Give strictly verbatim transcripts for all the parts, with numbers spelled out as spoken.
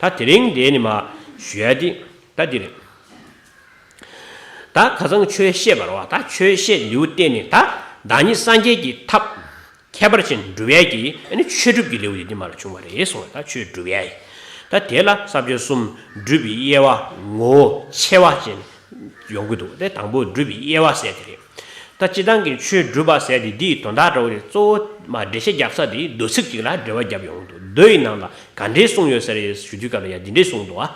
ད་དེ་རིང་འདི་ནི་མ་ཞུ་ཡ་འདི་ད་འདི་རེད། ད་ཁ་སང་ཆོས་བཤད་པ་རེད་བ། ད་ཆོས་བཤད་ལེའུ་བསྟན་ནས་ད་བདག་ཉིད་སངས་རྒྱས་ཀྱི་ཐབས་ཁྱད་པར་ཅན་སྒྲུབ་ཡས་ཀྱི་ཨ་ནི་ཆོས་སྒྲུབ་ཀྱི་ལེའུ་དེ་འདི་མ་ལ་བྱུང་བ་རེད་གསུངས་པ། ད་ཆོས་སྒྲུབ་ཡས་ད་དེ་ལ་ས་བཅད་གསུམ་སྒྲུབ་པའི་དབྱེ་བ་ངོ་བོ་ཕྱེ་བ་ཅན་ཡོང་གི་འདུག་དེ་དང་པོ་སྒྲུབ་པའི་དབྱེ་བ་ཟེར་དེ་རེད། ད་སྤྱི་བཏང་གི་ཆོས་སྒྲུབ་པ་ཟེར་དེ་འདིའི་དོན་དག་འདྲ་བོ་རེད། གཙོ་བོ་མ་འགྲེལ་བཤད་རྒྱག་ས་དེ་མདོ་ཚིག་ཅིག་ལ་འགྲེལ་བ་བརྒྱབ་ཡོང་གི་འདུག་མདོ་ཡི་ནང་ལ་ག་འདྲས་གསུངས་ཡོད་ས་རེད་ཞུ་དུས་སྐབས་ལ་ཡང་འདི་འདྲས་གསུངས་འདུག་ཨ།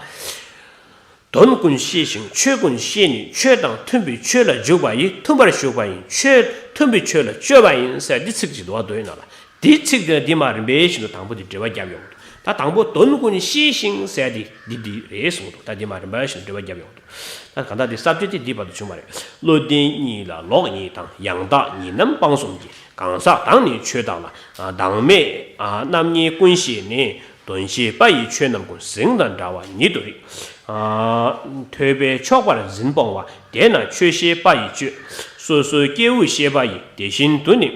དོན་ཀུན་ཤེས་ཤིང་ཆོས་ཀུན་ཤེས་ནས། ཆོས་དང་མཐུན་པའི་ཆོས་ལ་འཇུག་པ་ཡིས། མཐུན་པར་ཞུགས་པ་ཡིན། ཆོས་མཐུན་པའི་ཆོས་ལ་སྤྱོད་པ་ཡིན་ཟེར་འདི་ཚིག་ཅིག་འདུག་ཨ། མདོ་ཡི་ནང་ལ། དེའི་ཚིག་དེ་ལ་འདི་མ་རིམ་པས་བཞིན་དུ་དང་པོ་དེ་འགྲེལ་བ་བརྒྱབ་ཡོང་གི་འདུག་ད་དང་པོ་དོན་ཀུན་ཤེས་ཤིང་ཟེར་དེ་འདི་འདི་རེད་གསུངས་འདུག་ད་འདི་མ་རིམ་པས་བཞིན་དུ་འགྲེལ་བ་བརྒྱབ་ཡོང་གི་འདུག་ད་གང་ལྟར་དེ་ས་བཅད་དེ་འདི་བར་དུ་བྱུང་བ་རེད། བློ་ལྡན་གཉིས་ལ་ལོག་གཉིས་དང་། ཡང་དག་གཉིས་རྣམ་སྤངས་གསུམ་གྱིས། གང་ཟག་དང་ནི་ཆོས་བདག་ལ། བདག་མེད་རྣམ་གཉིས་ཀུན་ཤེས་ནས། དོན་ཤེས་པ་ཡི་ཆོས་རྣམས་ཀུན། གཟིངས་དང་འདྲ་བ་ཉིད་དུ་རིག་ཐོས་པས་ཆོག་པར་འཛིན་སྤོང་བ། དེས་ན་ཆོས་ཤེས་པ་ཡིས་སྤྱོད། སོ་སོའི་སྐྱེ་བོའི་ཤེས་པ་ཡིས། དེ་བཞིན་དུ་ནི།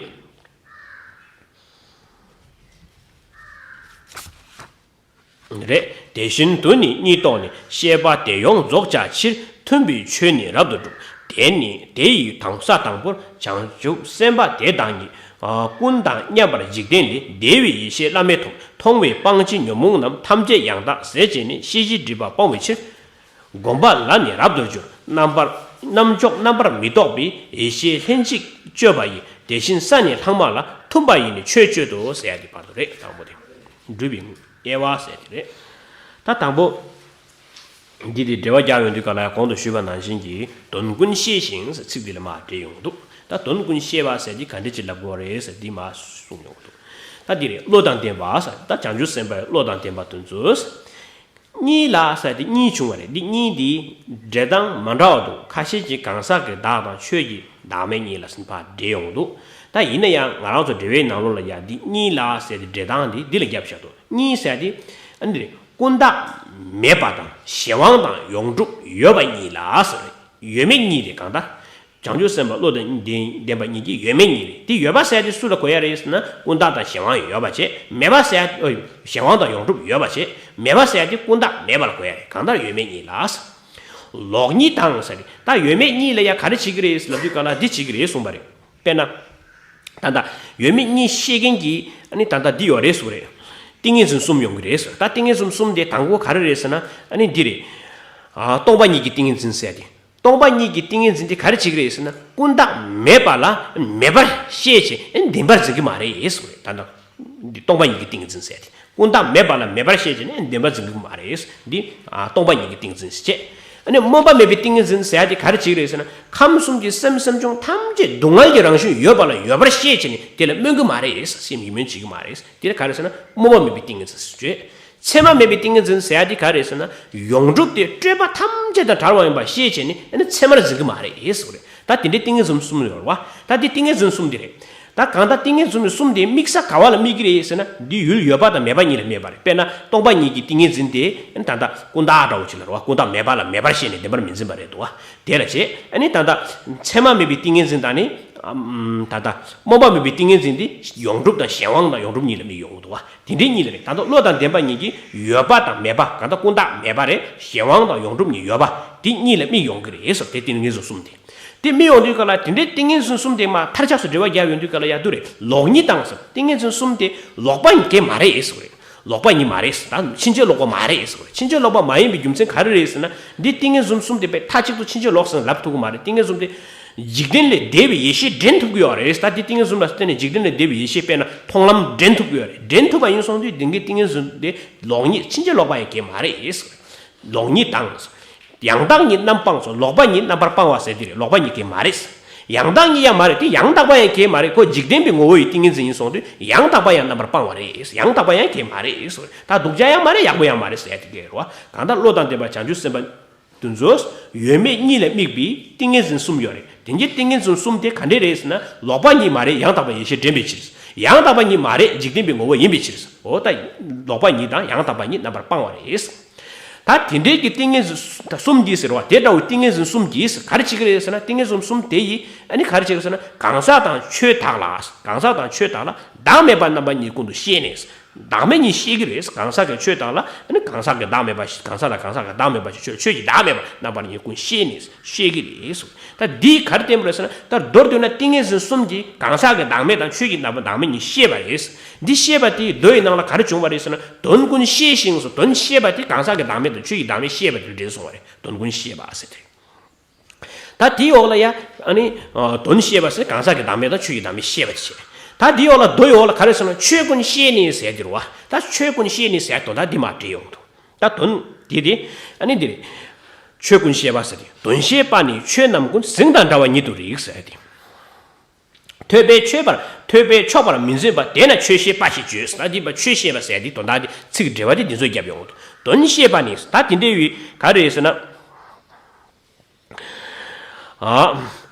རེད། དེ་བཞིན་དུ་ནི་གཉིས་རྟོགས་ནས། ཤེས་པ་དེ་ཡོངས་རྫོགས་བྱ་ཕྱིར། མཐུན་པའི་ཆོས་ནི་རབ་ཏུ་སྒྲུབ། དེ་ནི་དེ་ཡི་དང་ས་དང་པོར། བྱང་ཆུབ་སེམས་དཔའ་དེ་དག་ཉིད། ཀུན་བཏགས་མཉམ་པར་འཇིག་རྟེན་ལས། བདེ་བའི་ཡེ་ཤེས་བླ་མེད་མཐོང་། མཐོང་བས་སྤང་བྱའི་ཉོན་མོངས་རྣམས། ཐམས་ཅད་ཡང་དག་ཟད་བྱས་ནས། ཤེས་བྱའི་སྒྲིབ་པ་སྤོང་བའི་ཕྱིར། སྒོམ་པ་ལ་ནི་རབ་ཏུ་སྦྱོར། རྣམ་པར་རྣམ་འཇོག་རྣམ་པར་མི་རྟོག་པའི། ཡེ་ཤེས་ལྷན་ཅིག་སྤྱོད་པ་ཡི། དེ་བཞིན་ས་ནི་ལྷག་མ་ལ། མཐུན་པ་ཡིས་ནི་ཆོས་སྤྱོད་དོ་ཟེར་ཡ་དེ་བར་དུ་རེད། དང་པོ་དེ་སྒྲུབ་པའི་དབྱེ་བ་ཟེར་དེ་རེད། ད་དང་པོ། འདི་དེ་འགྲེལ་བ་རྒྱག་ཡོང་དུས་ག་ལ་ཡང་གོང་དུ་ཞུས་པ་ནང་བཞིན་གྱི་དོན་ཀུན་ཤེས་ཤིང་ཟེར་ཚིག་འདི་ལ་མར་འགྲེལ་ཡོང་གི་འདུག་ད་དོན་ཀུན་ཤེས་པ་ཟེར་འདི་ག་འདྲ་ཅིག་ལབ་དགོས་རེད་ཟེར་འདི་མར་གསུངས་ཡོང་གི་འདུག་ད་འདི་རེད། བློ་དང་ལྡན་པ་ཟེར། ད་བྱང་ཆུབ་སེམས་དཔའི་བློ་དང་ལྡན་པ་དེ་ཚོས། གཉིས་ལ་ཟེར་འདི་གཉིས་བྱུང་བ་རེད། འདི་གཉིས་འདི་འགྲེལ་སྟངས་མ་འདྲ་བ་འདུག་ཁ་ཤས་ཀྱིས་གང་ཟག་གི་བདག་དང་ཆོས་ཀྱི་བདག་མེད་གཉིས་ལ་ཟེར་ཕར་འགྲེལ་ཡོང་གི་འདུག་ད་ཡིན་ན་ཡང་ང་རང་ཚོ་འགྲེལ་བའི་ནང་ལོགས་ལ་ཡང་འདི་གཉིས་ལ་ཟེར་འདི་འགྲེལ་སྟངས་འདི་འདི་ལ་བརྒྱབ་བཞག་འདུག་གཉིས་ཟེར་འདི་ཨ་འདི་རེད། ཀུན་བཏགས་མེད་པ་དང་གཞན་དབང་དང་ཡོངས་གྲུབ་ཡོད་པ་གཉིས་ལ་ཟེར། ཡོད་མེད་གཉིས་རེད། གང་ལྟར་བྱང་ཆུབ་སེམས་དཔའ་བློ་དང་ལྡན་ལྡན་པ་གཉིས་ཀྱི་ཡོད་མེད་གཉིས་རེད། དེ་ཡོད་པ་ཟེར་དེ་སུ་ལ་གོ་ཡ་རེད་ཟེར་ན། ཀུན་བཏགས་དང་གཞན་དབང་ཡོད་པ་བྱས། མེད་པ་ཟེར་ཨོ་གཞན་དབང་དང་ཡོངས་གྲུབ་ཡོད་པ་བྱས། མེད་པ་ཟེར་དེ་ཀུན་བཏགས་མེད་པ་ལ་གོ་ཡ་རེད། གང་ལྟར་ཡོད་མེད་གཉིས་ལ། ལོག་གཉིས་དང་ཟེར་དེ་ད་ཡོད་མེད་གཉིས་ལ་ཡ་ག་རེ་བྱེད་ཀྱི་རེད་ལབ་དུས་ག་ལ་འདི་བྱེད་ཀྱི་རེད་གསུངས་པ་རེད། དཔེར་ན། ད་ལྟ་ཡོད་མེད་གཉིས་ཤེས་མཁན་གྱི་ཨ་ནི་ད་ལྟ་འདི་ཡོད་རེད་གསུངས་རེད། ཏིང་ངེ་འཛིན་གསུམ་ཡོང་གི་རེད་གསུངས། ད་ཏིང་ངེ་འཛིན་གསུམ་དེ་དང་པོ་ག་རེ་རེད་ཟེར་ན་ཨ་ནི་འདི་རེད། ཨ་སྟོང་པ་ཉིད་ཀྱི་ཏིང་ངེ་འཛིན་ཟེར་ཏེ། སྟོང་པ་ཉིད་ཀྱི་ཏིང་ངེ་འཛིན་དེ་ག་རེ་བྱེད་ཀྱི་རེད་ཟེར་ན། ཀུན་བཏགས་མེད་པ་ལ་མེད་པར་ཤེས་བྱས་ཨ་ནི་བདེན་པར་འཛིན་གྱི་མ་རེད་གསུངས་རེད། ད་ལྟ་འདི་སྟོང་པ་ཉིད་ཀྱི་ཏིང་ངེ་འཛིན་ཟེར་ཏེ། ཀུན་བཏགས་མེད་པ་ལ་མེད་པར་ཤེས་བྱས་ནས་བདེན་པར་འཛིན་གྱི་མ་རེད། འདི་ཨ་སྟོང་པ་ཉིད་ཀྱི་ཏིང་འཛིན་ཞེས་བྱས། ཨ་ནི་སྨོན་པ་མེད་པའི་ཏིང་ངེ་འཛིན་ཟེར་ཡ་དེ་ག་རེ་བྱེད་ཀྱི་རེད་ཟེར་ན། ཁམས་གསུམ་གྱི་སེམས་སེམས་བྱུང་ཐམས་ཅད་སྡུག་བསྔལ་གྱི་རང་བཞིན་ཡོད་པ་ལ་ཡོད་པར་ཤེས་བྱས་ནས་དེ་ལ་སྨོན་གྱི་མ་རེད། སེམས་ཡིད་སྨོན་བྱེད་ཀྱི་མ་རེད། དེ་ལ་ག་རེ་ཟེར་ན་སྨོན་པ་མེད་པའི་ཏིང་ངེ་འཛིན་ཞེས་བྱས། མཚན་མ་མེད་པའི་ཏིང་ངེ་འཛིན་ཟེར་ཡ་དེ་ག་རེ་ཟེར་ན། ཡོངས་གྲུབ་དེ་སྤྲོས་པ་ཐམས་ཅད་དང་བྲལ་བ་ཡིན་པ་ཤེས་བྱས་ནས་ཨ་ནི་མཚན་མར་འཛིན་གྱི་མ་རེད་ཟེར་བ་རེད། ད་དེ་འདྲའི་ཏིང་ངེ་འཛིན་གསུམ་ཡོད་རེད་བ། ད་དེ་ཏིང་ངེ་འཛིན་གསུམ་དེ་རེད། ད་གང་ལྟར་ཏིང་ངེ་འཛིན་གསུམ་དེ་དམིགས་ས་ག་བ་ལ་དམིགས་ཀྱི་རེད་ཟེར་ན། འདི་ཡུལ་ཡོད་པ་དང་མེད་པ་གཉིས་ལ་དམིགས་པ་རེད། དཔེར་ན་སྟོང་པ་ཉིད་ཀྱི་ཏིང་ངེ་འཛིན་དེ་ད་ལྟ་ཀུན་བཏགས་འདྲ་བོ་ཅིག་ལ་རེད་བ། ཀུན་བཏགས་མེད་པ་ལ་མེད་པར་ཤེས་ནས་བདེན་པར་མི་འཛིན་པ་རེད་འདུག་བ། དེ་ལ་བྱེད། ཨ་ནི་ད་ལྟ་མཚན་མ་མེད་པའི་ཏིང་ངེ་འཛིན་དང་ནི་ཨམ་ད་ལྟ་སྨོན་པ་མེད་པའི་ཏིང་ངེ་འཛིན་དེ་ཡོངས་གྲུབ་དང་གཞན་དབང་དང་ཡོངས་གྲུབ་གཉིས་ལ་དམིགས་ཡོང་གི་འདུག་བ། དེ་འདྲའི་གཉིས་ལ་རེད། ད་ལྟ་བློ་དང་ལྡན་པ་ཉིད་ཀྱིས་ཡོད་པ་དང་མེད་པ། གང་ལྟར་ཀུན་བཏགས་མེད་པ་རེད། གཞན་དབང་དང་ཡོངས་གྲུབ་གཉིས་ཡོད་པ། དེ་གཉིས་ལ་དམིགས་ཡོང་གི་རེད་ཟེར། དེ་ཏིང་ངེ་འཛིན་གསུམ་དེ། དེ་དམིགས་ཡོང་དུས་ག་ལ་དེ་འདྲའི་ཏིང་ངེ་འཛིན་གསུམ་དེ་མ་མཐར་ཆགས་སུ་འབྲེལ་བ་རྒྱག་ཡོང་དུས་ག་ལ་ཡ་དུ་རེད། ལོག་གཉིས་དང་ཟེར། ཏིང་ངེ་འཛིན་གསུམ་དེ་ལོག་པ་ཉིད་ཀྱི་མ་རེད་ཟེར་བ་རེད། ལོག་པ་ཉིད་མ་རེད་ཟེར། ད་ཕྱིན་ཆད་ལོག་པ་མ་རེད་ཟེར་བ་རེད། ཕྱིན་ཆད་ལོག་པ་མ་ཡིན་པའི་རྒྱུ་མཚན་ག་རེ་རེད་ཟེར་ན། འདི་ཏིང་ངེ་འཛིན་གསུམ་དེ་དཔེ་མཐའ་གཅིག་ཏུ་ཕྱིན་ཆད་ལོག་ཟེར་ལབ་ཐུབ་ཀྱི་མ་རེད། ཏིང་ངེ་འཛིན་དེ་འཇིག་རྟེན་ལས་འདས་པའི་ཡེ་ཤེས་འདྲེན་ཐུབ་ཀྱི་ཡོད་རེད། ད་འདི་ཏིང་ངེ་འཛིན་ལ་བརྟེན་ནས་འཇིག་རྟེན་ལས་འདས་པའི་ཡེ་ཤེས་དཔེར་ན་མཐོང་ལམ་འདྲེན་ཐུབ་ཀྱི་ཡོད་རེད། འདྲེན་ཐུབ་པ་ཡིན་སོང་དུས་འདི་གའི་ཏིང་ངེ་འཛིན་དེ་ལོག་གཉིས་ཕྱིན་ཆད་ལོག་པ་ཡང་གང་ཡང་མ་རེད་ཟེར་བ་རེད། ལོག་གཉིས་དང་། ཡང་དག་གཉིས་རྣམ་སྤངས་སོ། ལོག་པ་གཉིས་རྣམ་པར་སྤངས་པ་ཟེར་དེ་རེད། ལོག་པ་གཉིས་གང་ཡང་མ་རེད། ཡང་དག་གཉིས་ཡང་མ་རེད། དེ་ཡང་དག་པ་ཡང་གང་ཡང་མ་རེད། ཁོ་འཇིག་རྟེན་པའི་ངོ་བོ་ཡི་ཏིང་ངེ་འཛིན་ཡིན་སོང་དུས་ཡང་དག་པ་ཡང་རྣམ་པར་སྤངས་པ་རེད། ཡང་དག་པ་ཡང་གང་ཡང་མ་རེད་ཟེར། ད་སྡུག་ཅག་ཡང་མ་རེད། ཡག་པོ་ཡང་མ་རེད་ཟེར་ཡ་དེ་ག་རེད་བ། གང་ལྟར་བློ་དང་ལྡན་པ་བྱང་ཆུབ་སེམས་དཔའ་དེ་ཚོས་ཡོད་མེད་གཉིས་ལ་དམིགས་པའི་ཏིང་ངེ་འཛིན་གསུམ་ཡོད་རེད། དེ་འདྲའི་ཏིང་ངེ་འཛིན་གསུམ་དེ་ག་འདྲས་རེད་ཟེར་ན། ལོག་པ་གཉིས་མ་རེད། ཡང་དག་པ་ཡེ་ཤེས་འདྲེན་པའི་ཕྱིར། ཡང་དག་པ་གཉིས་མ་རེད། འཇིག་རྟེན་པའི་ངོ་བོ་ཡིན་པའི་ཕྱིར། འོ་ད་ལོག་པ་གཉིས་དང་ཡང་དག་པ་གཉིས་རྣམ་པར་སྤངས་པ་རེད། ད་དེ་འདྲའི་གི་ཏིང་ངེ་འཛིན་གསུམ་འདི་ཟེར་བ་དེ་འདྲ་བའི་ཏིང་ངེ་འཛིན་གསུམ་གྱིས་ག་རེ་བྱེད་ཀྱི་རེད་ཟེར་ན། ཏིང་ངེ་འཛིན་གསུམ་དེ་ཡིས་ཨ་ནི་ག་རེ་བྱེད་ཀྱི་ཟེར་ན། གང་ཟག་དང་ཆོས་དག་ལ། གང་ཟག་དང་ཆོས་དག་ལ་བདག་མེད་པ་རྣམ་པ་གཉིས་ཀུན་ཏུ་ཤེས་ནས། བདག་མེད་གཉིས་བཤད་ཀྱི་རེད། གང་ཟག་གི་ཆོས་དག་ལ་ནི་གང་ཟག་གི་བདག་མེད་པ་ཞིག་གང་ཟག་ལ་གང་ཟག་གི་བདག་མེད་པ་ཞིག་ཆོས་ཆོས་ཀྱི་བདག་མེད་པ་རྣམ་པར་གཉིས་ཀུན་བཤད་ནས་བཤད་ཀྱི་རེད་གསུངས། ད་འདིས་ག་རེ་བསྟན་པ་རེད་ཟེར་ན། ད་མདོར་བསྡུས་ན་ཏིང་ངེ་འཛིན་གསུམ་གྱིས་གང་ཟག་གི་བདག་མེད་དང་ཆོས་ཀྱི་བདག་མེད་བདག་མེད་གཉིས་བཤད་པ་རེད། འདི་བཤད་པ་དེའི་མདོ་ཡི་ནང་ལ་ག་རེ་བྱུང་བ་རེད་ཟེར་ན། དོན་ཀུན་བཤད་ཞིང་སོ། དོན་བཤད་པ་དེ་གང་ཟག་གི་བདག་མེད་དང་ཆོས་ཀྱི་བདག་མེད་བཤད་པ་དེ་ལ་འགྲེལ་སོང་བ་རེད། དོན་ཀུན་བཤད་པ་ཟེར་དེ། ད་དེའི་འོག་ལ་ཡ། ཨ་ནི། ཨ། དོན་བཤད་པ་ཟེར་གང་ཟག་གི་བདག་མེད་དང་ཆོས་ཀྱི་བདག་མེད་བཤད་པ་དེ་བྱས། ད་དེའི་འོག་ལ་མདོ་ཡི་འོག་ལ་ག་རེ་ཟེར་ན། ཆོས་ཀུན་བཤད་ནས་ཟེར་དེ་རེད་བ། ད་ཆོས་ཀུན་བཤད་ནས་ཟེར་དོན་དག་འདི་མར་འགྲེལ་ཡོང་འདུག་ད་དོན་དེ་དེ། ཨ་ནི་འདི་རེད། ཆོས་ཀུན་བཤད་པ་ཟེར་དེ། དོན་བཤད་པ་ནི་ཆོས་རྣམས་ཀུན། གཟིངས་དང་འདྲ་བ་ཉིད་དུ་རིག་ཟེར་དེ། ཐོས་པས་ཆོག་པར། ཐོས་པས་ཆོག་པར་མི་འཛིན་པ། དེས་ན་ཆོས་བཤད་པ་ཞེས་བརྗོད། ད་འདི་པ་ཆོས་བཤད་པ་ཟེར་དེ་དོན་དག་དེ་ཚིག་འགྲེལ་པ་དེ་འདི་ཚོ་བརྒྱབ་ཡོང་འདུག་དོན་བཤད་པ་ནི་ད་དེ་འདྲའི་ཡུལ་ག་རེ་ཟེར་ན། ཨ།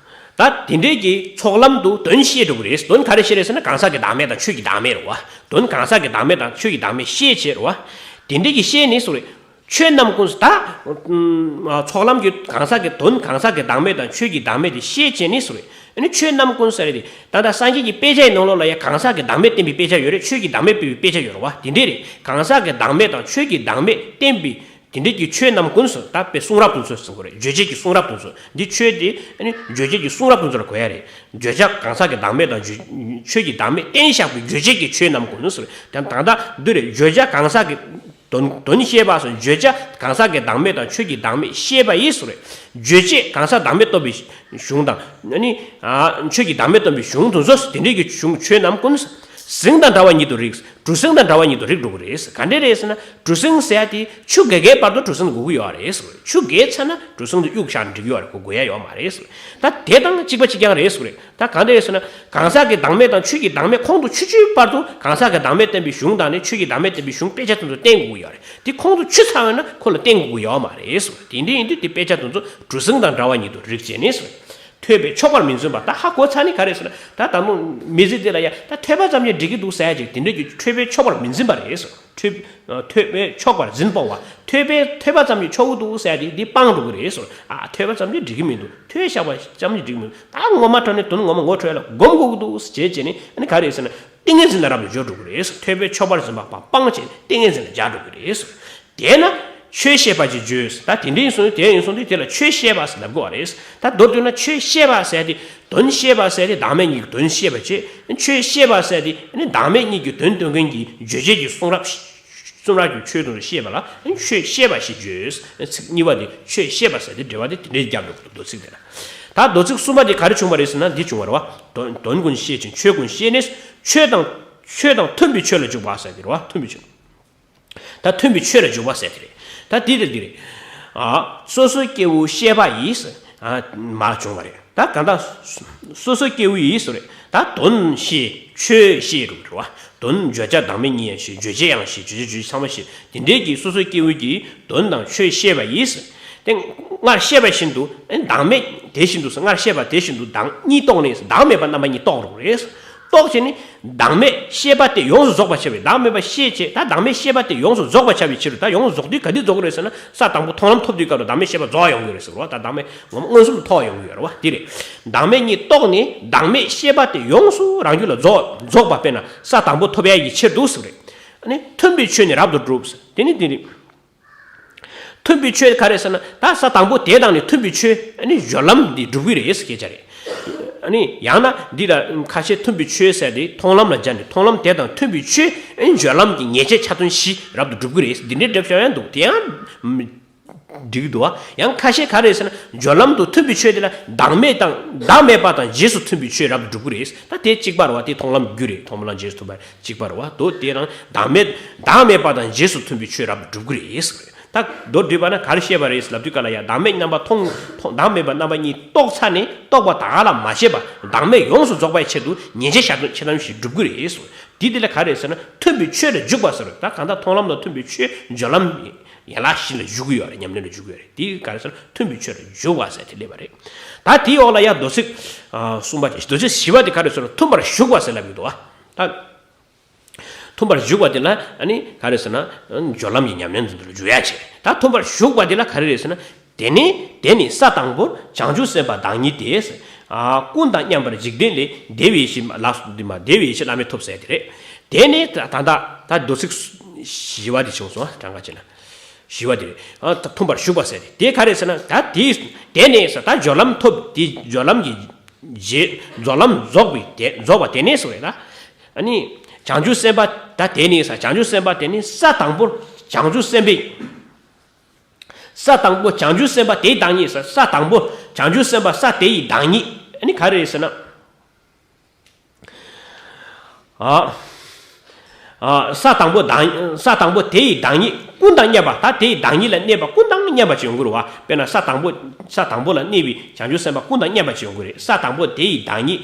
ད་དེ་འདྲའི་གི་ཚོགས་ལམ་དུ་དོན་བཤད་འགྲོ་གི་རེད། དོན་ག་རེ་བཤད་རེད་ཟེར་ན། གང་ཟག་གི་བདག་མེད་དང་ཆོས་ཀྱི་བདག་མེད་རེད་བ། དོན་གང་ཟག་གི་བདག་མེད་དང་ཆོས་ཀྱི་བདག་མེད་བཤད་བྱས་རེད་བ། དེ་འདྲའི་གི་བཤད་ནི་སུ་རེད། ཆོས་རྣམས་ཀུན། ད་ཚོགས་ལམ་གྱི་གང་ཟག་གི་དོན་གང་ཟག་གི་བདག་མེད་དང་ཆོས་ཀྱི་བདག་མེད་དེ་བཤད་བྱས་ནི་སུ་རེད། ཨ་ནི་ཆོས་རྣམས་ཀུན་ཟེར་རེད། ད་ལྟ་སངས་རྒྱས་ཀྱི་དཔེ་ཆའི་ནང་ལོགས་ལ་ཡང་གང་ཟག་གི་བདག་མེད་བསྟན་པའི་དཔེ་ཆ་ཡོད་རེད། ཆོས་ཀྱི་བདག་མེད་བསྟན་པའི་དཔེ་ཆ་ཡོད་རེད་བ། དེ་འདྲའི་རེད། གང་ཟག་གི་བདག་མེད་དང་ཆོས་ཀྱི་བདག་མེད་བསྟན་པའི། དེ་འདྲའི་གི་ཆོས་རྣམས་ཀུན་ཟེར། ད་དཔེ་གསུང་རབ་དེ་ཚོ་ཟེར་དགོས་རེད། བརྗོད་བྱེད་ཀྱི་གསུང་རབ་དེ་ཚོ། འདི་ཆོས་དེ་ཨ་ནི་བརྗོད་བྱེད་ཀྱི་གསུང་རབ་དེ་ཚོ་ལ་གོ་ཡ་རེད། བརྗོད་བྱ་གང་ཟག་གི་བདག་མེད་དང་བརྗོད། ཆོས་ཀྱི་བདག་མེད་བསྟན་བཞག་པའི་བརྗོད་བྱེད་ཀྱི་ཆོས་རྣམས་ཀུན་ཟེར། ད་ད་ལྟ་འདི་རེད། བརྗོད་བྱ་གང་ཟག་གི་དོན་དོན་བཤད་པ་སོགས། བརྗོད་བྱ་གང་ཟག་གི་བདག་མེད་དང་ཆོས་ཀྱི་བདག་མེད་བཤད་པ་ཡིས་སོ་རེད། རྗོད་བྱེད་གང་ཟག་བདག་མེད་རྟོགས་པའི་གཞུང་དང་། ཨ་ནི། ཨ། ཆོས་ཀྱི་བདག་མེད་རྟོགས་པའི་གཞུང་དེ་ཚོ། དེ་འདྲའི་གི་གཞུང་ཆོས་རྣམས་ཀུན་གཟིངས་དང་འདྲ་བ་ཉིད་དུ་རིག་གྲུ་གཟིངས་དང་འདྲ་བ་ཉིད་དུ་རིག་འགྲོ་གི་རེད། ག་འདྲ་རེད་ཟེར་ན། གྲུ་གཟིངས་ཟེར་ཡ་དེ་ཆུ་བརྒལ་བརྒལ་བར་དུ་གྲུ་གཟིངས་དགོས་ཀྱི་ཡོད་རེད་ཟེར། ཆུ་བརྒལ་ཚར་ན་གྲུ་གཟིངས་དེ་གཡུག་བཞག་འགྲིག་ཡོད་རེད། དགོས་དགོས་ཡ་ཡོད་མ་རེད་ཟེར། ད་དེ་དང་གཅིག་པ་གཅིག་རྐྱང་རེད་ཟེར་རེད། ད་གང་འདྲ་རེད་ཟེར་ན། གང་ཟག་གི་བདག་མེད་དང་ཆོས་ཀྱི་བདག་མེད་ཁོང་དུ་ཆུད་ཆུད་བར་དུ་གང་ཟག་གི་བདག་མེད་བསྟན་པའི་གཞུང་དང་ནི་ཆོས་ཀྱི་བདག་མེད་བསྟན་པའི་གཞུང་དཔེ་ཆ་དེ་ཚོ་བསྟན་དགོས་ཀྱི་ཡོད་རེད། དེ་ཁོང་དུ་ཆུད་ཚར་བ་ན་ཁོ་ལ་བསྟན་དགོས་ཀྱི་ཡོད་མ་རེད་ཟེར། དེ་འདྲ་ཡིན་དུས་དེ་དཔེ་ཆ་དེ་ཚོ་གྲུ་གཟིངས་དང་འདྲ་བ་ཉིད་དུ་རིག་བྱས་ནས་ཟེར། ཐོས་པས་ཆོག་པར་མི་འཛིན་པ། ད་ཧ་གོ་ཚར་ནས་ག་རེ་ཟེར་ན། ད་དང་པོ་མི་ཚེ་འདི་ལ་ཡ་ད་ཐོས་པ་ཙམ་གྱིས་འགྲིག་གི་འདུག་ཟེར་ཡ་ཅིག་དེ་འདྲ་གི་ཐོས་པས་ཆོག་པར་མི་འཛིན་པ་རེད་ཟེར། ཐོས། ཐོས་པས་ཆོག་པར་འཛིན་སྤོང་བ། ཐོས་པས་ཐོས་པ་ཙམ་གྱིས་ཆོག་གི་འདུག་ཟེར་ཡ་དེ་དེ་སྤང་འགྲོ་གི་རེད་ཟེར། ཨ། ཐོས་པ་ཙམ་གྱིས་འགྲིག་གི་མི་འདུག་ཐོས་བཞག་པ་ཙམ་གྱིས་འགྲིག་གི་མི་འདུག་ད་ངོ་མ་འཕྲོད་ནས་དོན་ངོ་མ་ངོ་འཕྲོད་ཡ་ལ་སྒོམ་དགོས་ཀྱི་འདུག་ཟེར་བྱས་བྱས་ནས། ཨ་ནི་ག་རེ་ཟེར་ན། ཏིང་ངེ་འཛིན་ལ་རབ་ཏུ་སྦྱོར་འགྲོ་གི་རེད་ཟེར། ཐོས་པས་ཆོག་པར་འཛིན་པ་སྤངས་བྱས་ཏིང་ངེ་འཛིན་ལ་སྦྱར་འགྲོ་གི་རེད་ཟེར། དེས་ན་ཆོས་བཤད་པ་ཞེས་བརྗོད། ད་དེ་འདྲ་ཡིན་སོང་དེ་ཡིན་སོང་དུས་དེ་ལ་ཆོས་བཤད་པ་ཟེར་ལབ་དགོས་པ་རེད། ད་མདོར་བསྡུས་ན་ཆོས་བཤད་པ་ཟེར་དེ། དོན་བཤད་པ་ཟེར་དེ་བདག་མེད་གཉིས་ཀྱི་དོན་བཤད་པ་བྱེད། ཆོས་བཤད་པ་ཟེར་དེ་ནི་བདག་མེད་གཉིས་ཀྱི་དོན་སྟོན་མཁན་གྱི་རྗོད་བྱེད་ཀྱི་གསུང་རབ། གསུང་རབ་ཀྱི་ཆོས་དེ་ཚོ་བཤད་པ་ལ་ཆོས་བཤད་པ་ཞེས་བརྗོད། ཚིག་གཉིས་པ་དེ་ཆོས་བཤད་པ་ཟེར་དེ་འགྲེལ་པ་དེ་དེ་འདྲའི་རྒྱབ་འགྲོ་གི་འདུག་མདོ་ཚིག་དེ་ལ། ད་མདོ་ཚིག་གསུམ་པ་དེ་ག་རེ་བྱུང་བ་རེད་ཟེར་ན། འདི་བྱུང་བ་རེད་བ། དོན་དོན་ཀུན་བཤད་ཅིང་ཆོས་ཀུན་བཤད་ནས། ཆོས་དང་། ཆོས་དང་མཐུན་པའི་ཆོས་ལ་འཇུག་པ་ཟེར་དེ་རེད་བ། མཐུན་པའི་ཆོས། ད་མཐུན་པའི་ཆོས་ལ་འཇུག་པ་ཟེར་དེ་རེད། ད་འདི་དེ་འདི་རེད། ཨ། སོ་སོའི་སྐྱེ་བོའི་བཤད་པ་ཡིས། ཨ། མར་བྱུང་བ་རེད། ད་གང་ལྟར་སོ་སོའི་སྐྱེ་བོ་ཡིས་སུ་རེད། ད་དོན་བཤད་ཆོས་བཤད་རུ་རེད་བ། དོན་བརྗོད་བྱ་བདག་མེད་གཉིས་ཡང་བཤད། རྗོད་བྱེད་ཡང་བཤད། རྗོད་བྱེད་རྗོད་བྱེད་ཚང་མ་བཤད། དེ་འདྲའི་གི་སོ་སོའི་སྐྱེ་བོ་གིས་དོན་དང་ཆོས་བཤད་པ་ཡིས། དེ་སྔར་བཤད་པ་བཞིན་དུ་བདག་མེད་དེ་བཞིན་དུ། སྔར་བཤད་པ་དེ་བཞིན་དུ་བདག་གཉིས་རྟོགས་ནས། བདག་མེད་པ་རྣམ་པ་གཉིས་རྟོགས་རུང་རེད། རྟོགས་བྱས་ནས་བདག་མེད་བཤད་པ་དེ་ཡོངས་སུ་རྫོགས་པར་བྱ་བའི། བདག་མེད་པ་བཤད་བྱས། ད་བདག་མེད་བཤད་པ་དེ་ཡོངས་སུ་རྫོགས་པར་བྱ་བའི་ཕྱིར། ད་ཡོངས་སུ་རྫོགས་དུས་ག་དུས་རྫོགས་ཀྱི་རེད་ཟེར་ན། ས་དང་པོ་མཐོང་ལམ་ཐོབ་དུས་སྐབས་ལ་བདག་མེད་བཤད་པ་རྫོགས་ཡོང་གི་རེད་ཟེར་བ། ད་བདག་མེད་ངོ་མ་མངོན་སུམ་དུ་ཐོབ་ཡོང་གི་ཡོད་རེད་བ། དེ་རེད། བདག་མེད་གཉིས་རྟོགས་ནས་བདག་མེད་བཤད་པ་དེ་ཡོངས་སུ་རང་རྒྱུད་ལ་རྫོགས་རྫོགས་པ། དཔེར་ན་ས་དང་པོ་ཐོབ་ཡ་ཡི་ཕྱིར་དུ་ཟེར་རེད། ཨ་ནི་མཐུན་པའི་ཆོས་ནི་རབ་ཏུ་སྒྲུབ་ཟེར། དེ་ནི་དེ་རེད། མཐུན་པའི་ཆོས་ག་རེ་ཟེར་ན། ད་ས་དང་པོ་དེ་དང་ནི་མཐུན་པའི་ཆོས། ཨ་ནི་སྦྱོར་ལམ་འདི་སྒྲུབ་ཀྱི་རེད་ཟེར་སྐད་ཆ་རེད། ཨ་ནི་ཡང་ན་འདི་ལ་ཁ་ཤས་མཐུན་པའི་ཆོས་ཟེར་ཏེ་མཐོང་ལམ་ལ་སྦྱར་ནས། མཐོང་ལམ་དེ་དང་མཐུན་པའི་ཆོས། ཨ་ནི་སྦྱོར་ལམ་གྱི་ངེས་བྱེད་ཆ་མཐུན་བཞི་རབ་ཏུ་སྒྲུབ་ཀྱི་རེད། འདི་འདྲའི་འགྲེལ་བཤད་ཡང་འདུག་དེ་ཡང་འགྲིག་གི་འདུག་བ། ཡང་ཁ་ཤས་ག་རེ་ཟེར་ན། སྦྱོར་ལམ་དུ་མཐུན་པའི་ཆོས་དེ་ལ་བདག་མེད་དང་བདག་མེད་པ་དང་རྗེས་སུ་མཐུན་པའི་ཆོས་རབ་ཏུ་སྒྲུབ་ཀྱི་རེད། ད་དེ་གཅིག་པ་རེད་བ། དེ་མཐོང་ལམ་རྒྱུ་རེད། མཐོང་ལམ་རྗེས་སུ་མཐུན་པ་གཅིག་པ་རེད་བ། དོ་དེ་རང་བདག་མེད་བདག་མེད་པ་དང་རྗེས་སུ་མཐུན་པའི་ཆོས་རབ་ཏུ་སྒྲུབ་ཀྱི་རེད། ད་མདོར་བསྡུས་པ་ན་ག་རེ་བཤད་པ་རེད་ལབ་དུས་ག་ལ་ཡ། བདག་མེད་རྣམ་པ་མཐོང་མཐོང་། བདག་མེད་པ་རྣམ་པ་གཉིས་རྟོགས་ཚར་ནས་རྟོགས་པ་ད་ག་ལ་མ་བྱས་པ། བདག་མེད་ཡོངས་སུ་རྫོགས་པའི་ཆེད་དུ་ངེས་བྱེད་ཆ་མཐུན་ཆ་མཐུན་ཞིག་སྒྲུབ་ཀྱི་རེད་གསུངས། དེ་དེ་ལ་ག་རེ་ཟེར་ན། མཐུན་པའི་ཆོས་ལ་འཇུག་པ་ཟེར། ད་གང་ལྟར་མཐོང་ལམ་དང་མཐུན་པའི་ཆོས་སྦྱོར་ལམ་ཡན་ལག་བཞི་ལ་འཇུག་གི་ཡོད་རེད། ཉམས་ལེན་ལ་འཇུག་གི་ཡོད་རེད། དེ་ག་རེ་ཟེར་ན། མཐུན་པའི་ཆོས་ལ་འཇུག་པ་ཟེར་དེ་སླེབས་པ་རེད། ད་དེའི་འོག་ལ་ཡ་མདོ་ཚིག་ཨ་གསུམ་པ་དེ། མདོ་ཚིག་བཞི་པ་དེ་ག་རེ་ཟེར་ན། མཐུན་པར་ཞུགས་པ་ཟེར་ལབ་ཀྱི་འདུག་བ། ད་མཐུན་པར་ཞུགས་པ་དེ་ལ་ཨ་ནི་ག་རེ་ཟེར་ན། སྦྱོར་ལམ་གྱི་ཉམས་ལེན་དུ་འཇུག་ཡ་བྱས། ད་མཐུན་པར་ཞུགས་པ་དེ་ལ་ག་རེ་རེད་ཟེར་ན། དེ་ནི་དེ་ནི་ས་དང་པོར་བྱང་ཆུབ་སེམས་དཔའ་བདག་ཉིད་དེ། ཨ། ཀུན་དང་མཉམ་པར་འཇིག་རྟེན་ལས། བདེ་བའི་གཤིས་ལ་སོགས་འདི་མ། བདེ་བའི་གཤིས་བླ་མེད་ཐོབ་ཟེར་དེ་རེད། དེ་ནི་ད་ད་ད་ ད་མདོ་ཚིག་བཞི་བ་དེ་བྱུང་སོང་ཨ། གྲངས་ཀ་བྱས་ན། བཞི་བ་དེ་རེད། ཨ་ད་མཐུན་པར་ཞུགས་པ་ཟེར་ཏེ་དེ་ག་རེད་ཟེར་ན། ད་དེ་དེ་ནས་ཟེར། ད་སྦྱོར་ལམ་ཐོབ། དེ་སྦྱོར་ལམ་གྱི་རྗེས་སྦྱོར་ལམ་རྫོགས་པའི་དེ་རྫོགས་པ་དེ་ནས་སུ་རེད་ད། ཨ་ནི་བྱང་ཆུབ་སེམས་དཔའ། ད་དེ་ནས་ཟེར། བྱང་ཆུབ་སེམས་དཔའ་དེ་ནི་ས་དང་པོ་བྱང་ཆུབ་སེམས་དཔའི། ས་དང་པོ་བྱང་ཆུབ་སེམས་དཔའ་དེའི་བདག་ཉིད་ཟེར། ས་དང་པོ་བྱང་ཆུབ་སེམས་དཔའ་ས་དེ་ཡི་བདག་ཉིད། ཨ་ནི་ག་རེ་རེད་ཟེར་ན། ཨ། ཨ། ས་དང་པོ་བདག་ས་དང་པོ་དེ་ཡི་བདག་ཉིད་ཀུན་དང་མཉམ་པ། ད་དེ་ཡི་བདག་ཉིད་ལ་གནས་པ་ཀུན་དང་མཉམ་པ་ཅིག་ཡོང་གི་རེད་བ། དཔེར་ན་ས་དང་པོ་ས་དང་པོ་ལ་གནས་པའི་བྱང་ཆུབ་སེམས་དཔའ་ཀུན་དང་མཉམ་པ་ཅིག་ཡོང་གི་རེད། ས་དང་པོ་དེ་ཡི་བདག་ཉིད།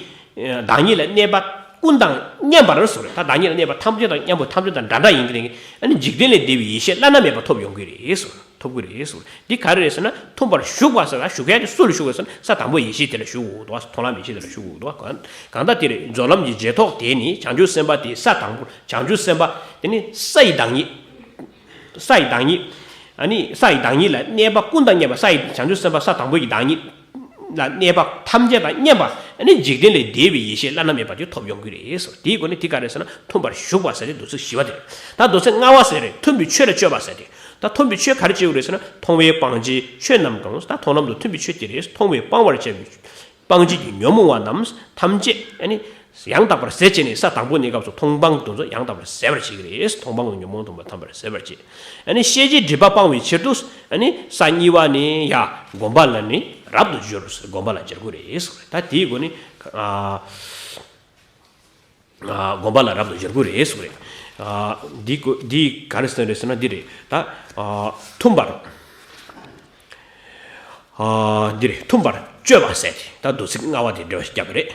བདག་ཉིད་ལ་གནས་པ་ཀུན་དང་མཉམ་པར་གསུངས་རེད། ད་བདག་ཉིད་ལ་གནས་པ་ཐམས་ཅད་དང་མཉམ་པོ་ཐམས་ཅད་དང་འདྲ་འདྲ་ཡིན་གྱི་རེད། ཨ་ནི་འཇིག་རྟེན་ལས་འདས་པའི་ཡེ་ཤེས་བླ་ན་མེད་པ་ཐོབ་ཡོང་གི་རེད་གསུངས། ཐོབ་ཀྱི་རེད་གསུངས། འདི་ག་རེ་རེད་ཟེར་ན། མཐུན་པར་ཞུགས་པ་ཟེར་ལ་ཞུགས་ཡ་དེ་སུ་ལ་ཞུགས་པ་ཟེར་ན། ས་དང་པོ་ཡེ་ཤེས་དེ་ལ་ཞུགས་དགོས་འདུག་མཐོང་ལམ་ཡེ་ཤེས་དེ་ལ་ཞུགས་དགོས་འདུག་གང་ལྟར་དེ་རེད། སྦྱོར་ལམ་གྱི་རྗེས་ཐོབ་དེ་ནི་བྱང་ཆུབ་སེམས་དཔའ་དེ་ས་དང་པོ་བྱང་ཆུབ་སེམས་དཔའ་དེ་ནི་ས་ཡི་བདག་ཉིད། ས་ཡི་བདག་ཉིད། ཨ་ནི་ས་ཡི་བདག་ཉིད་ལ་གནས་པ་ཀུན་དང་མཉམ་པ། ས་ཡི་བྱང་ཆུབ་སེམས་དཔའ་ས་དང་པོ་ཡི་བདག་ཉིད་ལ་གནས་པ་ཐམས་ཅད་དང་མཉམ་པ། ཨ་ནི་འཇིག་རྟེན་ལས་འདས་པའི་ཡེ་ཤེས་བླ་ན་མེད་པ་དེ་ཐོབ་ཡོང་གི་རེད་ཟེར། དེའི་སྒོ་ནས་དེ་ག་རེད་ཟེར་ན། མཐུན་པར་ཞུགས་པ་ཟེར་ཏེ་མདོ་ཚིག་བཞི་པ་དེ་རེད། ད་མདོ་ཚིག་ལྔ་པ་ཟེར་རེད། མཐུན་པའི་ཆོས་ལ་སྤྱོད་པ་ཟེར་ཏེ། ད་མཐུན་པའི་ཆོས་ག་རེ་སྤྱོད་དགོས་རེད་ཟེར་ན། མཐོང་བའི་སྤང་བྱའི་ཆོས་རྣམས་གང་། ད་མཐོང་ལམ་དུ་མཐུན་པའི་ཆོས་དེ་རེད། མཐོང་བའི་སྤང་བར་བྱ་བའི་སྤང་བྱེད་ཀྱི་ཉོན་མོངས་པ་རྣམས་ཐམས་ཅད་ཨ་ནི་ཡང་དག་པར་ཟད་བྱས་ནས། ས་དང་པོའི་གནས་སྐབས་སུ་མཐོང་སྤང་དེ་ཚོ་ཡང་དག་པར་ཟད་པར་བྱེད་ཀྱི་རེད། མཐོང་སྤང་གི་ཉོན་མོངས་དང་པོ་ཐམས་ཅད་ཟད་པར་བྱེད། ཨ་ནི་ཤེས་བྱའི་སྒྲིབ་པ་སྤང་བའི་ཕྱིར་དུ། ཨ་ནི་ས་གཉིས་པ་ནི་ཡ་སྒོམ་པ་ལ་ནི་རབ་ཏུ་སྦྱོར། སྒོམ་པ་ལ་སྦྱར་དགོས་རེད་ཟེར། ད་དེའི་སྒོ་ནས་ཨ། ཨ། སྒོམ་པ་ལ་རབ་ཏུ་སྦྱར་དགོས་རེད་ཟེར་རེད། ཨ། འདི་གོ་འདི་ག་རེ་ཟེར་རེད་ཟེར་ན། འདི་རེད་ད། ཨ། མཐུན་པར། ཨ། འདི་རེད། མཐུན་པར་སྤྱོད་པ་ཟེར་ཏེ་ད་མདོ་ཚིག་ལྔ་པ་དེ་འགྲེལ་བཤད་རྒྱག་གི་རེད་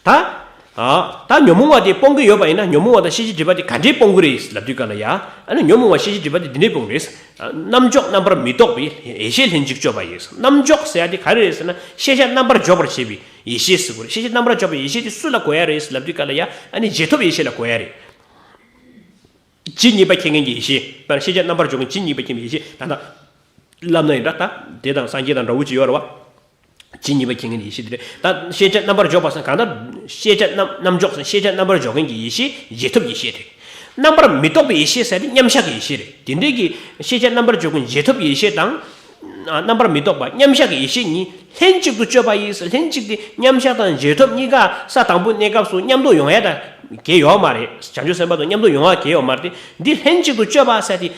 ད། ཨ། ད་ཉོན་མོངས་པ་དེ་སྤོང་གི་ཡོད་པ་ཡིན་ན། ཉོན་མོངས་པ་དང་ཤེས་བྱའི་སྒྲིབ་པ་དེ་ག་འདྲས་སྤོང་གི་རེད་ལབ་དུས་ག་ལ་ཡ། ཨ་ནི་ཉོན་མོངས་པ་ཤེས་བྱའི་སྒྲིབ་པ་དེ་འདི་འདྲས་སྤོང་གི་རེད། རྣམ་འཇོག་རྣམ་པར་མི་རྟོག་པའི་ཡེ་ཤེས་ལྷན་ཅིག་སྤྱོད་པ་ཡིན། རྣམ་འཇོག་ཟེར་ཡ་དེ་ག་རེ་རེད་ཟེར་ན། ཤེས་བྱ་རྣམ་པར་འཇོག་པར་བྱེད་པའི་ཡེ་ཤེས་ཟེར་དགོས་རེད། ཤེས་བྱ་རྣམ་པར་འཇོག་པའི་ཡེ་ཤེས་དེ་སུ་ལ་གོ་ཡ་རེད་ལབ་དུས་ག་ལ་ཡ། ཨ་ནི་རྗེས་ཐོབ་ཡེ་ཤེས་ལ་གོ་ཡ་རེད། ཇི་སྙེད་པ་མཁྱེན་མཁན་གྱི་ཡེ་ཤེས། ད་ཤེས་བྱ་རྣམ་པར་འཇོག་མཁན་ཇི་སྙེད་པ་མཁྱེན་པའི་ཡེ་ཤེས། ད་ལྟ་ལབ་ན་ཡིན་ད། ད་དེ་དང་སངས་རྒྱས་དང་འདྲ་བོ་ཅིག་ཡོད་རེད་བ། ཇི་སྙེད་པ་མཁྱེན་མཁན་གྱི་ཡེ་ཤེས་དེ་རེད། ད་ཤེས་བྱ་རྣམ་པར་འཇོག་པ་ཟེར་གང་ལྟར་ཤེས་བྱ་རྣམ་རྣམ་འཇོག་ཟེར། ཤེས་བྱ་རྣམ་པར་འཇོག་མཁན་གྱི་ཡེ་ཤེས་རྗེས་ཐོབ་ཡེ་ཤེས་རེད། རྣམ་པར་མི་རྟོག་པའི་ཡེ་ཤེས་ཟེར་དེ་མཉམ་གཞག་གི་ཡེ་ཤེས་རེད། དེ་འདྲའི་གི་ཤེས་བྱ་རྣམ་པར་འཇོག་མཁན་རྗེས་ཐོབ་ཡེ་ཤེས་དང་། རྣམ་པར་མི་རྟོག་པ་མཉམ་གཞག་གི་ཡེ་ཤེས་གཉིས་ལྷན་ཅིག་ཏུ་སྤྱོད་པ་ཡིན་ཟེར། ལྷན་ཅིག་དེ་མཉམ་གཞག་དང་རྗེས་ཐོབ་གཉིས་ཀ་ས་དང་པོའི་གནས་སྐབས་སུ་མཉམ་དུ་ཡོང་ཡ་ད་གལ་ཡོད་མ་རེད། བྱང་ཆུབ་སེམས་དཔའ་དང་མཉམ་དུ་ཡོང་ཡ་གལ་ཡོད་མ་རེད་དེ། འདི་ལྷན་ཅིག་ཏུ་སྤྱོད་པ་ཟེར་དེ།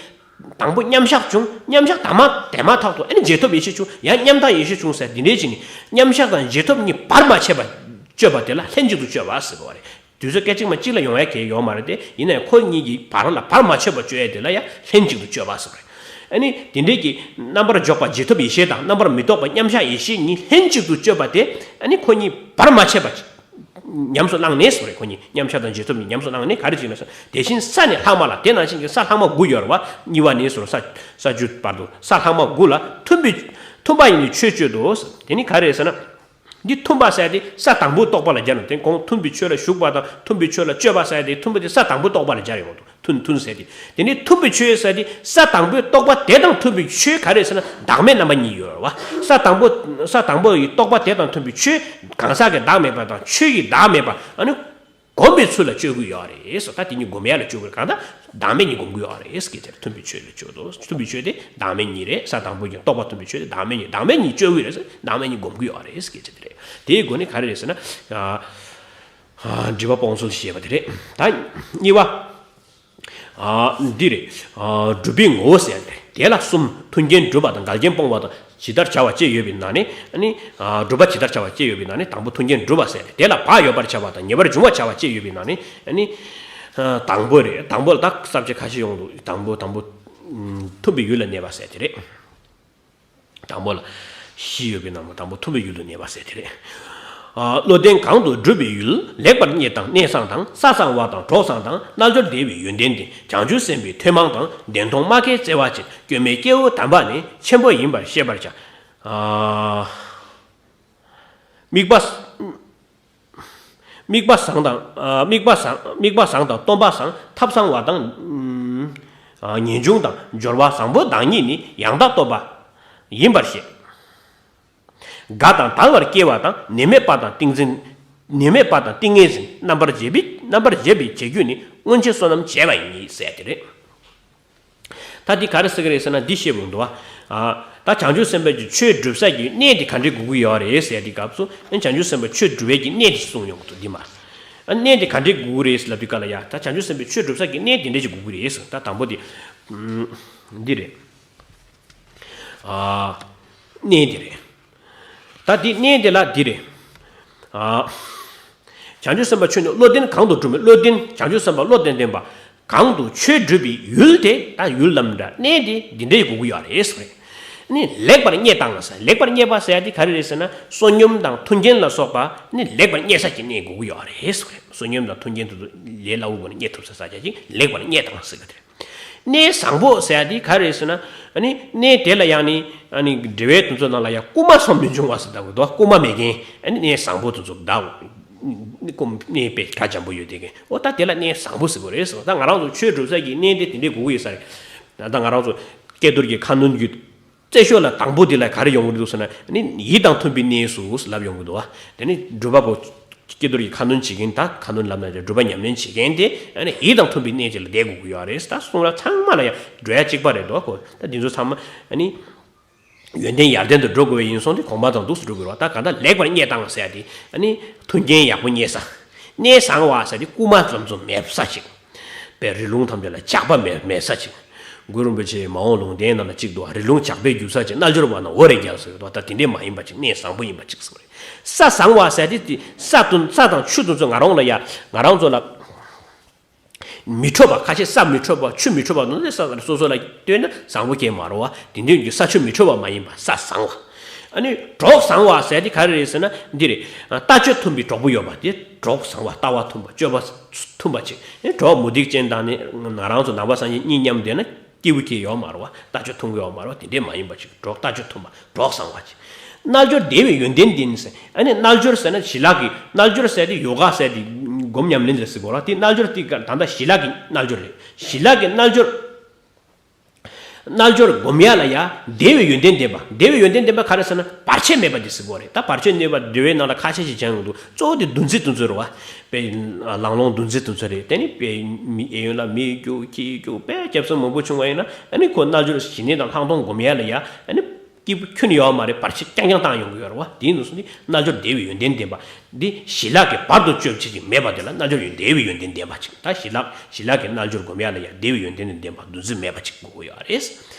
དང་པོ་མཉམ་གཞག་བྱུང་། མཉམ་གཞག་དང་མ་དེ་མ་ཐག་ཏུ་ཨ་ནི་རྗེས་ཐོབ་ཡེ་ཤེས་བྱུང་། ཡང་མཉམ་ཐག་ཡེ་ཤེས་བྱུང་ཟེར། འདི་འདྲའི་ཅིག་ནི་མཉམ་གཞག་དང་རྗེས་ཐོབ་གཉིས་བར་མ་ཆད་པ་སྤྱོད་པ་དེ་ལ་ལྷན་ཅིག་ཏུ་སྤྱོད་པ་ཟེར་བ་རེད། དུས་ཚོད་སྐད་ཅིག་མ་གཅིག་ལ་ཡོང་ཡ་གལ་ཡོད་མ་རེད་དེ། ཡིན་ནའང་ཁོ་གཉིས་ཀྱི་བར་ལ་བར་མ་ཆད་པ་སྤྱོད་ཡ་དེ་ལ་ཡང་ལྷན་ཅིག་ཏུ་སྤྱོད་པ་ཟེར་བ་རེད། ཨ་ནི་དེ་འདྲའི་གི་རྣམ་པར་འཇོག་པ་རྗེས་ཐོབ་ཡེ་ཤེས་དང་རྣམ་པར་མི་རྟོག་པ་མཉམ་གཞག་ཡེ་ཤེས་གཉིས་ལྷན་ཅིག་ཏུ་སྤྱོད་པ་དེ། ཨ་ནི་ཁོ་གཉིས་བར་མ་ཆད་པ་ཉམས་སུ་བླངས་ནས་ཟེར་བ་རེད། ཁོ་གཉིས་མཉམ་གཞག་དང་རྗེས་ཐོབ་གཉིས་ཉམས་སུ་བླངས་ནས་ག་རེ་བྱེད་ན་ཟེར། དེ་བཞིན་ས་ནས་ལྷག་མ་ལ། དེ་ནང་བཞིན་གྱི་ས་ལྷག་མ་དགུ་ཡོད་རེད་བ། གཉིས་པ་ནས་ཟེར་ས་ས་བཅུ་བར་དུ་ས་ལྷག་མ་དགུ་ལ་མཐུན་པའི་མཐུན་པ་ཡིན་པའི་ཆོས་སྤྱོད་དོ་ཟེར། དེ་ནི་ག་རེ་རེད་ཟེར་ན། འདི་མཐུན་པ་ཟེར་དེ་ས་དང་པོའི་རྟོག་པ་ལ་སྦྱར་ནས། དེ་གོང་མཐུན་པའི་ཆོས་ལ་ཞུགས་པ་དང་མཐུན་པའི་ཆོས་ལ་སྤྱོད་པ་ཟེར་དེ། མཐུན་པ་དེ་ས་དང་པོའི་རྟོག་པ་ལ་སྦྱར་ཡོང་དུས། མཐུན་མཐུན་ཟེར་དེ། དེ་ནི་མཐུན་པའི་ཆོས་ཟེར་དེ་ས་དང་པོའི་རྟོག་པ་དེ་དང་མཐུན་པའི་ཆོས་ག་རེ་ཟེར་ན། བདག་མེད་རྣམ་པ་གཉིས་ཡོད་རེད་བ། ས་དང་པོ་ས་དང་པོ་ཡི་རྟོག་པ་དེ་དང་མཐུན་པའི་ཆོས། གང་ཟག་གི་བདག་མེད་པ་དང་ཆོས་ཀྱི་བདག་མེད་པ། ཨ་ནི་སྒོམ་པའི་ཚུལ་ལ་སྤྱོད་དགོས་ཡོད་རེད་ཟེར། ད་དེ་གཉིས་སྒོམ་ཡ་ལ་སྤྱོད་དགོས། གང་ལྟར་བདག་མེད་གཉིས་སྒོམ་དགོས་ཡོད་རེད་ཟེར། སྐད་ཆ་རེད། མཐུན་པའི་ཆོས་ལ་སྤྱོད་དོ། མཐུན་པའི་ཆོས་དེ་བདག་མེད་གཉིས་རེད། ས་དང་པོ་གི་རྟོག་པ་མཐུན་པའི་ཆོས་དེ་བདག་མེད་གཉིས། བདག་མེད་གཉིས་སྤྱོད་དགོས་རེད་ཟེར། བདག་མེད་གཉིས་སྒོམ་དགོས་ཡོད་རེད་ཟེར། སྐད་ཆ་དེ་རེད། དེའི་སྒོ་ནས་ག་རེ་རེད་ཟེར་ན། ཨ། ཨ། སྒྲིབ་པ་སྤོང་ཚུལ་ཞེས་པ་དེ་རེད། ད་གཉིས་པ། ཨ། འདི་རེད། ཨ། སྒྲུབ་པའི་ངོ་བོ་ཟེར་ཡ་རེད། དེ་ལ་གསུམ། མཐུན་རྐྱེན་སྒྲུབ་པ་དང་འགལ་རྐྱེན་སྤོང་བ་དང་ཇི་ལྟར་བྱ་བ་བཅས་ཡོད་པའི་ནང་ནས། ཨ་ནི། ཨ། སྒྲུབ་པ་ཇི་ལྟར་བྱ་བ་བཅས་ཡོད་པའི་ནང་ནས་དང་པོ་མཐུན་རྐྱེན་སྒྲུབ་པ་ཟེར་ཡ་རེད། དེ་ལ་བག་ཡོད་པར་བྱ་བ་དང་ངེས་པར་འབྱུང་བར་བྱ་བ་བཅས་ཡོད་པའི་ནང་ནས། ཨ་ནི། ཨ། དང་པོ་རེད། དང་པོ་ལ་ད་ས་བཅད་ཁ་ཤས་ཡོང་འདུག་དང་པོ་དང་པོ། ཨ། མཐུན་པའི་ཡུལ་ལ་གནས་པ་ཟེར་དེ་རེད། དང་པོ་ལ་བཞི་ཡོད་པའི་ནང་ནས་དང་པོ་མཐུན་པའི་ཡུལ་དུ་གནས་པ་ཟེར་དེ་རེད། ཨ། བློ་ལྡན་གང་དུ་སྒྲུབ་པའི་ཡུལ། ལེགས་པར་རྙེད་དང་གནས་བཟང་དང་། ས་བཟང་བ་དང་གྲོགས་བཟང་དང་། རྣལ་འབྱོར་བདེ་བའི་ཡོན་ཏན་ལྡན། བྱང་ཆུབ་སེམས་དཔའི་ཐུན་མོང་དང་། བདེན་མཐོང་སྨྲ་མཁས་བརྩེ་བ་ཅན། སྐྱོན་མེད་སྐྱེ་བོ་དམ་པ་ནི། ཆེན་པོ་ཡིན་པར་ཤེས་པར་བྱ། ཨ། དམིགས་པ། དམིགས་པ་བཟང་དང་། ཨ། དམིགས་པ་བཟང་། དམིགས་པ་བཟང་དང་སྟོན་པ་བཟང་། ཐབས་བཟང་བ་དང་། ཨ། ངེས་འབྱུང་དང་། སྦྱོར་བ་བཟང་པོ་བདག་ཉིད་ནི། ཡང་དག་རྟོགས་པ་ཡིན་པར་ཤེས། དགའ་དང་དང་བར་སྐྱེ་བ་དང་། ནད་མེད་པ་དང་ཏིང་འཛིན། ནུས་མེད་པ་དང་ཏིང་ངེ་འཛིན་རྣམ་པར་འབྱེད་པའི་རྣམ་པར་འབྱེད་པའི་བྱེད་རྒྱུ་ནི་མངོན་རྗེས་བསོད་ནམས་བྱས་པ་ཡིན་ཟེར་ཏེ་རེད། ད་འདི་ག་རེ་ཟེར་གི་རེད་ཟེར་ན། འདི་བཤད་དགོས་འདུག་བ། ཨ། ད་བྱང་ཆུབ་སེམས་དཔའ་གྱི་ཆོས་སྒྲུབ་ས་ཀྱི་གནས་དེ་ག་འདྲའི་དགོས་ཀྱི་ཡོད་རེད་ཟེར་དེའི་སྐབས་སུ། ཨ། བྱང་ཆུབ་སེམས་དཔའ་ཆོས་སྒྲུབ་པའི་གི་གནས་དེ་གསུངས་ཡོང་གི་འདུག་འདི་མ། ཨ། གནས་དེ་ག་འདྲའི་དགོས་ཀྱི་རེད་ཟེར་ལབ་དུས་སྐབས་ལ་ཡ། ད་བྱང་ཆུབ་སེམས་དཔའི་ཆོས་སྒྲུབ་ས་ཀྱི་གནས་དེ་འདྲ་ཞིག་དགོས་ཀྱི་རེད་ཟེར། ད་དང་པོ་དེ། ཨ། འདི་རེད། ཨ། གནས་དེ་རེད། ད་འདི་གནས་དེ་ལ་འདི་རེད། ཨ། བྱང་ཆུབ་སེམས་དཔའ་ཆོས་ནི་བློ་ལྡན་གང་དུ་སྒྲུབ་མིན། བློ་ལྡན་བྱང་ཆུབ་སེམས་དཔའ་བློ་ལྡན་ལྡན་པ་གང་དུ་ཆོས་སྒྲུབ་པའི་ཡུལ་དེ། ད་ཡུལ་ལམ་འདྲ་གནས་དེ་འདི་འདྲའི་དགོས་ཀྱི་ཡོད་རེད་ཟེར། ནི་ལེགས་པར་རྙེད་དང་ཟེར། ལེགས་པར་རྙེད་པ་ཟེར་ཡ་དེ་ག་རེ་རེད་ཟེར་ན། བསོད་སྙོམས་དང་མཐུན་རྐྱེན་ལ་སོགས་པ་ནི་ལེགས་པར་རྙེད་ས་ཀྱི་གནས་དགོས་ཀྱི་ཡོད་རེད་ཟེར། བསོད་སྙོམས་དང་མཐུན་རྐྱེན་དེ་ཚོ་ལས་སླ་བོ་སྒོ་ནས་རྙེད་ཐུབ་ས་ས་ཆ་ཅིག་ལེགས་པར་རྙེད་དང་ཟེར་གི་དེ་རེད། གནས་བཟང་པོ་ཟེར་ཡ་དེ་ག་རེ་རེད་ཟེར་ན། ཨ་ནི་གནས་དེ་ལ་ཡང་ནི། ཨ་ནི་འགྲེལ་པའི་དེ་ཚོ་ནང་ལ་ཡང་རྐུ་མ་སོགས་མི་འབྱུང་བ་ཟེར་ལྟ་བུ་འདུག་རྐུ་མ་མེད་མཁན། ཨ་ནི་གནས་བཟང་པོ་དེ་ཚོ་གདའ། རྐུ་གནས་དཔེ་གྲ་འཇམ་པོ་ཡོད་དེ་གན། འོ་ད་དེ་ལ་གནས་བཟང་པོ་ཟེར་དགོས་རེད་ཟེར། ད་ང་རང་ཚོ་ཆོས་སྒྲུབ་ས་ཀྱི་གནས་དེ་དེ་འདྲའི་དགོས་ཀྱི་ཡོད་ས་རེད། ད་ད་ང་རང་ཚོ་ཀྱེ་རྡོར་གྱི་ཁ་གནོན་གྱི་རྩེ་ཤོག་ལ་དང་པོ་དེ་ལ་ག་རེ་ཡོང་གི་འདུག་ཟེར་ན། ནི་ཡིད་དང་མཐུན་པའི་གནས་སུ་ལབ་ཡོང་གི་འདུག་བ། དེ་ནི་སྒྲུབ་པ་པོ་ཀྱེ་རྡོར་གྱི་ཁ་གནོན་བྱེད་མཁན། ད་ཁ་གནོན་ལབ་ན་རེད། སྒྲུབ་པ་ཉམས་ལེན་བྱེད་མཁན་དེ། ཨ་ནི་ཡིད་དང་མཐུན་པའི་གནས་ཅིག་ལ་བསྡད་དགོས་ཀྱི་ཡོད་རེད། ད་གསུང་རབ་ཚང་མ་ལ་ཡང་འགྲོ་ཡ་གཅིག་པ་རེད་འདུག་གོ། ད་འདི་ཚོ་ཚང་མ་ཨ་ནི་ཡོན་ཏན་ཡར་ལྡན་དུ་འགྲོ་དགོས་པ་ཡིན་སོང་དེ་གོང་མ་དང་འདུག་སེ་འགྲོ་དགོས་རེད་བ། ད་གང་ལྟར་ལེགས་པར་རྙེད་དང་ཟེར་ཡ་དེ། ཨ་ནི་མཐུན་རྐྱེན་ཡག་པོ་རྙེད་ས། གནས་བཟང་བ་ཟེར་དེ་རྐུ་མ་ཙམ་ཙམ་མེད་ས་ཅིག་དཔེ་རི་ལུང་ཐམས་ཅད་ལ་ཇག་པ་མེད་མེད་ས་ཅིག་གུ་རུ་རིན་པོ་ཆེའི་མ་འོངས་ལུང་བསྟན་ནང་ལ་གཅིག་འདུག་རི་ལུང་ཇག་པས་རྒྱུག་ས་ཅིག་རྣལ་འབྱོར་བ་རྣམས་འོ་རེ་རྒྱལ་ཟེར་གི་འདུག་ད་དེ་འདྲས་མ་ཡིན་པ་ཅིག་གནས་བཟང་པོ་ཡིན་པ་ཅིག་ཟེར་བ་རེད། ས་བཟང་བ་ཟེར་དེ་དེ་ས་དང་ས་དང་ཆུ་དེ་ཚོ་ང་རང་ལ་ཡ། ང་རང་ཚོ་ལ་མི་འཕྲོད་པ། ཁ་ཤས་ས་མི་འཕྲོད་པ་ཆུ་མི་འཕྲོད་པ་དེ་ཚོ་ས་སོ་སོ་ལ་ལྟོས་ན་བཟང་པོ་སྐྱེ་མ་རེད་བ། དེ་འདྲས་ཀྱི་ས་ཆུ་མི་འཕྲོད་པ་མ་ཡིན་པ་ས་བཟང་བ། ཨ་ནི་གྲོགས་བཟང་བ་ཟེར་དེ་ག་རེ་རེད་ཟེར་ན་འདི་རེད། ལྟ་སྤྱོད་མཐུན་པའི་གྲོགས་པོ་ཡོད་པ་དེ་གྲོགས་བཟང་བ། ལྟ་བ་མཐུན་པ། སྤྱོད་པ་མཐུན་པ་ཅིག་ཨེ། གྲོགས་མུ་སྟེགས་ཅན་དང་ནི་ང་རང་ཚོ་ནང་པ་སངས་རྒྱས་གཉིས་མཉམ་བསྡད་ན་སྐྱིད་པོ་སྐྱིད་ཡོད་མ་རེད་བ། ལྟ་སྤྱོད་མཐུན་གི་ཡོད་མ་རེད་བ། དེ་འདྲས་མ་ཡིན་པ་ཅིག་གྲོགས་ལྟ་སྤྱོད་མཐུན་པ། གྲོགས་བཟང་བ་ཅིག་རྣལ་འབྱོར་བདེ་བའི་ཡོན་ཏན་ལྡན་ཟེར། ཨ་ནི་རྣལ་འབྱོར་ཟེར་ན་ཞི་ལྷག་གི་རྣལ་འབྱོར་ཟེར་དེ་ཡོ་ག་ཟེར་དེ་སྒོམ་ཉམས་ལེན་ཟེར་གོ་ར། དེ་རྣལ་འབྱོར་དེ་ད་ལྟ་ཞི་ལྷག་གི་རྣལ་འབྱོར་རེད། ཞི་ལྷག་གི་རྣལ་འབྱོར། རྣལ་འབྱོར་སྒོམ་ཡ་ལ་ཡ་བདེ་བའི་ཡོན་ཏན་ལྡན་པ། བདེ་བའི་ཡོན་ཏན་ལྡན་པ་ག་རེ་ཟེར་ན་བར་ཆད་མེད་པ་དེ་ཟེར་གོ་རེད། ད་བར་ཆད་མེད་པ་འགྲེལ་པའི་ནང་ལ་ཁ་ཤས་ཤིག་སྦྱར་ཡོང་འདུག་གཙོ་བོ་དེ་འདུ་འཛི་དེ་ཚོ་རེད་བ། དཔེ་ལང་ལོང་འདུ་འཛི་དེ་ཚོ་རེད། དེ་ནི་དཔེ་མི་གཡས་གཡོན་ལ་མི་རྒྱུག་ཁྱི་རྒྱུག་དཔེ་སྐྱབས་སུ་མང་པོ་བྱུང་བ་ཡིན་ན། ཨ་ནི་ཁོ་རྣལ་འབྱོར་ཞི་གནས་དང་ལྷག་མཐོང་སྒོམ་ཡ་ལ་ཡ། ཨ་ནི་སྐྱིད་པོ་ཁྱོན་ནས་ཡོད་མ་རེད། བར་ཆད་རྐྱང་རྐྱང་བཏང་ཡོང་གི་ཡོད་རེད་བ། དེ་ཡིན་དུས་སོ་ནི་རྣལ་འབྱོར་བདེ་བའི་ཡོན་ཏན་ལྡན་པ། འདི་ཞི་ལྷག་གི་བར་དུ་གཅོད་བྱེད་ཅིག་མེད་པ་དེ་ལ་རྣལ་འབྱོར་ཡོན་བདེ་བའི་ཡོན་ཏན་ལྡན་པ་ཅིག་ད་ཞི་ལྷག་ཞི་ལྷག་གི་རྣལ་འབྱོར་སྒོམ་ཡ་ལ་ཡ་བདེ་བའི་ཡོན་ཏན་དང་ལྡན་པ་འདུ་འཛི་མེད་པ་ཅིག་དགོས་ཀྱི་ཡོད་རེད།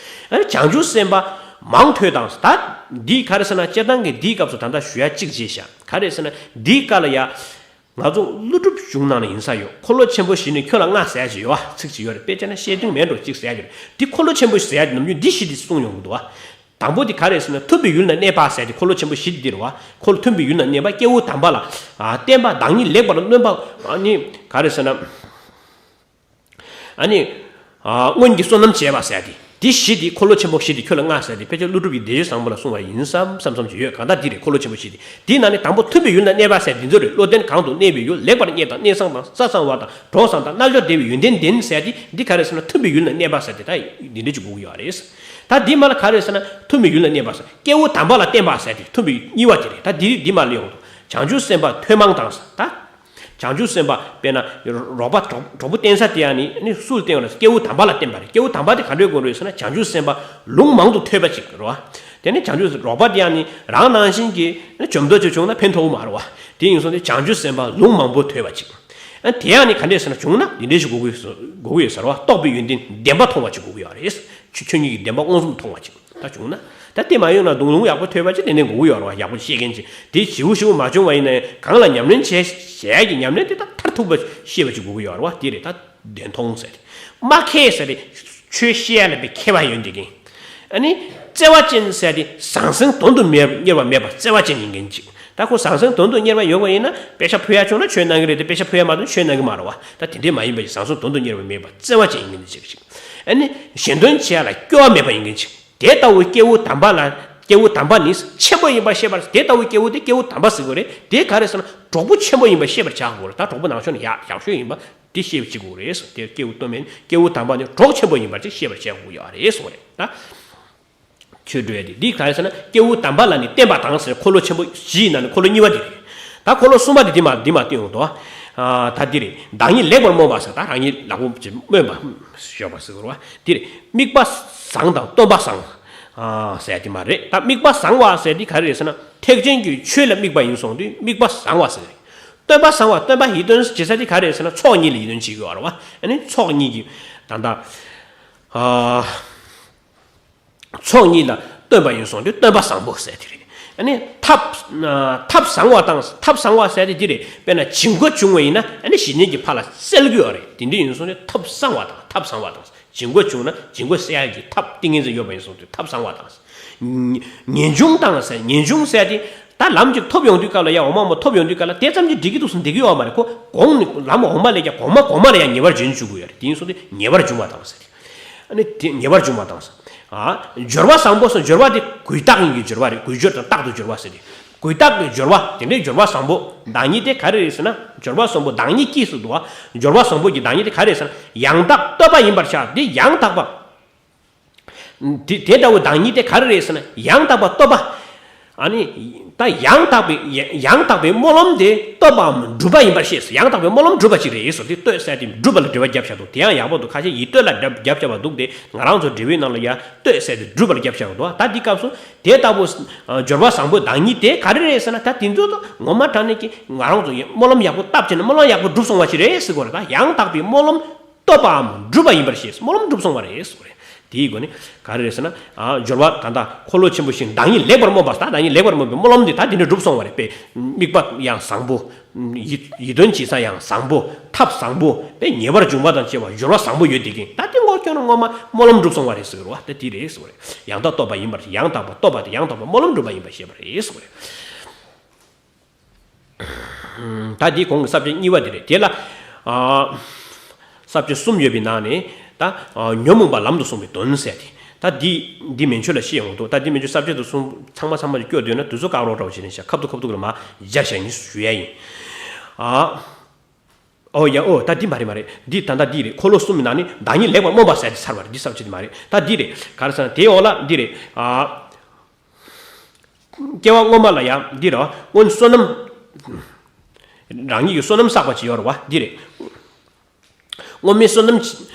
ཨ་ནི་བྱང་ཆུབ་སེམས་དཔའ་མང་ཐོས་དང་། ད་འདི་ག་རེ་ཟེར་ན་སྤྱིར་བཏང་གི་འདིའི་སྐབས་སུ་ད་ལྟ་ཞུ་ཡ་གཅིག་བྱས་ཤག་ག་རེ་ཟེར་ན་འདིའི་སྐབས་ལ་ཡ། ང་ཚོ་ཀླུ་སྒྲུབ་གཞུང་ནང་ལ་ཡིན་ས་ཡོད། འཁོར་ལོ་ཆེན་པོ་བཞི་ནི་ཁྱོད་ལ་མངའ་ཟེར་ཡ་ཅིག་ཡོད་བ། ཚིག་ཅིག་ཡོད་རེད། དཔེ་བྱས་ན་བཤད་དོན་མེད་འགྲོ་གཅིག་ཟེར་ཡ་ཅིག་རེད། འདི་འཁོར་ལོ་ཆེན་པོ་བཞི་ཟེར་ཡ་ཅིག་ནམ་རྒྱུན་འདི་བཞི་འདི་གསུངས་ཡོང་གི་འདུག་བ། དང་པོ་དེ་ག་རེ་ཟེར་ན་མཐུན་པའི་ཡུལ་ན་གནས་པ་ཟེར་དེ་འཁོར་ལོ་ཆེན་པོ་བཞི་དེ་རེད་བ། འཁོར་ལོ་མཐུན་པའི་ཡུལ་ན་གནས་པ། སྐྱེས་བུ་དམ་པ་ལ་ཨ་བསྟེན་པ། བདག་ཉིད་ལེགས་པར་གནོན་པ། ཨ་ནི་ག་རེ་ཟེར་ན། ཨ་ནི་ཨ་སྔོན་གྱི་བསོད་ནམས་བྱས་པ་ཟེར་དེ། དེ་བཞི་དེ། འཁོར་ལོ་ཆེན་པོ་བཞི་དེ་ཁྱོད་ལ་མངའ་ཟེར་དེ། ཕལ་ཆེར་ཀླུ་སྒྲུབ་ཀྱི་བདེ་སྤྱོད་བཟང་པོ་ལ་གསུངས་པ་ཡིན་བསམ་བསམ་བསམ་ཅིག་ཡོད། གང་ལྟར་འདི་རེད། འཁོར་ལོ་ཆེན་པོ་བཞི་དེ། དེའི་ནང་ནས་དང་པོ་མཐུན་པའི་ཡུལ་ན་གནས་པ་ཟེར་འདི་ཚོ་རེད། བློ་ལྡན་གང་དུ་གནས་པའི་ཡུལ། ལེགས་པར་རྙེད་དང་གནས་བཟང་དང་། ས་བཟང་བ་དང་། གྲོགས་བཟང་དང་། རྣལ་འབྱོར་བདེ་བའི་ཡོན་ཏན་ལྡན་ཟེར་དེ། འདི་ག་རེ་ཟེར་ན་མཐུན་པའི་ཡུལ་ན་གནས་པ་ཟེར་དེ། ད་འདི་འདྲ་ཅིག་དགོས་ཀྱི་ཡོད་རེད། ད་འདི་མ་ལ་ག་རེ་ཟེར་ན་མཐུན་པའི་ཡུལ་ན་གནས་པ་ཟེར། སྐྱེས་བུ་དམ་པ་ལ་བསྟེན་པ་ཟེར་དེ། མཐུན་པའི་གཉིས་པ་དེ་རེད། ད་འདི་འདི་མ་ལ་ཡོང་དུ་བྱང་ཆུབ་སེམས་དཔའ་ཐོས་མང་དང་། ད་བྱང་ཆུབ་སེམས་དཔའ་དཔེར་ན་རོགས་པ་གྲོགས་གྲོགས་པོ་བསྟེན་ས་དེ་ཡང་ནི་ནི་སུ་ལ་བསྟེན་པ་རེད། སྐྱེས་བུ་དམ་པ་ལ་བསྟེན་པ་རེད། སྐྱེས་བུ་དམ་པ་དེ་ག་འདྲའི་སྐོར་རེད་ཟེར་ན་བྱང་ཆུབ་སེམས་དཔའ་ལུང་མང་དུ་ཐོས་པ་ཅིག་རེད་བ། དེ་ནི་བྱང་ཆུབ་རོགས་པ་དེ་ཡང་ནི་རང་ནང་བཞིན་གྱི་ནི་བྱམས་མདོག་ཅིག་བྱུང་ན་ཕན་ཐོགས་མ་རེད་བ། དེ་ཡིན་སོང་དེ་བྱང་ཆུབ་སེམས་དཔའ་ལུང་མང་པོ་ཐོས་པ་ཅིག་ཨ་དེ་ཡང་ནི་ག་འདྲས་ཟེར་ན་བྱུང་ན་འདི་འདྲས་ཞིག་དགོས་ཀྱི་ཡོད་ཟེར་བ། རྟོགས་པའི་ཡོན་ཏན་བདེན་པ་མཐོང་བ་ཅིག་དགོས་ཀྱི་ཡོད་རེད། ཆོས་ཆོས་ཉིད་ཀྱི་བདེན་པ་མངོན་སུམ་མཐོང་བ་ཅིག་ད་བྱུང་ན། ད་དེ་མ་ཡོང་ན་སྡུག་ལུང་ཡག་པོ་ཐོས་པ་ཅིག་དེ་ནས་དགོས་ཀྱི་ཡོད་རེད་བ། ཡག་པོ་ཤེས་མཁན་ཅིག་དེ་ཞིབ་པོ་ཞིབ་པོ་མ་བྱུང་བ་ཡིན་ན་ཡང་གང་ལ་ཉམས་ལེན་བྱས་བྱས་ཀྱི་ཉམས་ལེན་དེ་དག་མཐར་ཐུག་པ་ཤེས་པ་ཅིག་དགོས་ཀྱི་ཡོད་རེད་བ། དེ་རེད། ད་བདེན་མཐོང་ཟེར་དེ། སྨྲ་མཁས་ཟེར་དེ་ཆོས་བཤད་ཡ་ལ་དཔེ་མཁས་པ་ཡོད་འདི་གིན། ཨ་ནི་བརྩེ་བ་ཅན་ཟེར་དེ་ཟང་ཟིང་དོན་དུ་གཉེར་གཉེར་བ་མེད་པ་བརྩེ་བ་ཅན་ཡིན་མཁན་ཅིག་ད་ཁོ་ཟང་ཟིང་དོན་དུ་གཉེར་བ་ཡོད་པ་ཡིན་ན་དཔེ་ཆ་ཕུལ་ཡ་བྱུང་ན་ཆོས་གནང་གི་རེད་དེ། དཔེ་ཆ་ཕུལ་ཡ་མ་བྱུང་ན་ཆོས་གནང་གི་མ་རེད་བ། ད་དེ་འདྲས་མ་ཡིན་པ་ཞིག་ཟང་ཟིང་དོན་དུ་གཉེར་བ་མེད་པ་བརྩེ་བ་ཅན་ཡིན་མཁན་ཅིག་ཨ་ནི་གཞན་དོན་བྱེད་ཡ་ལ་སྐྱོ་བ་མེད་པ་ཡིན་མཁན་ཅིག་དེ་ལྟ་བུའི་སྐྱེས་བུ་དམ་པ་ལ། སྐྱེས་བུ་དམ་པ་ནི་ཆེན་པོ་ཡིན་པ་ཤེས་པར། དེ་ལྟ་བུའི་སྐྱེས་བུ་དེ་སྐྱེས་བུ་དམ་པ་ཟེར་དགོས་རེད། དེ་ག་རེ་ཟེར་ན་གྲོགས་པོ་ཆེན་པོ་ཡིན་པ་ཤེས་པར་བྱ་དགོས་རེད། ད་གྲོགས་པོ་ནང་ཆོས་ནི་ཡག་ཡག་ཤོས་ཡིན་པ་དེ་ཤེས་པ་ཅིག་དགོས་རེད། དེ་སྐྱེས་བུ་སྟོད་སྨད་སྐྱེས་བུ་དམ་པ་ནི་གྲོགས་ཆེན་པོ་ཡིན་པར་ཅིག་ཤེས་པར་བྱ་དགོས་ཡོད་རེད་གསུངས་རེད་ད། ཆོས་སྒྲུབ་ཡ་དེ་འདི་ག་རེ་ཟེར་ན་སྐྱེས་བུ་དམ་པ་ལ་ནི་བསྟེན་པ་དང་ཟེར། འཁོར་ལོ་ཆེན་པོ་བཞིའི་ནང་ནས་འཁོར་ལོ་གཉིས་པ་དེ་རེད། ད་འཁོར་ལོ་གསུམ་པ་དེ་འདི་མ་འདི་མ་བསྟན་ཡོང་དོ། ད་འདི་རེད། བདག་ཉིད་ལེགས་པར་སྨོན་པ་ཟེར། ད་རང་ཉིད་ལེགས་པོ་ཅིག་སྨོན་པ་ཞོག་པ་ཟེར་བ་འདི་རེད། དམིགས་པ་བཟང་དང་སྟོན་པ་བཟང་ཟེར་དེ་མ་རེད། ད་དམིགས་པ་བཟང་བ་ཟེར་དེ་ག་རེ་རེད་ཟེར་ན། ཐེག་ཆེན་གྱི་ཆོས་ལ་དམིགས་པ་ཡིན་སོང་དུས་དམིགས་པ་བཟང་བ་ཟེར་རེད། སྟོན་པ་བཟང་བ། སྟོན་པ་ཡིད་རྟོན་བྱེད་ས་དེ་ག་རེད་ཟེར་ན། ཚོགས་གཉིས་ལ་ཡིད་རྟོན་བྱེད་དགོས་པ་རེད་བ། ཨ་ནི་ཚོགས་གཉིས་ཀྱི་ད་ལྟ་ཚོགས་གཉིས་ལ་སྟོན་པ་ཡིན་སོང་དུས་སྟོན་པ་བཟང་པོ་ཟེར་དེ་རེད། ཨ་ནི་ཐབས་ཐབས་བཟང་བ་དང་། ཐབས་བཟང་བ་ཟེར་དེ་འདི་རེད། དཔེར་ན་བྱིང་རྒོད་བྱུང་བ་ཡིན་ན་ཨ་ནི་གཞི་གནས་ཀྱི་ཕར་ལ་སེལ་དགོས་པ་རེད། དེ་འདྲ་ཡིན་སོང་དུས་ཐབས་བཟང་བ་དང་། ཐབས་བཟང་བ་དང་། བྱིང་རྒོད་བྱུང་ན་བྱིང་རྒོད་སེལ་ཡག་གི་ཐབས་ཏིང་ངེ་འཛིན་ཡོད་པ་ཡིན་སོང་དུས་ཐབས་བཟང་བ་དང་། ངེས་འབྱུང་དང་ཟེར། ངེས་འབྱུང་ཟེར་དེ་ད་ལམ་ཅིག་ཐོབ་ཡོང་དུས་སྐབས་ལ་ཡ། འོ་མ་མ་ཐོབ་ཡོང་དུས་སྐབས་ལ་དེ་ཙམ་གྱིས་འགྲིག་གི་འདུག་ཟེར་འགྲིག་གི་ཡོད་མ་རེད། ཁོ་གོང་ནས་ལམ་འོ་མ་ལས་ཀྱང་གོང་མ་གོང་མ་ལ་ཡང་ངེས་པར་འབྱུང་བཅུག་དགོས་ཡོད་རེད། དེ་ཡིན་སོང་དུས་ངེས་པར་འབྱུང་བ་དང་ཟེར་དེ། ཨ་ནི་དེ་ངེས་པར་འབྱུང་བ་དང་ཟེར། ཨ། སྦྱོར་བ་བཟང་པོ་ཟེར། སྦྱོར་བ་དེ་གུས་རྟག་ཡིན་གྱི་སྦྱོར་བ་རེད། གུས་སྦྱོར་དང་རྟག་ཏུ་སྦྱོར་བ་ཟེར་དེ། གུས་རྟག་གི་སྦྱོར་བ་དེ་འདྲའི་སྦྱོར་བ་བཟང་པོ་བདག་ཉིད་དེ་ག་རེ་རེད་ཟེར་ན། སྦྱོར་བ་བཟང་པོ་བདག་ཉིད་ཀྱིས་སུ་འདུག་བ། སྦྱོར་བ་བཟང་པོ་གྱི་བདག་ཉིད་དེ་ག་རེ་རེད་ཟེར་ན། ཡང་དག་བསྟོད་པ་ཡིན་པར་བྱ། དེ་ཡང་དག་པ། དེ་དེ་ལྟ་བུ་བདག་ཉིད་དེ་ག་རེ་རེད་ཟེར་ན། ཡང་དག་པ་བསྟོད་པ། ཨ་ནི། ད་ཡང་དག་པའི་ཡང་དག་པའི་སྨོན་ལམ་དེ་བསྟོད་པའམ་སྒྲུབ་པ་ཡིན་པར་ཤེས། ཡང་དག་པའི་སྨོན་ལམ་སྒྲུབ་པ་ཅིག་རེད་ཟེར་དེ། བསྟོད་ཟེར་དེ་སྒྲུབ་པ་ལ་འགྲེལ་པ་རྒྱབ་བཞག་འདུག། དེ་ཡང་ཡག་པོ་འདུག། ཁ་ཤས་ཡིད་བསྟོད་ལ་རྒྱབ་རྒྱབ་བཞག་པ་འདུག་སྟེ། ང་རང་ཚོ་འགྲེལ་པའི་ནང་ལ་ཡང་བསྟོད་ཟེར་དེ་སྒྲུབ་པ་ལ་རྒྱབ་བཞག་པ་འདུག། ད་འདི་སྐབས་སུ་དེ་ལྟ་བུ་སྦྱོར་བ་བཟང་པོའི་བདག་ཉིད་དེ་ག་རེ་རེད་ཟེར་ན། ད་དེ་ཚོ་ངོ་མ་དྲང་གནས་ཀྱི་ང་རང་ཚོ་ཡི་སྨོན་ལམ་ཡག་པོ་བཏབ་བྱས་ནས་སྨོན་ལམ་ཡག་པོ་སྒྲུབ་སོང་བ་ཞིག་རེད་ཟེར་དགོས་རེད། ད་ཡང་དག་པའི་སྨོན་ལམ་བསྟོད་པའམ་སྒྲུབ་པ་ཡིན་པར་ཤེས། སྨོན་ལམ་སྒྲུབ་སོང་བ་རེད་ཟེར་དགོས་རེད། དེའི་སྒོ་ནས་ག་རེ་རེད་ཟེར་ན། ཨ། སྦྱོར་བ་ད་ལྟ་འཁོར་ལོ་ཆེན་པོ་བཞིན་བདག་ཉིད་ལེགས་པར་སྨོན་པ། ད་བདག་ཉིད་ལེགས་པར་སྨོན་པའི་སྨོན་ལམ་འདི་ད་དེ་འདྲ་སྒྲུབ་སོང་བ་རེད། དཔེ་དམིགས་པ་ཡང་བཟང་པོ། ཡིད་ཡིད་རྟོན་བྱེད་ས་ཡང་བཟང་པོ། ཐབས་བཟང་པོ། དཔེ་ཉེ་བར་འབྱུང་བ་དང་བཅས་པ་སྦྱོར་བ་བཟང་པོ་ཡོད་དེ་གིན། ད་དེ་ངོ་སྐྱོན་ན་ངོ་མ་སྨོན་ལམ་སྒྲུབ་སོང་བ་རེད་ཟེར་བ། ད་དེ་རེད་ཟེར་བ་རེད། ཡང་དག་བསྟོད་པ་ཡིན་པར། ཡང་དག་པ་བསྟོད་པ་དེ་ཡང་དག་པ་སྨོན་ལམ་སྒྲུབ་པ་ཡིན་པར་ཤེས་པ་རེད་ཟེར་བ་རེད། ད་འདི་གོང་གི་ས་བཅད་གཉིས་པ་དེ་རེད། དེ་ལ། ཨ། ས་བཅད་གསུམ་ཡོད་པའི་ནང་ནས་ད། ཨ། ཉོན་མོངས་པ་ལམ་དུ་སོང་བའི་དོན་ཟེར་དེ། ད་འདི་འདི་མན་ཆོད་ལ་བཤད་ཡོང་འདུག། ད་འདི་མན་ཆོད་ས་བཅད་དུ་གསུམ་ཚང་མ་ཚང་མ་ལ་སྐྱོར་འདོད་ན་དུས་ཚོད་བཀག་རོགས་འདྲ་བོ་བྱས་ནས་བཞག། ཁ་ཐུག་ཁ་ཐུག་ལ་མར་སྦྱར་བཞག་ཡིན་ཞུ་ཡ་ཡིན། ཨ། ཨོ་ཡ། ཨོ་ད་འདི་མ་རེད་མ་རེད། འདི་ད་ལྟ་འདི་རེད། འཁོར་ལོ་གསུམ་གྱི་ནང་ནས་བདག་ཉིད་ལེགས་པར་སྨོན་པ་ཟེར་དེ་ཚར་བ་རེད། འདི་ས་བཅད་འདི་མ་རེད། ད་འདི་རེད། ག་རེ་ཟེར་ན་དེའི་འོག་ལ་འདི་རེད། ཨ། སྐྱེ་བ་སྔོན་མ་ལ་ཡང་འདི་རེད་བ། སྔོན་བསོད་ནམས། རང་ཉིད་ཀྱི་བསོད་ནམས་བསགས་པ་ཅིག་ཡོད་རེད་བ། འདི་རེད། སྔོན་མའི་བསོད་ནམས།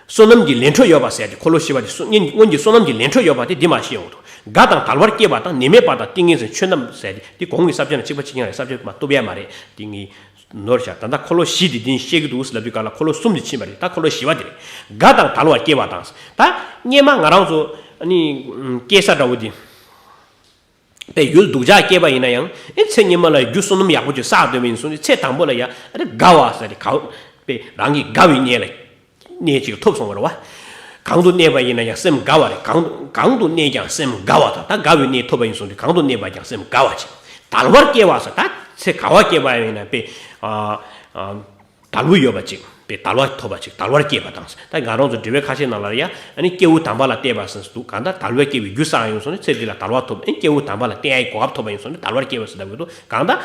བསོད་ནམས་ཀྱི་ལས་འཕྲོ་ཡོད་པ་ཟེར་ཏེ། འཁོར་ལོ་བཞི་པ་དེ་སྔོན་གྱི་བསོད་ནམས་ཀྱི་ལས་འཕྲོ་ཡོད་པ་དེ་འདི་མ་ཤེས་འོང་དུ། དགའ་དང་དལ་བར་སྐྱེ་བ་དང་། ནད་མེད་པ་དང་། ཏིང་ངེ་འཛིན་ཆོས་རྣམས་ཟེར་ཏེ། འདི་གོང་གི་ས་བཅད་ནང་གཅིག་པ་གཅིག་རྐྱང་རེད། ས་བཅད་མ་གཏུབ་ཡ་མ་རེད། འདི་ངས་ནོར་བཞག། ད་ལྟ་འཁོར་ལོ་བཞི་དེ་འདི་བཤད་ཀྱི་འདུག་ཟེར་ལབ་དུས་སྒང་ལ་འཁོར་ལོ་གསུམ་དེ་ཕྱིན་པ་རེད། ད་འཁོར་ལོ་བཞི་པ་དེ་རེད། དགའ་དང་དལ་བར་སྐྱེ་བ་དང་། ད་སྔོན་མ་ང་རང་ཚོ་ནི་སྐྱེ་ས་འདྲ་བོ་དེ། པའི་ཡུལ་སྡུག་ཅག་སྐྱེས་པ་ཡིན་ན་ཡང་། ཨེ་ཚེ་སྔོན་མ་ལ་རྒྱུ་བསོད་ནམས་ཡག་པོ་ཅིག་བསགས་དོན་ཡིན་སོང་ནས། ཚེ་དང་པོ་ལ་ཡང་ཨ་རེ་དགའ་བ་ཟེར་ཏེ། ག་པའི་རང་གི་དགའ་བའི་གནས་ལ་གནས་ཅིག་ཐོབ་སོང་བ་རེད་བ། གང་དུ་གནས་པ་ཡིན་ན་ཡང་སེམས་དགའ་བ་རེད། གང་གང་དུ་གནས་ཀྱང་སེམས་དགའ་བ་དང་། ད་དགའ་བའི་གནས་ཐོབ་པ་ཡིན་སོང་ནས་གང་དུ་གནས་པ་ཀྱང་སེམས་དགའ་བ་ཅིག། དལ་བར་སྐྱེ་བ་ཟེར། ད་ཚེ་ག་བ་སྐྱེས་པ་ཡིན་ན་པའི། ཨ། ཨ། དལ་བུ་ཡོད་པ་ཅིག། པའི་དལ་བ་ཐོབ་པ་ཅིག། དལ་བར་སྐྱེས་པ་དང་། ད་ང་རང་ཚོ་འགྲེལ་པའི་ཁ་ཤས་ནང་ལ་ཡ། ཨ་ནི་སྐྱེས་བུ་དམ་པ་ལ་བལྟས་པ་ཟེར་འདུག། གང་ལྟར་དལ་བར་སྐྱེ་བའི་རྒྱུ་བསགས་ཡོང་སོང་ནས་ཚེ་འདི་ལ་དལ་བ་ཐོབ། ཨ་ནི་སྐྱེས་བུ་དམ་པ་ལ་བསྟེན་ཡའི་གོ་སྐབས་ཐོབ་པ་ཡིན་སོང་ནས་དལ་བར་སྐྱེས་པ་ཟེར་ལབ་ཀྱི་འདུག། གང་ལྟར་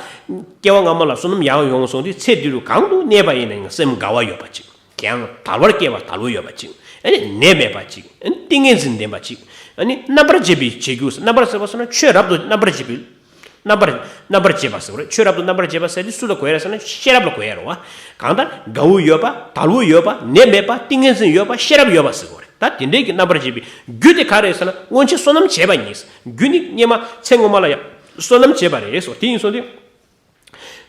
སྐྱེ་བ་སྔ་མ་ལ་བསོད་ནམས་ཡག་ཡོང་སོང་དུས་ཚེ་འདི་རུ་གང་དུ་གནས་པ་ཡིན་ན་ཡང་སེམས་དགའ་བ་ཡོད་པ་ཅིག། ཡང་དལ་བར་སྐྱེ་བ་དལ་བུ་ཡོད་པ་ཅིག། ཨ་ནི་ནད་མེད་པ་ཅིག། ཨ་ནི་ཏིང་ངེ་འཛིན་ལྡན་པ་ཅིག། ཨ་ནི་རྣམ་པར་འབྱེད་པའི་འབྱེད་རྒྱུ། རྣམ་པར་ཟེར་བ་སོགས་ན་ཆོས་རབ་ཏུ་རྣམ་པར་འབྱེད་པའི། རྣམ་པར་རྣམ་པར་འབྱེད་པ་ཟེར་བ་རེད། ཆོས་རབ་ཏུ་རྣམ་པར་འབྱེད་པ་ཟེར་དུས་སུ་ལ་གོ་ཡ་རེད་ཟེར་ན་ཤེས་རབ་ལ་གོ་ཡ་རེད་བ། གང་ལྟར་དགའ་བོ་ཡོད་པ། དལ་བོ་ཡོད་པ། ནད་མེད་པ། ཏིང་ངེ་འཛིན་ཡོད་པ། ཤེས་རབ་ཡོད་པ་ཟེར་བ་རེད། ད་དེ་འདྲའི་གི་རྣམ་པར་འབྱེད་པའི་རྒྱུ་དེ་ག་རེད་ཟེར་ན། སྔོན་ཆད་བསོད་ནམས་བྱས་པ་ཡིན། རྒྱུ་ནི་སྔོན་མ་ཚེ་སྔོན་མ་ལ་ཡང་བསོད་ནམས་བྱས་པ་རེད་ཟེར། དེ་ཡིན་སོང་དུས།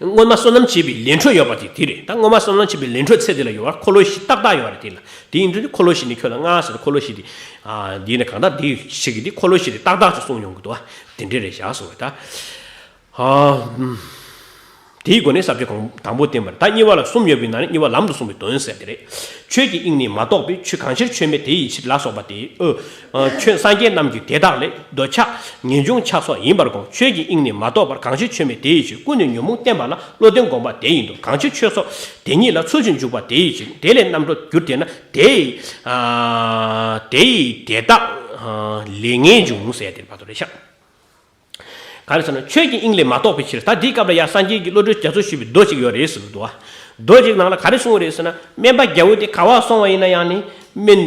སྔོན་མ་བསོད་ནམས་བྱས་པའི་ལས་འཕྲོ་ཡོད་པ་དེ་དེ་རེད། ད་སྔོན་མ་བསོད་ནམས་བྱས་པའི་ལས་འཕྲོ་ཚེ་འདི་ལ་ཡོད་པ། འཁོར་ལོ་བཞི་ཏག་ཏག་ཡོད་པ་རེད་དེ་ལ། དེ་ཡིན་དུས་འཁོར་ལོ་བཞི་ནི་ཁྱོད་ལ་མངའ་ཟེར། འཁོར་ལོ་བཞི་དེ། ཨ། འདི་ནི་གང་ལྟར་འདི་ཞིག་གི་འདི་འཁོར་ལོ་བཞི་དེ་ཏག་ཏག་ཅིག་གསུངས་ཡོང་གི་འདུག། ཨ། དེ་འདྲ་རེད་བཞག་སོང་བས་ད། ཨ། དེའི་སྒོ་ནས་ས་བཅད་གོང་དང་པོ་བསྟན་པ་རེད། ད་གཉིས་པ་ལ་གསུམ་ཡོད་པའི་ནང་ནས་གཉིས་པ་ལམ་དུ་སོང་བའི་དོན་ཟེར་དེ་རེད། ཆོས་ཀྱི་དབྱིངས་ནི་མ་རྟོགས་པའི། ཆོས་གང་ཕྱིར་ཆོས་མེད་དེ་ཡི་ཕྱིར་ལ་སོགས་པ་སྟེ། ཨོ། ཨ། ཆོས་སངས་རྒྱས་རྣམས་ཀྱི་དེ་དག་ལས། འདོད་ཆགས་ངེས་འབྱུང་ཆགས་སོགས་ཡིན་པར་དགོངས། ཆོས་ཀྱི་དབྱིངས་ནི་མ་རྟོགས་པར། གང་ཕྱིར་ཆོས་མེད་དེ་ཡི་ཕྱིར། ཀུན་ནས་ཉོན་མོངས་བརྟེན་པ་ལ། བློ་ལྡན་བསྒོམ་པ་དེ་ཡིན་ཏོ། གང་ཕྱིར་ཆོས་སོགས་དེ་ཉིད་ལ། ཚུལ་བཞིན་འཇུག་པ་དེ་ཡི་ཕྱིར། དེ་ལས་རྣམ་གྲོལ་གྱུར་ཏེ་ན། དེ་ཡི། ཨ། དེ་ཡི་དེ་དག་ལས་ངེས་འབྱུང་ཟེར་དེ་བར་དུ་རེད་ཤག། ག་རེ་ཟེར་ན། ཆོས་ཀྱི་དབྱིངས་ལས་མ་རྟོགས་པའི་ཕྱིར། ད་འདིའི་སྐབས་ལ་ཡང་སངས་རྒྱས་ཀྱི་བློ་གྲོས་རྒྱ་མཚོ་ཞེས་པའི་མདོ་ཅིག་ཡོད་རེད་ཟེར་གྱི་འདུག། མདོ་ཅིག་ནང་ལ་ག་རེ་གསུངས་རེད་ཟེར་ན། སྨན་པ་རྒྱལ་པོ་དེ་ག་བ་སོང་བ་ཡིན་ན་ཡང་ནི་སྨན་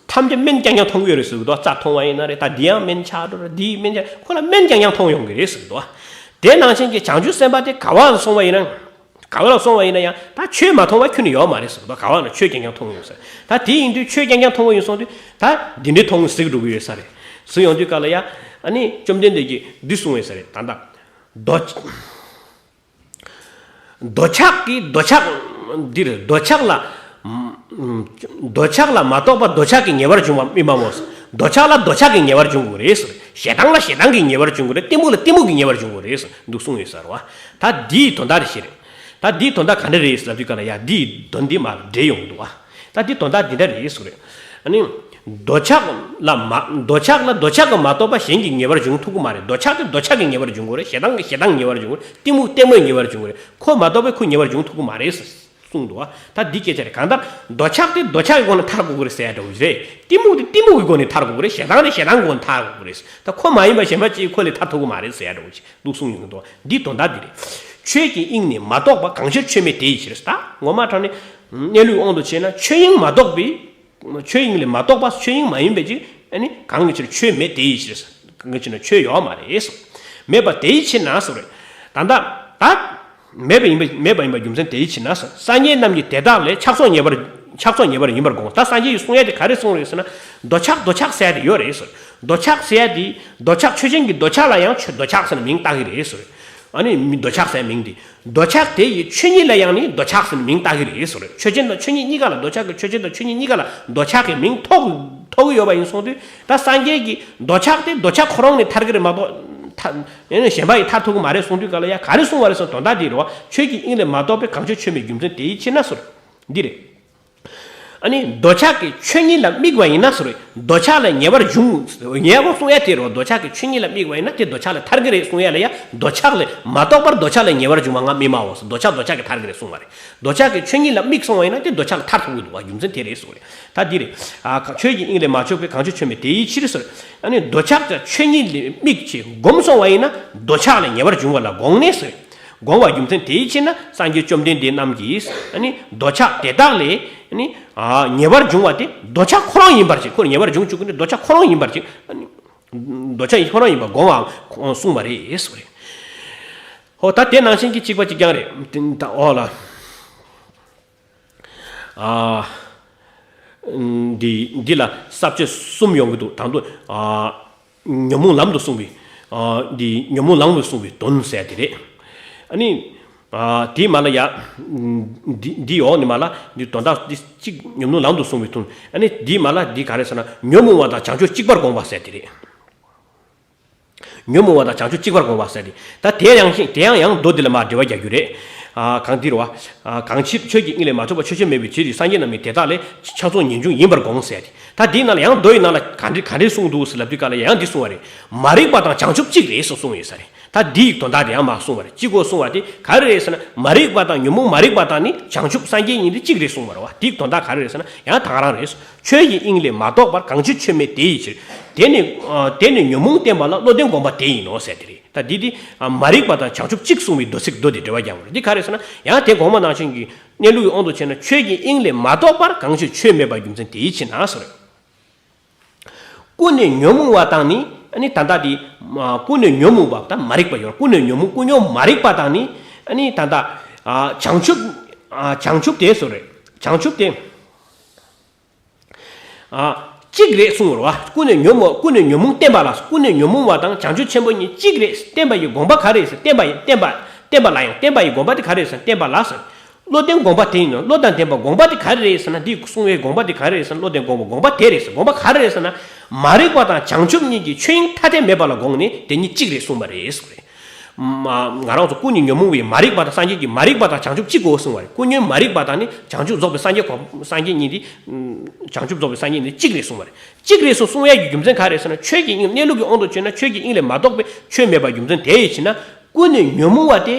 ཐམས་ཅད་སྨན་རྐྱང་རྐྱང་མཐོང་གི་ཡོད་རེད་ཟེར་གྱི་འདུག། རྩ་མཐོང་བ་ཡིན་ན་རེད། ད་འདི་ཡང་སྨན་ཆགས་འགྲོ་རེད། འདི་ཡི་སྨན་ཆགས། ཁོ་ལ་སྨན་རྐྱང་རྐྱང་མཐོང་ཡོང་གི་རེད་ཟེར་གྱི་འདུག། དེ་ནང་བཞིན་གྱི་བྱང་ཆུབ་སེམས་དཔའ་དེ་ག་བ་ལ་སོང་བ་ཡིན་ན། ག་བ་ལ་སོང་བ་ཡིན་ན་ཡང་ད་ཆོས་མ་མཐོང་བ་ཁྱོན་ནས་ཡོད་མ་རེད་ཟེར། ད་ག་བ་ན་ཆོས་རྐྱང་རྐྱང་མཐོང་ཡོང་ཟེར། ད་དེ་ཡིན་དུས་ཆོས་རྐྱང་རྐྱང་མཐོང་བ་ཡིན་སོང་དུས་ད་འདི་འདྲའི་མཐོང་ཟེར་གི་འགྲོ་གི་ཡོད་ས་རེད། ཟེར་ཡོང་དུས་ག་ལ་ཡ། ཨ་ནི་བཅོམ་ལྡན་འདས་ཀྱིས་འདི་གསུངས་ཡོད་ས་རེད། ད་ལྟ་འདོད། འདོད་ཆགས་ཀྱི་འདོད་ཆགས། འདིར་འདོད་ཆགས་ལ། འདོད་ཆགས་ལ་མ་རྟོགས་པ་འདོད་ཆགས་ཀྱི་ཉེ་བར་འབྱུང་བ་མི་སྨྲ་མོ། འདོད་ཆགས་ལ་འདོད་ཆགས་ཀྱི་ཉེ་བར་འབྱུང་དགོས་རེད། ཞེ་སྡང་ལ་ཞེ་སྡང་གི་ཉེ་བར་འབྱུང་དགོས་རེད། གཏི་མུག་ལ་གཏི་མུག་གི་ཉེ་བར་འབྱུང་དགོས་རེད། འདུག་གསུངས་ཡོད་ས་རེད་བ། ད་འདིའི་དོན་དག་རེ་ཞིག་རེད། ད་འདིའི་དོན་དག་ག་འདྲ་རེད་ལབ་དུས་ག་ལ་ཡ་འདིའི་དོན་འདི་མར་འགྲེལ་ཡོང་གི་འདུག་བ། ད་འདི་དོན་དག་འདི་འདྲ་རེད་ཟེར་རེད། ཨ་ནི། འདོད་ཆགས་ལ་མ་འདོད་ཆགས་ལ་འདོད་ཆགས་ཀྱིས་མ་རྟོགས་པ་གཞན་གྱི་ཉེ་བར་འབྱུང་ཐུབ་ཀྱི་མ་རེད། འདོད་ཆགས་དེ་འདོད་ཆགས་ཀྱི་ཉེ་བར་འབྱུང་དགོས་རེད། ཞེ་སྡང་གིས་ཞེ་སྡང་ཉེ་བར་འབྱུང་དགོས་རེད། གཏི་མུག་གཏི་མུག་ཉེ་བར་འབྱུང་དགོས་རེད། ཁོ་མ་རྟོགས་པས་ཁོ་ཉེ་བར་འབྱུང་ཐུབ་ཀྱི་མ་རེད་ཟེར་གསུངས་འདུག་བ། ད་འདི་སྐད་ཆ་རེད། གང་ལྟར་འདོད་ཆགས་དེ་འདོད་ཆགས་ཀྱི་སྒོ་ནས་ཐར་དགོས་ཀྱི་རེད་ཟེར་ཡ་འདྲ་བོ་ཞིག་རེད། གཏི་མུག་དེ་གཏི་མུག་གི་སྒོ་ནས་ཐར་དགོས་ཀྱི་རེད། ཞེ་སྡང་དེ་ཞེ་སྡང་གི་སྒོ་ནས་ཐར་དགོས་ཀྱི་རེད། ད་ཁོ་མ་ཡིན་པ་གཞན་པ་ཅིག་ཁོ་ལས་ཐར་ཐུབ་ཀྱི་མ་རེད་ཟེར་ཡ་འདྲ་བོ་ཞིག་འདུག་གསུངས་ཡོང་གི་འདུག་བ། འདིའི་དོན་དག་འདི་རེད། ཆོས་ཀྱི་དབྱིངས་ནི་མ་རྟོགས་པ། གང་ཕྱིར་ཆོས་མེད་དེ་ཡི་ཕྱིར། ད་ངོ་མ་དྲང་ནས་གནས་ལུགས་དབང་དུ་བྱས་ན་ཆོས་དབྱིངས་མ་རྟོགས་པའི། ཆོས་དབྱིངས་ལས་མ་རྟོགས་པ། ཆོས་དབྱིངས་མ་ཡིན་པའི་ཅིག་ཨ་ནི་གང་གི་ཕྱིར་ཆོས་མེད་དེ་ཡི་ཕྱིར། གང་གི་ཕྱིར་ན་ཆོས་ཡོད་མ་རེད། མེད་པ་དེ་ཡི་ཕྱིར་ན་ཟེར་རེད། ད་ལྟ་ད་མེད་པ་ཡིན་པ་མེད་པ་ཡིན་པ་རྒྱུ་མཚན་དེ་ཡི་ཕྱིར་ན་ཟེར། སངས་རྒྱས་རྣམས་ཀྱིས་དེ་དག་ལས་ཆགས་སོགས་ཉེ་བར་ཆགས་སོགས་ཉེ་བར་ཡིན་པར་དགོངས། ད་སངས་རྒྱས་ཀྱིས་གསུང་ཡ་དེ་ག་རེ་གསུངས་རེད་ཟེར་ན། འདོད་ཆགས་འདོད་ཆགས་ཟེར་ཡ་དེ་ཡོད་རེད་ཟེར། འདོད་ཆགས་ཟེར་ཡ་དེ་འདོད་ཆགས་ཆོས་ཅན་གྱི་འདོད་ཆགས་ལ་ཡང་ཆོས་འདོད་ཆགས་ཟེར་ནས་མིང་བཏགས་ཀྱི་རེད་ཟེར། ཨ་ནི་མི་འདོད་ཆགས་ཟེར་མིང་དེ། འདོད་ཆགས་དེ་ཡི་ཆོས་ཉིད་ལ་ཡང་ནི་འདོད་ཆགས་ཟེར་མིང་བཏགས་ཀྱི་རེད་ཟེར། ཆོས་ཅན་དང་ཆོས་ཉིད་གཉིས་ཀ་ལ། འདོད་ཆགས་ཀྱི་ཆོས་ཅན་དང་ཆོས་ཉིད་གཉིས་ཀ་ལ་འདོད་ཆགས་ཀྱི་མིང་ཐོགས་ཐོགས་ཀྱི་ཡོད་པ་ཡིན་སོང་དུས། ད་སངས་རྒྱས་ཀྱིས་འདོད་ཆགས་དེ་འདོད་ཆགས་ཁོ་རང་ནས་ཐར་གྱི་རེད་མ་གཏོགས། ཐ་ཡང་ན་གཞན་པ་ཡིས་ཐར་ཐུབ་ཀྱི་མ་རེད་གསུངས་དུས་ག་ལ་ཡ་ག་རེ་གསུངས་པ་རེད་ཟེར་ན། དོན་དག་འདི་རེད་བ། ཆོས་ཀྱི་དབྱིངས་ལས་མ་རྟོགས་པའི་གང་ཕྱིར་ཆོས་མེད་རྒྱུ་མཚན་དེ་ཡི་ཕྱིར་ན་ཟེར། འདི་རེད། ཨ་ནི་འདོད་ཆགས་ཀྱི་ཆོས་ཉིད་ལ་དམིགས་པ་ཡིན་ན་ཟེར་བས། འདོད་ཆགས་ལ་ཉེ་བར་འབྱུང་ཉེ་བར་གསུང་ཡ་དེ་རེད་བ། འདོད་ཆགས་ཀྱི་ཆོས་ཉིད་ལ་དམིགས་པ་ཡིན་ན་དེ་འདོད་ཆགས་ལས་ཐར་གྱི་རེད་གསུང་ཡ་ལ་ཡ། འདོད་ཆགས་ལས་མ་རྟོགས་པར་འདོད་ཆགས་ལ་ཉེ་བར་འབྱུང་བ་ང་མི་སྨྲའོ་ཟེར། འདོད་ཆགས་འདོད་ཆགས་ཀྱིས་ཐར་གྱི་རེད་གསུངས་པ་རེད། འདོད་ཆགས་ཀྱི་ཆོས་ཉིད་ལ་དམིགས་སོང་བ་ཡིན་ན་དེ་འདོད་ཆགས་ལ་ཐར་ཐུབ་ཀྱི་འདུག་བ། རྒྱུ་མཚན་དེ་རེད་གསུངས་རེད། ད་འདི་རེད། ཨ་ཆོས་ཀྱི་དབྱིངས་ལས་མ་ཆོད་པའི་གང་ཕྱིར་ཆོས་མེད་དེ་ཡི་ཕྱིར་ཟེར། ཨ་ནི་འདོད་ཆགས་ཀྱི་ཆོས་ཉིད་ལ་དམིགས་ཀྱིས་བསྒོམས་སོང་བ་ཡིན་ན་འདོད་ཆགས་ལས་ཉེ་བར་འབྱུང་བ་ལ་དགོངས་ནས་ཟེར། དགོངས་པ་རྒྱུ་མཚན་དེའི་ཕྱིར་ན་སངས་རྒྱས་བཅོམ་ལྡན་འདས་རྣམས་ཀྱིས་ཨ་ནི་འདོད་ཆགས་དེ་དག་ལས་ཨ་ནི་ཉེ་བར་འབྱུང་བ་དེ་འདོད་ཆགས་ཁོ་རང་ཡིན་པར་བྱེད། ཁོ་ཉེ་བར་འབྱུང་བཅུག་གི་ནི་འདོད་ཆགས་ཁོ་རང་ཡིན་པར་བྱེད། ཨ་ནི་འདོད་ཆགས་ཁོ་རང་ཡིན་པར་དགོངས་པ་གསུངས་པ་རེད་ཟེར་བ་རེད། ཧོ་ད་དེ་ནང་བཞིན་གྱི་གཅིག་པ་གཅིག་རྐྱང་རེད། ད་འོ་ལ། ཨ། འདི་འདི་ལ་ས་བཅད་གསུམ་ཡོང་གི་འདུག་དང་པོ། ཨ། ཉོན་མོངས་ལམ་དུ་སོང་བའི། ཨ། འདི་ཉོན་མོངས་ལམ་དུ་སོང་བའི་དོན་ཟེར་དེ་རེད། ཨ་ནི། ཨ། དེའི་མ་ལ་ཡ། འདི་འདི་འོག་ནས་མ་ལ་འདི་དོན་དག་འདི་གཅིག་ཉོན་མོངས་ལམ་དུ་སོང་བའི་དོན། ཨ་ནི་འདིའི་མ་ལ་འདི་ག་རེ་ཟེར་ན། ཉོན་མོངས་པ་དང་བྱང་ཆུབ་གཅིག་པར་དགོངས་པ་ཟེར་དེ་རེད། ཉོན་མོངས་པ་དང་བྱང་ཆུབ་གཅིག་པར་དགོངས་པ་ཟེར་ཏེ། ད་དེ་ཡང་ཞིང་དེ་ཡང་ཡང་མདོ་འདི་ལ་མར་འགྲེལ་བ་རྒྱག་རྒྱུ་རེད། ཨ། གང་འདིར་བ། ཨ། གང་ཕྱིར་ཆོས་ཀྱི་དབྱིངས་ལས་མ་ཆོད་པ་ཆོས་ཅན་མེད་པའི་ཕྱིར་ཏེ། སངས་རྒྱས་རྣམས་ཀྱིས་དེ་དག་ལས་ཆགས་སོགས་ཉེར་འབྱུང་ཡིན་པར་དགོངས་ཟེར་ཏེ། ད་འདིའི་ནང་ལ་ཡང་མདོ་ཡི་ནང་ལ་ག་འདྲ་ག་འདྲ་གསུངས་འདུག་ཟེར་ལབ་དུས་ག་ལ་ཡང་འདི་གསུངས་པ་རེད། མ་རིག་པ་དང་བྱང་ཆུབ་གཅིག་རེད་ཟེར་གསུངས་ཡོད་ས་རེད། ད་འདིའི་དོན་དག་དེ་ཡང་མར་གསུངས་པ་རེད། གཅིག་གོ་གསུངས་པ་དེ་ག་རེ་རེད་ཟེར་ན། མ་རིག་པ་དང་ཉོན་མོངས་མ་རིག་པ་དང་ནི་བྱང་ཆུབ་སངས་རྒྱས་གཉིས་འདི་གཅིག་རེད་གསུངས་པ་རེད་བ། འདིའི་དོན་དག་ག་རེ་རེད་ཟེར་ན་ཡང་དེ་ག་རང་རེད། ཆོས་ཀྱི་དབྱིངས་ལས་མ་རྟོགས་པར་གང་ཕྱིར་ཆོས་མེད་དེ་ཡི་ཕྱིར། དེ་ནི་ཨ་དེ་ནི་ཉོན་མོངས་བསྟན་པ་ལ་བློ་ལྡན་དགོངས་པ་དེ་ཡིན་ནོ་ཟེར་དེ་རེད། ད་འདི་དེ་ཨ་མ་རིག་པ་དང་བྱང་ཆུབ་གཅིག་གསུངས་པའི་མདོ་ཚིག་མདོ་དེ་འགྲེལ་བ་རྒྱག་པ་རེད། འདི་ག་རེ་ཟེར་ན་ཡང་དེ་དགོངས་པ་ནང་བཞིན་གྱི་གནས་ལུགས་ཀྱི་དབང་དུ་བྱས་ན། ཆོས་ཀྱི་དབྱིངས་ལས་མ་རྟོགས་པར་གང་ཕྱིར་ཆོས་མེད་པ་རྒྱུ་མཚན་དེ་ཡི་ཕྱིར་ན་ཟེར། ཀུན་ནས་ཉོན་མོངས་པ་དང་ནི། ཨ་ནི་ད་ལྟ་དེ་ཀུན་ནས་ཉོན་མོངས་པ་དང་མ་རིག་པ་ཡོད། ཀུན་ནས་ཉོན་མོངས། ཀུན་ཉོན་མ་རིག་པ་དང་ནི། ཨ་ནི་ད་ལྟ་ཨ་བྱང་ཆུབ་ཨ་བྱང་ཆུབ་དེ་ཟེར་རེད། བྱང་ཆུབ་དེ། ཨ། གཅིག་རེད་གསུངས་པ་རེད་བ། ཀུན་ནས་ཉོན་མོངས། ཀུན་ནས་ཉོན་མོངས་བསྟན་པ་ལ། ཀུན་ནས་ཉོན་མོངས་པ་དང་བྱང་ཆུབ་ཆེན་པོ་གཉིས་གཅིག་རེད། བསྟན་པ་ཡི་དགོངས་པ་ག་རེ་རེད་ཟེར། བསྟན་པ་ཡི་བསྟན་པ། བསྟན་པ་ལ་ཡང་བསྟན་པ་ཡི་དགོངས་པ་དེ་ག་རེ་རེད་ཟེར་ན་བསྟན་པ་ལ་ཟེར། བློ་ལྡན་དགོངས་པ་དེ་ཡིན་ནོ། བློ་དང་ལྡན་པ་དགོངས་པ་དེ་ག་རེ་རེད་ཟེར་ན། འདི་གསུང་བའི་དགོངས་པ་དེ་ག་རེ་རེད་ཟེར་ན། བློ་ལྡན་དགོངས་པ་དགོངས་པ་དེ་རེད་ཟེར། དགོངས་པ་ག་རེ་རེད་ཟེར་ན། མ་རིག་པ་དང་བྱང་ཆུབ་གཉིས་ཀྱི་ཆོས་དབྱིངས་ཐ་དད་མེད་པ་ལ་དགོངས་ནས་དེ་གཉིས་གཅིག་རེད་གསུངས་པ་རེད་གསུངས་རེད། མ། ང་རང་ཚོ་ཀུན་ནས་ཉོན་མོངས་པའི་མ་རིག་པ་དང་། སངས་རྒྱས་ཀྱིས་མ་རིག་པ་དང་བྱང་ཆུབ་གཅིག་གོ་གསུངས་པ་རེད། ཀུན་ཉོན་མ་རིག་པ་དང་ནི་བྱང་ཆུབ་རྫོགས་པའི་སངས་རྒྱས་གོ། སངས་རྒྱས་གཉིས་འདི། བྱང་ཆུབ་རྫོགས་པའི་སངས་རྒྱས་འདི་གཅིག་རེད་གསུངས་པ་རེད། གཅིག་རེད་གསུངས་གསུང་ཡས་ཀྱི་རྒྱུ་མཚན་ག་རེ་ཟེར་ན། ཆོས་ཀྱི་དབྱིངས། གནས་ལུགས་ཀྱི་དབང་དུ་བྱས་ན་ཆོས་ཀྱི་དབྱིངས་ལས་མ་རྟོགས་པའི་ཆོས་མེད་པ་རྒྱུ་མཚན་དེ་ཡི་ཕྱིར་ན། ཀུན་ནས་ཉོན་མོངས་པ་དེ།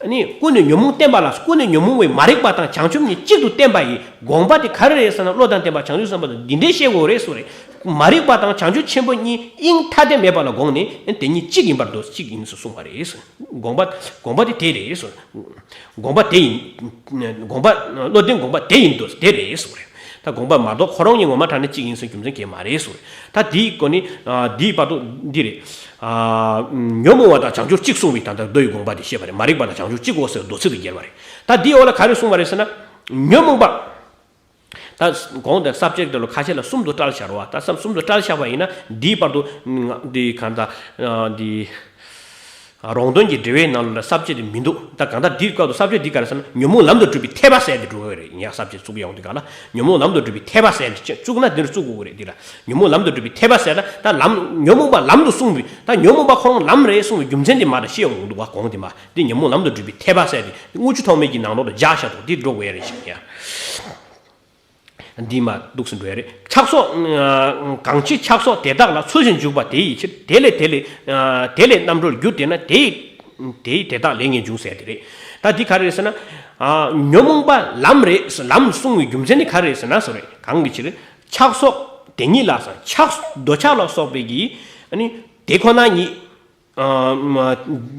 ནི་ཀུན་ནས་ཉོན་མོངས་བསྟན་པ་ལ། ཀུན་ནས་ཉོན་མོངས་པའི་མ་རིག་པ་དང་བྱང་ཆུབ་གཉིས་གཅིག་ཏུ་བསྟན་པ་ཡི་དགོངས་པ་དེ་ག་རེ་རེད་ཟེར་ན། བློ་དང་ལྡན་པ་བྱང་ཆུབ་སེམས་དཔའ་དང་འདི་འདྲའི་བཤད་དགོས་རེད་གསུངས་རེད། མ་རིག་པ་དང་བྱང་ཆུབ་ཆེན་པོ་གཉིས་དབྱིངས་ཐ་དད་མེད་པ་ལ་དགོངས་ནས་དེ་གཉིས་གཅིག་ཡིན་པར་འདོད། གཅིག་ཡིན་ཟེར་གསུངས་པ་རེད། དགོངས་པ། དགོངས་པ་དེ་དེ་རེད་ཟེར། དགོངས་པ་དེ་ཡིན། དགོངས་པ། བློ་ལྡན་དགོངས་པ་དེ་ཡིན་འདོད་དེ་རེད་གསུངས་རེད། ད་དགོངས་པ་མ་གཏོགས་ཁོ་རང་གཉིས་ངོ་མ་དྲངས་ནས་གཅིག་ཡིན་ཟེར་རྒྱུ་མཚན་གང་ཡང་མ་རེད་གསུངས་རེད། ད་འདིའི་སྒོ་ནས་འདིའི་བར་དུ་འདི་རེད། ཉོན་མོངས་པ་དང་བྱང་ཆུབ་གཅིག་གསུངས་པའི་ད་ལྟ་མདོ་ཡི་དགོངས་པ་དེ་བཤད་པ་རེད། མ་རིག་པ་དང་བྱང་ཆུབ་གཅིག་གོ་ཟེར་མདོ་ཚིག་ཏུ་བརྒྱབ་པ་རེད། ད་འདིའི་འོག་ལ་ག་རེ་གསུངས་པ་རེད་ཟེར་ན། ཉོན་མོངས་པ། ད་གོང་དེ་ས་བཅད་དེ་ལ་ཁ་ཤས་ལ་གསུམ་དུ་བཀྲལ་བཞག་རོགས། ད་གསུམ་གསུམ་དུ་བཀྲལ་བཞག་པ་ཡིན་ན་འདིའི་བར་དུ་འདི་གང་ལྟར་འདི་རོང་སྟོན་གྱི་འགྲེལ་བའི་ནང་ལ་ས་བཅད་དེ་མི་འདུག་ད་གང་ལྟར་འདིའི་སྐབས་དུ་ས་བཅད་འདི་ག་རེ་ཟེར་ན། ཉོན་མོངས་ལམ་དུ་སྒྲུབ་པའི་འཐད་པ་ཟེར་དེ་འགྲོ་གི་རེད། ཡིན་ཡང་ས་བཅད་བཙུགས་ཡོང་དུས་ག་ལ་ཉོན་མོངས་ལམ་དུ་སྒྲུབ་པའི་འཐད་པ་ཟེར་དེ་བཙུགས་ན་འདི་རུ་བཙུགས་དགོས་ཀྱི་རེད། འདི་ལ་ཉོན་མོངས་ལམ་དུ་སྒྲུབ་པའི་འཐད་པ་ཟེར་ན། ད་ལམ་ཉོན་མོངས་པ་ལམ་དུ་གསུངས་པའི་ད་ཉོན་མོངས་པ་ཁོ་རང་ལམ་རེད་གསུངས་པའི་རྒྱུ་མཚན་དེ་མ་རེད་ཤེས་ཡོང་འདུག་བ། གོང་དེ་མ་འདི་ཉོན་མོངས་ལམ་དུ་སྒྲུབ་པའི་འཐད་པ་ཟེར་དེ་དངུལ་ཆུ་ཐོགས་མེད་ཀྱི་ནང་ལོགས་ལ་སྦྱར་བཞག་འདུག་འདི་འགྲོ་དགོས་ཡ་རེད་ཤག་ཡ། འདི་མ་འདུག་སེ་འགྲོ་ཡ་རེད། ཆགས་སོགས། གང་ཕྱིར་ཆགས་སོགས་དེ་དག་ལ་ཚུལ་བཞིན་འཇུག་པ་དེ་ཡི་ཕྱིར། དེ་ལས་དེ་ལས། དེ་ལས་རྣམ་གྲོལ་རྒྱུ་དེས་ན་དེ་ཡི། དེ་ཡི་དེ་དག་ལས་ངེས་འབྱུང་ཟེར་དེ་རེད། ད་འདི་ག་རེ་རེད་ཟེར་ན། ཉོན་མོངས་པ་ལམ་རེད། ལམ་གསུང་བའི་རྒྱུ་མཚན་ནི་ག་རེ་རེད་ཟེར་ན་ཟེར་རེད། གང་གི་ཕྱིར། ཆགས་སོགས་དེ་ཉིད་ལ་ཟེར། ཆགས་འདོད་ཆགས་ལ་སོགས་པའི་གི། ཨ་ནི་དེ་ཁོ་ན་ཉིད།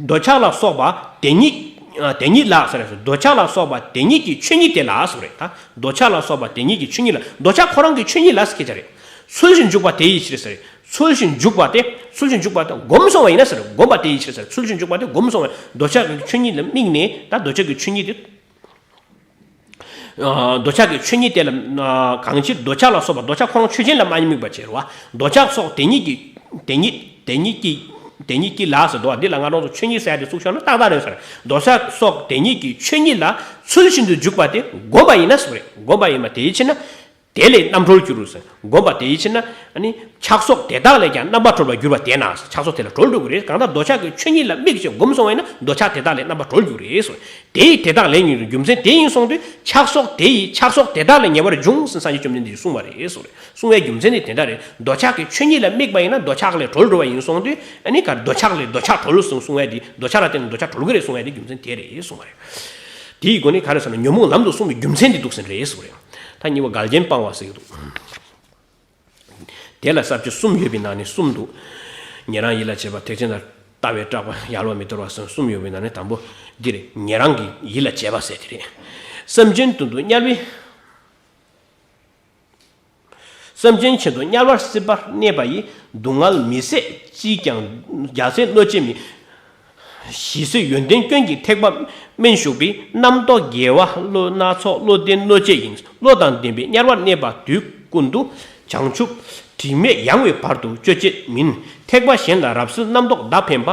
འདོད་ཆགས་ལ་སོགས་པ་དེ་ཉིད། དེ་ཉིད་ལ་ཟེར་རེད། འདོད་ཆགས་ལ་སོགས་པ་དེ་ཉིད་ཀྱི་ཆོས་ཉིད་དེ་ལ་ཟེར་རེད། ད་འདོད་ཆགས་ལ་སོགས་པ་དེ་ཉིད་ཀྱི་ཆོས་ཉིད་ལ། འདོད་ཆགས་ཁོ་རང་གི་ཆོས་ཉིད་ལ་ཟེར་སྐད་ཆ་རེད། ཚུལ་བཞིན་འཇུག་པ་དེ་ཡི་ཕྱིར་ཟེར་རེད། ཚུལ་བཞིན་འཇུག་པ་དེ། ཚུལ་བཞིན་འཇུག་པ་དེ་སྒོམ་སོང་བ་ཡིན་ན་ཟེར་རེད། སྒོམ་པ་དེ་ཡི་ཕྱིར་ཟེར་རེད། ཚུལ་བཞིན་འཇུག་པ་དེ་སྒོམ་སོང་བ་འདོད་ཆགས་ཀྱི་ཆོས་ཉིད་ལ་དམིགས་ནས། ད་འདོད་ཆགས་ཀྱི་ཆོས་ཉིད་དེ། འདོད་ཆགས་ཀྱི་ཆོས་ཉིད་དེ་ལ། གང་ཕྱིར་འདོད་ཆགས་ལ་སོགས་པ་འདོད་ཆགས་ཁོ་རང་ཆོས་ཅན་ལ་མ་དམིགས་པ་བྱེད་རོ། འདོད་ཆགས་སོགས་དེ་ཉིད་ཀྱི། དེ་ཉིད་དེ་ཉིད་ཀྱི། དེ་ཉིད་ཀྱི་ལ་ཟེར་འདུག་བ། འདི་ལ་ང་རང་ཚོ་ཆོས་ཉིད་ཟེར་ཡ་དེ་བཙུགས་ཤོར་ན་ཏག་ཏག་རེད་ཟེར། འདོད་ཆགས་སོགས་དེ་ཉིད་ཀྱི་ཆོས་ཉིད་ལ་ཚུལ་བཞིན་དུ་འཇུག་པ་དེ་སྒོམ་པ་ཡིན་ན་ཟེར་རེད། སྒོམ་པ་ཡིན་པ་དེ་ཡི་ཕྱིར་ན། དེ་ལས་རྣམ་གྲོལ་འགྱུར་ཟེར། སྒོམ་པ་དེ་ཡི་ཕྱིར་ན། ཨ་ནི་ཆགས་སོགས་དེ་དག་ལས་ཀྱང་རྣམ་པར་གྲོལ་བར་འགྱུར་བ་དེས་ན། ཆགས་སོགས་དེ་ལ་གྲོལ་འགྲོ་གི་རེད། གང་ལྟར་འདོད་ཆགས་ཀྱི་ཆོས་ཉིད་ལ་དམིགས་ཞེས་སྒོམ་སོང་བས་ན་འདོད་ཆགས་དེ་དག་ལས་རྣམ་པར་གྲོལ་འགྱུར་རེད་གསུངས། དེ་ཡི་དེ་དག་ལས་ངེས་རྒྱུ་མཚན་དེ་ཡིན་གསུངས་དུས། ཆགས་སོགས་དེ་ཡི་ཆགས་སོགས་དེ་དག་ལས་ངེས་པར་འབྱུང་ཟེར་སངས་རྒྱས་བཅོམ་ལྡན་འདས་ཀྱིས་གསུངས་པ་རེད་གསུངས་རེད། གསུང་བའི་རྒྱུ་མཚན་ནི་དེ་འདྲ་རེད། འདོད་ཆགས་ཀྱི་ཆོས་ཉིད་ལ་དམིགས་པ་ཡིན་ན་འདོད་ཆགས་ལས་གྲོལ་འགྲོ་བ་ཡིན་གསུངས་དུས། ཨ་ནི་ག་འདོད་ཆགས་ལས་འདོད་ཆགས་གྲོལ་གསུངས་གསུང་བའི་དེ། འདོད་ཆགས་ལ་བརྟེན་ནས་འདོད་ཆགས་གྲོལ་གྱི་རེད་གསུང་བའི་དེ་རྒྱུ་མཚན་དེ་རེད་གསུངས་པ་རེད། དེའི་སྒོ་ནས་ག་རེ་ཟེར་ན། ཉོན་མོངས་ལམ་དུ་གསུངས་པའི་རྒྱུ་མཚན་འདི་འདུག་ཟེར་རེད་གསུངས་རེད། ད་གཉིས་པ་འགལ་རྐྱེན་སྤང་བ་ཟེར་གྱི་འདུག་དེ་ལ་ས་བཅད་གསུམ་ཡོད་པའི་ནང་ནས་གསུམ་འདུག་ཉན་རང་ཡིད་ལ་བྱེད་པ། ཐེག་ཆེན་ལ་ལྟ་བས་སྐྲག་པ། ཡལ་བར་མི་འདོར་བ་ཟེར་གསུམ་ཡོད་པའི་ནང་ནས་དང་པོ་འདི་རེད། ཉན་རང་གི་ཡིད་ལ་བྱེད་པ་ཟེར་དེ་རེད། སེམས་ཅན་དོན་དུ་དམྱལ་བའི། སེམས་ཅན་ཆེད་དུ་དམྱལ་བར་སྲིད་པར་གནས་པ་ཡི། སྡུག་བསྔལ་མི་བཟད་ཅིས་ཀྱང་རྒྱལ་སྲས་གནོད་བྱེད་མིན། ཞི་བསིལ་ཡོན་ཏན་སྐྱོན་གྱི་ཐེག་པ་དམན་ཞུགས་པའི། རྣམ་རྟོག་དགེ་བ་བློ་སྣ་ཚོགས་བློ་ལྡན་གནོད་བྱེད་ཡིན། བློ་དང་ལྡན་པས་དམྱལ་བར་གནས་པ་དུས་ཀུན་ཏུ། བྱང་ཆུབ་དྲི་མེད་ཡངས་པའི་བར་དུ་གཅོད་བྱེད་མིན། ཐེག་པ་གཞན་ལ་རབ་བསིལ་རྣམ་རྟོག་མདའ་འཕེན་པ།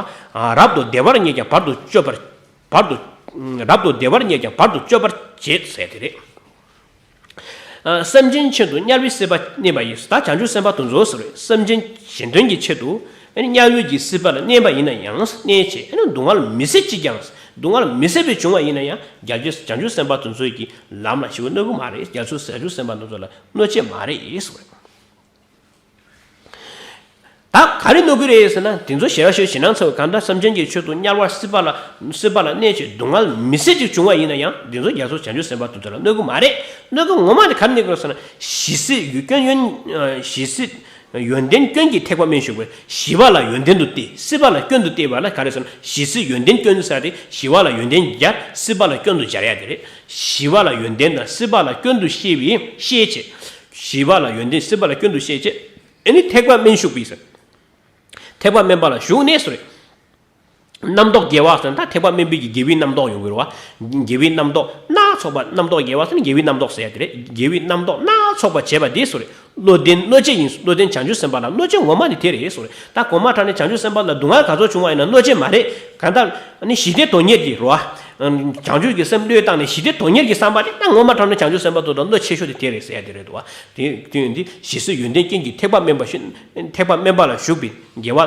རབ་ཏུ་བདེ་བར་གནས་ཀྱང་བར་དུ་གཅོད་པར། བར་དུ། རབ་ཏུ་བདེ་བར་གནས་ཀྱང་བར་དུ་གཅོད་པར་བྱེད་ཟེར་དེ་རེད། ཨ། སེམས་ཅན་ཆེད་དུ་དམྱལ་བའི་སྲིད་པ་གནས་པ་ཡིས། ད་བྱང་ཆུབ་སེམས་དཔའ་དེ་ཚོ་ཟེར་བས། སེམས་ཅན་གཞན་དོན་གྱི་ཆེད་དུ་ཨ་ནི་དམྱལ་བའི་གི་སྲིད་པ་ལ་གནས་པ་ཡིན་ན་ཡང་། གནས་བྱེད་ཨ་ནི་སྡུག་བསྔལ་མི་བཟད་ཅིས་ཀྱང་། སྡུག་བསྔལ་མི་བཟད་པའི་བྱུང་བ་ཡིན་ན་ཡང་། རྒྱལ་སྲས་བྱང་ཆུབ་སེམས་དཔའ་དེ་ཚོའི་གི་ལམ་ལ་ཞེ་པོ་གནོད་ཀྱི་མ་རེད། རྒྱལ་སྲས་བྱང་ཆུབ་སེམས་དཔའ་དེ་ཚོ་ལ་གནོད་བྱེད་མ་རེད་ཟེར་བས། ད་ག་རེ་གནོད་ཀྱི་རེད་ཟེར་ན། དེ་ཚོ་ཞེ་དྲག་ཞེ་ཞེ་སྣང་ཚ་བོ། གང་ལྟར་སེམས་ཅན་གྱི་ཆེད་དུ་དམྱལ་བ་སྲིད་པ་ལ། སྲིད་པ་ལ་གནས་བྱེད་སྡུག་བསྔལ་མི་བཟད་ཅིག་བྱུང་བ་ཡིན་ན་ཡང་། དེ་ཚོ་རྒྱལ་སྲས་བྱང་ཆུབ་སེམས་དཔའ་དེ་ཚོ་ལ་གནོད་ཀྱི་མ་རེད། གནོད་ཀྱི་ངོ་མ་དེ་ག་རེ་གནོད་ཀྱི་རེད་ཟེར་ན། ཞི་བསིལ་སྐྱོན་ཡོན། ཞི་བསིལ་ཡོན་ཏན་སྐྱོན་གྱི་ཐེག་པ་དམན་ཞུགས་པས། ཞི་བ་ལ་ཡོན་ཏན་དུ་བལྟས། སྲིད་པ་ལ་སྐྱོན་དུ་བལྟས་པ་ལ་ག་རེ་ཟེར་ན། ཞི་བསིལ་ཡོན་ཏན་སྐྱོན་ཟེར་ཏེ། ཞི་བ་ལ་ཡོན་ཏན་སྦྱར། སྲིད་པ་ལ་སྐྱོན་དུ་སྦྱར་ཡ་དེ་རེད། ཞི་བ་ལ་ཡོན་ཏན་དང་སྲིད་པ་ལ་སྐྱོན་དུ་ཤེས་པའི་ཤེས་བྱེད། ཞི་བ་ལ་ཡོན་ཏན་སྲིད་པ་ལ་སྐྱོན་དུ་ཤེས་བྱེད། ཨ་ནི་ཐེག་པ་དམན་ཞུགས་པའི་ཟེར། ཐེག་པ་དམན་པ་ལ་ཞུགས་ནས་སུ་རེད། རྣམ་རྟོག་དགེ་བ་ཟེར་ན། ད་ཐེག་པ་དམན་པའི་གི་དགེ་བའི་རྣམ་རྟོག་ཡོང་གི་རེད་བ། དགེ་བའི་རྣམ་རྟོག་སྣ་ཚོགས་པ། རྣམ་རྟོག་དགེ་བ་ཟེར་ན་དགེ་བའི་རྣམ་རྟོག་ཟེར་ཡ་དེ་རེད། དགེ་བའི་རྣམ་རྟོག་སྣ་ཚོགས་པ་བྱེད་པ་འདི་སུ་རེད། བློ་ལྡན་གནོད་བྱེད་ཡིན། བློ་ལྡན་བྱང་ཆུབ་སེམས་དཔའ་ལ་གནོད་བྱེད་ངོ་མ་ནི་དེ་རེད་སུ་རེད། ད་གོང་མ་དྲངས་ནས་བྱང་ཆུབ་སེམས་དཔའ་ལ་སྡུག་བསྔལ་ག་ཚོད་བྱུང་བ་ཡིན་ན་གནོད་བྱེད་མ་རེད། གང་ལྟར་ནི་ཞི་བདེ་དོན་གཉེར་གྱི་རེད་བ། བྱང་ཆུབ་ཀྱི་སེམས་བློས་བཏང་ནས་ཞི་བདེ་དོན་གཉེར་གྱི་བསམ་པ་དེ་ད་ངོ་མ་དྲངས་ནས་བྱང་ཆུབ་སེམས་དཔའ་དེ་ལ་གནོད་ཆེ་ཤོས་དེ་དེ་རེད་ཟེར་ཡ་དེ་རེད་འདུག་བ། དེ་དེ་ཡིན་དུས་ཞི་བསིལ་ཡོན་ཏན་ཅན་གྱི་ཐེག་པ་དམན་པ་ཞིག་ཐེག་པ་དམན་པ་ལ་ཞུགས་པའི་དགེ་བ།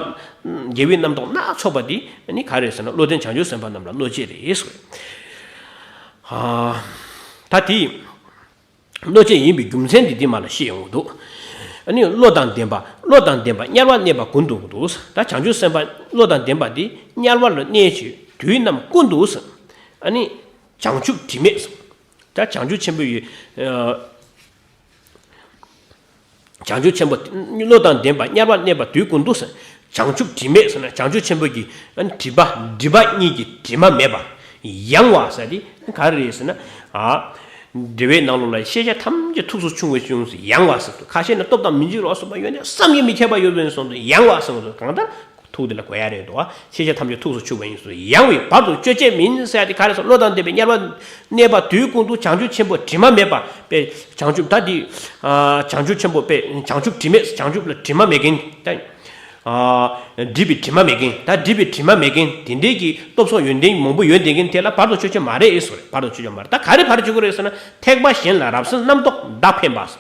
དགེ་བའི་རྣམ་རྟོག་སྣ་ཚོགས་པ་འདི་ནི་ག་རེ་ཟེར་ན། བློ་ལྡན་བྱང་ཆུབ་སེམས་དཔའ་རྣམས་ལ་གནོད་བྱེད་རེད་ཟེར། ད་དེ་གནོད་བྱེད་ཡིན་པའི་རྒྱུ་མཚན་འདི་འདི་མ་ལ་ཤེས་ཡོང་གི་འདུག་ཨ་ནི་བློ་དང་ལྡན་པ། བློ་དང་ལྡན་པ་དམྱལ་བར་གནས་པ་ཀུན་ཏུ་འདུག་ད་བྱང་ཆུབ་སེམས་དཔའ་བློ་དང་ལྡན་པ་འདི་དམྱལ་བ་ལ་གནས་བྱེད་དུས་རྣམས་ཀུན་ཏུ་ཨ་ནི་བྱང་ཆུབ་དྲི་མེད། ད་བྱང་ཆུབ་ཆེན་པོ་ཡི། བྱང་ཆུབ་ཆེན་པོ། བློ་དང་ལྡན་པ་དམྱལ་བར་གནས་པ་དུས་ཀུན་ཏུ། བྱང་ཆུབ་དྲི་མེད་ཟེར་ན། བྱང་ཆུབ་ཆེན་པོ་གི་དྲི་མ། སྒྲིབ་པ་གཉིས་ཀྱི་དྲི་མ་མེད་པ། ཡངས་པ་ཟེར་དེ་ག་རེ་རེད་ཟེར་ན། ཨ། འགྲེལ་པའི་ནང་ལོགས་ལ་ཤེས་བྱ་ཐམས་ཅད་ཐུགས་སུ་ཆུད་པ་ཡིན་གསུངས་སོ། ཡང་བ་ཟེར་དུས་ཁ་ཤས་ནི་སྟོབས་དང་མི་འཇིགས་ལ་སོགས་པ་ཡོད་ནས་བསམ་གྱིས་མི་ཁྱབ་པ་ཡོད་པ་ཡིན་གསུངས་སོ། ཡང་བ་གསུངས་སོ། གང་ལྟར་ཐུགས་དེ་ལ་གོ་ཡ་རེད་དོ། ཤེས་བྱ་ཐམས་ཅད་ཐུགས་སུ་ཆུད་པ་ཡིན་གསུངས་སོ། ཡང་བའི་བར་དུ་གཅོད་བྱེད་མིན་ཟེར་ཡ་དེ་ག་རེ་ཟེར། བློ་དང་ལྡན་པའི་དམྱལ་བར་གནས་པ་དུས་ཀུན་ཏུ་བྱང་ཆུབ་ཆེན་པོ་དྲི་མ་མེད་པ་པའི་བྱང་ཆུབ་ད་འདི་བྱང་ཆུབ་ཆེན་པོ་པའི་བྱང་ཆུབ་དྲི་མེད། བྱང་ཆུབ་ལ་དྲི་མ་མེད་མཁན་ད། སྒྲིབ་པའི་དྲི་མ་མེད་མཁན། ད་སྒྲིབ་པའི་དྲི་མ་མེད་མཁན་དེ་འདྲའི་གི་སྟོབས་སོགས་ཡོན་ཏན་མང་པོ་ཡོད་བསྡད་མཁན་དེ་ལ་བར་དུ་གཅོད་བྱེད་མ་རེད་ཟེར་བ་རེད། བར་དུ་གཅོད་བྱེད་མ་རེད། ད་ག་རེ་བར་གཅོད་ཀྱི་རེད་ཟེར་ན། ཐེག་པ་གཞན་ལ་རབ་གསལ་རྣམ་རྟོག་བདག་འཕེན་པ་ཟེར།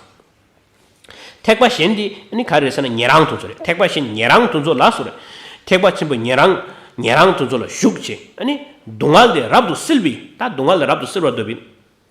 ཐེག་པ་གཞན་དེ་ནི་ག་རེ་ཟེར་ན་ཉན་རང་དེ་ཚོ་རེད། ཐེག་པ་གཞན་ཉན་རང་དེ་ཚོ་ལ་ཟེར་བ་རེད། ཐེག་པ་ཆེན་པོ་ཉན་རང་ཉན་རང་དེ་ཚོ་ལ་ཞུགས་བྱས། ཨ་ནི་སྡུག་བསྔལ་ལས་རབ་ཏུ་སེལ་བའི། ད་སྡུག་བསྔལ་ལས་རབ་ཏུ་སེལ་བར་འདོད་པའི་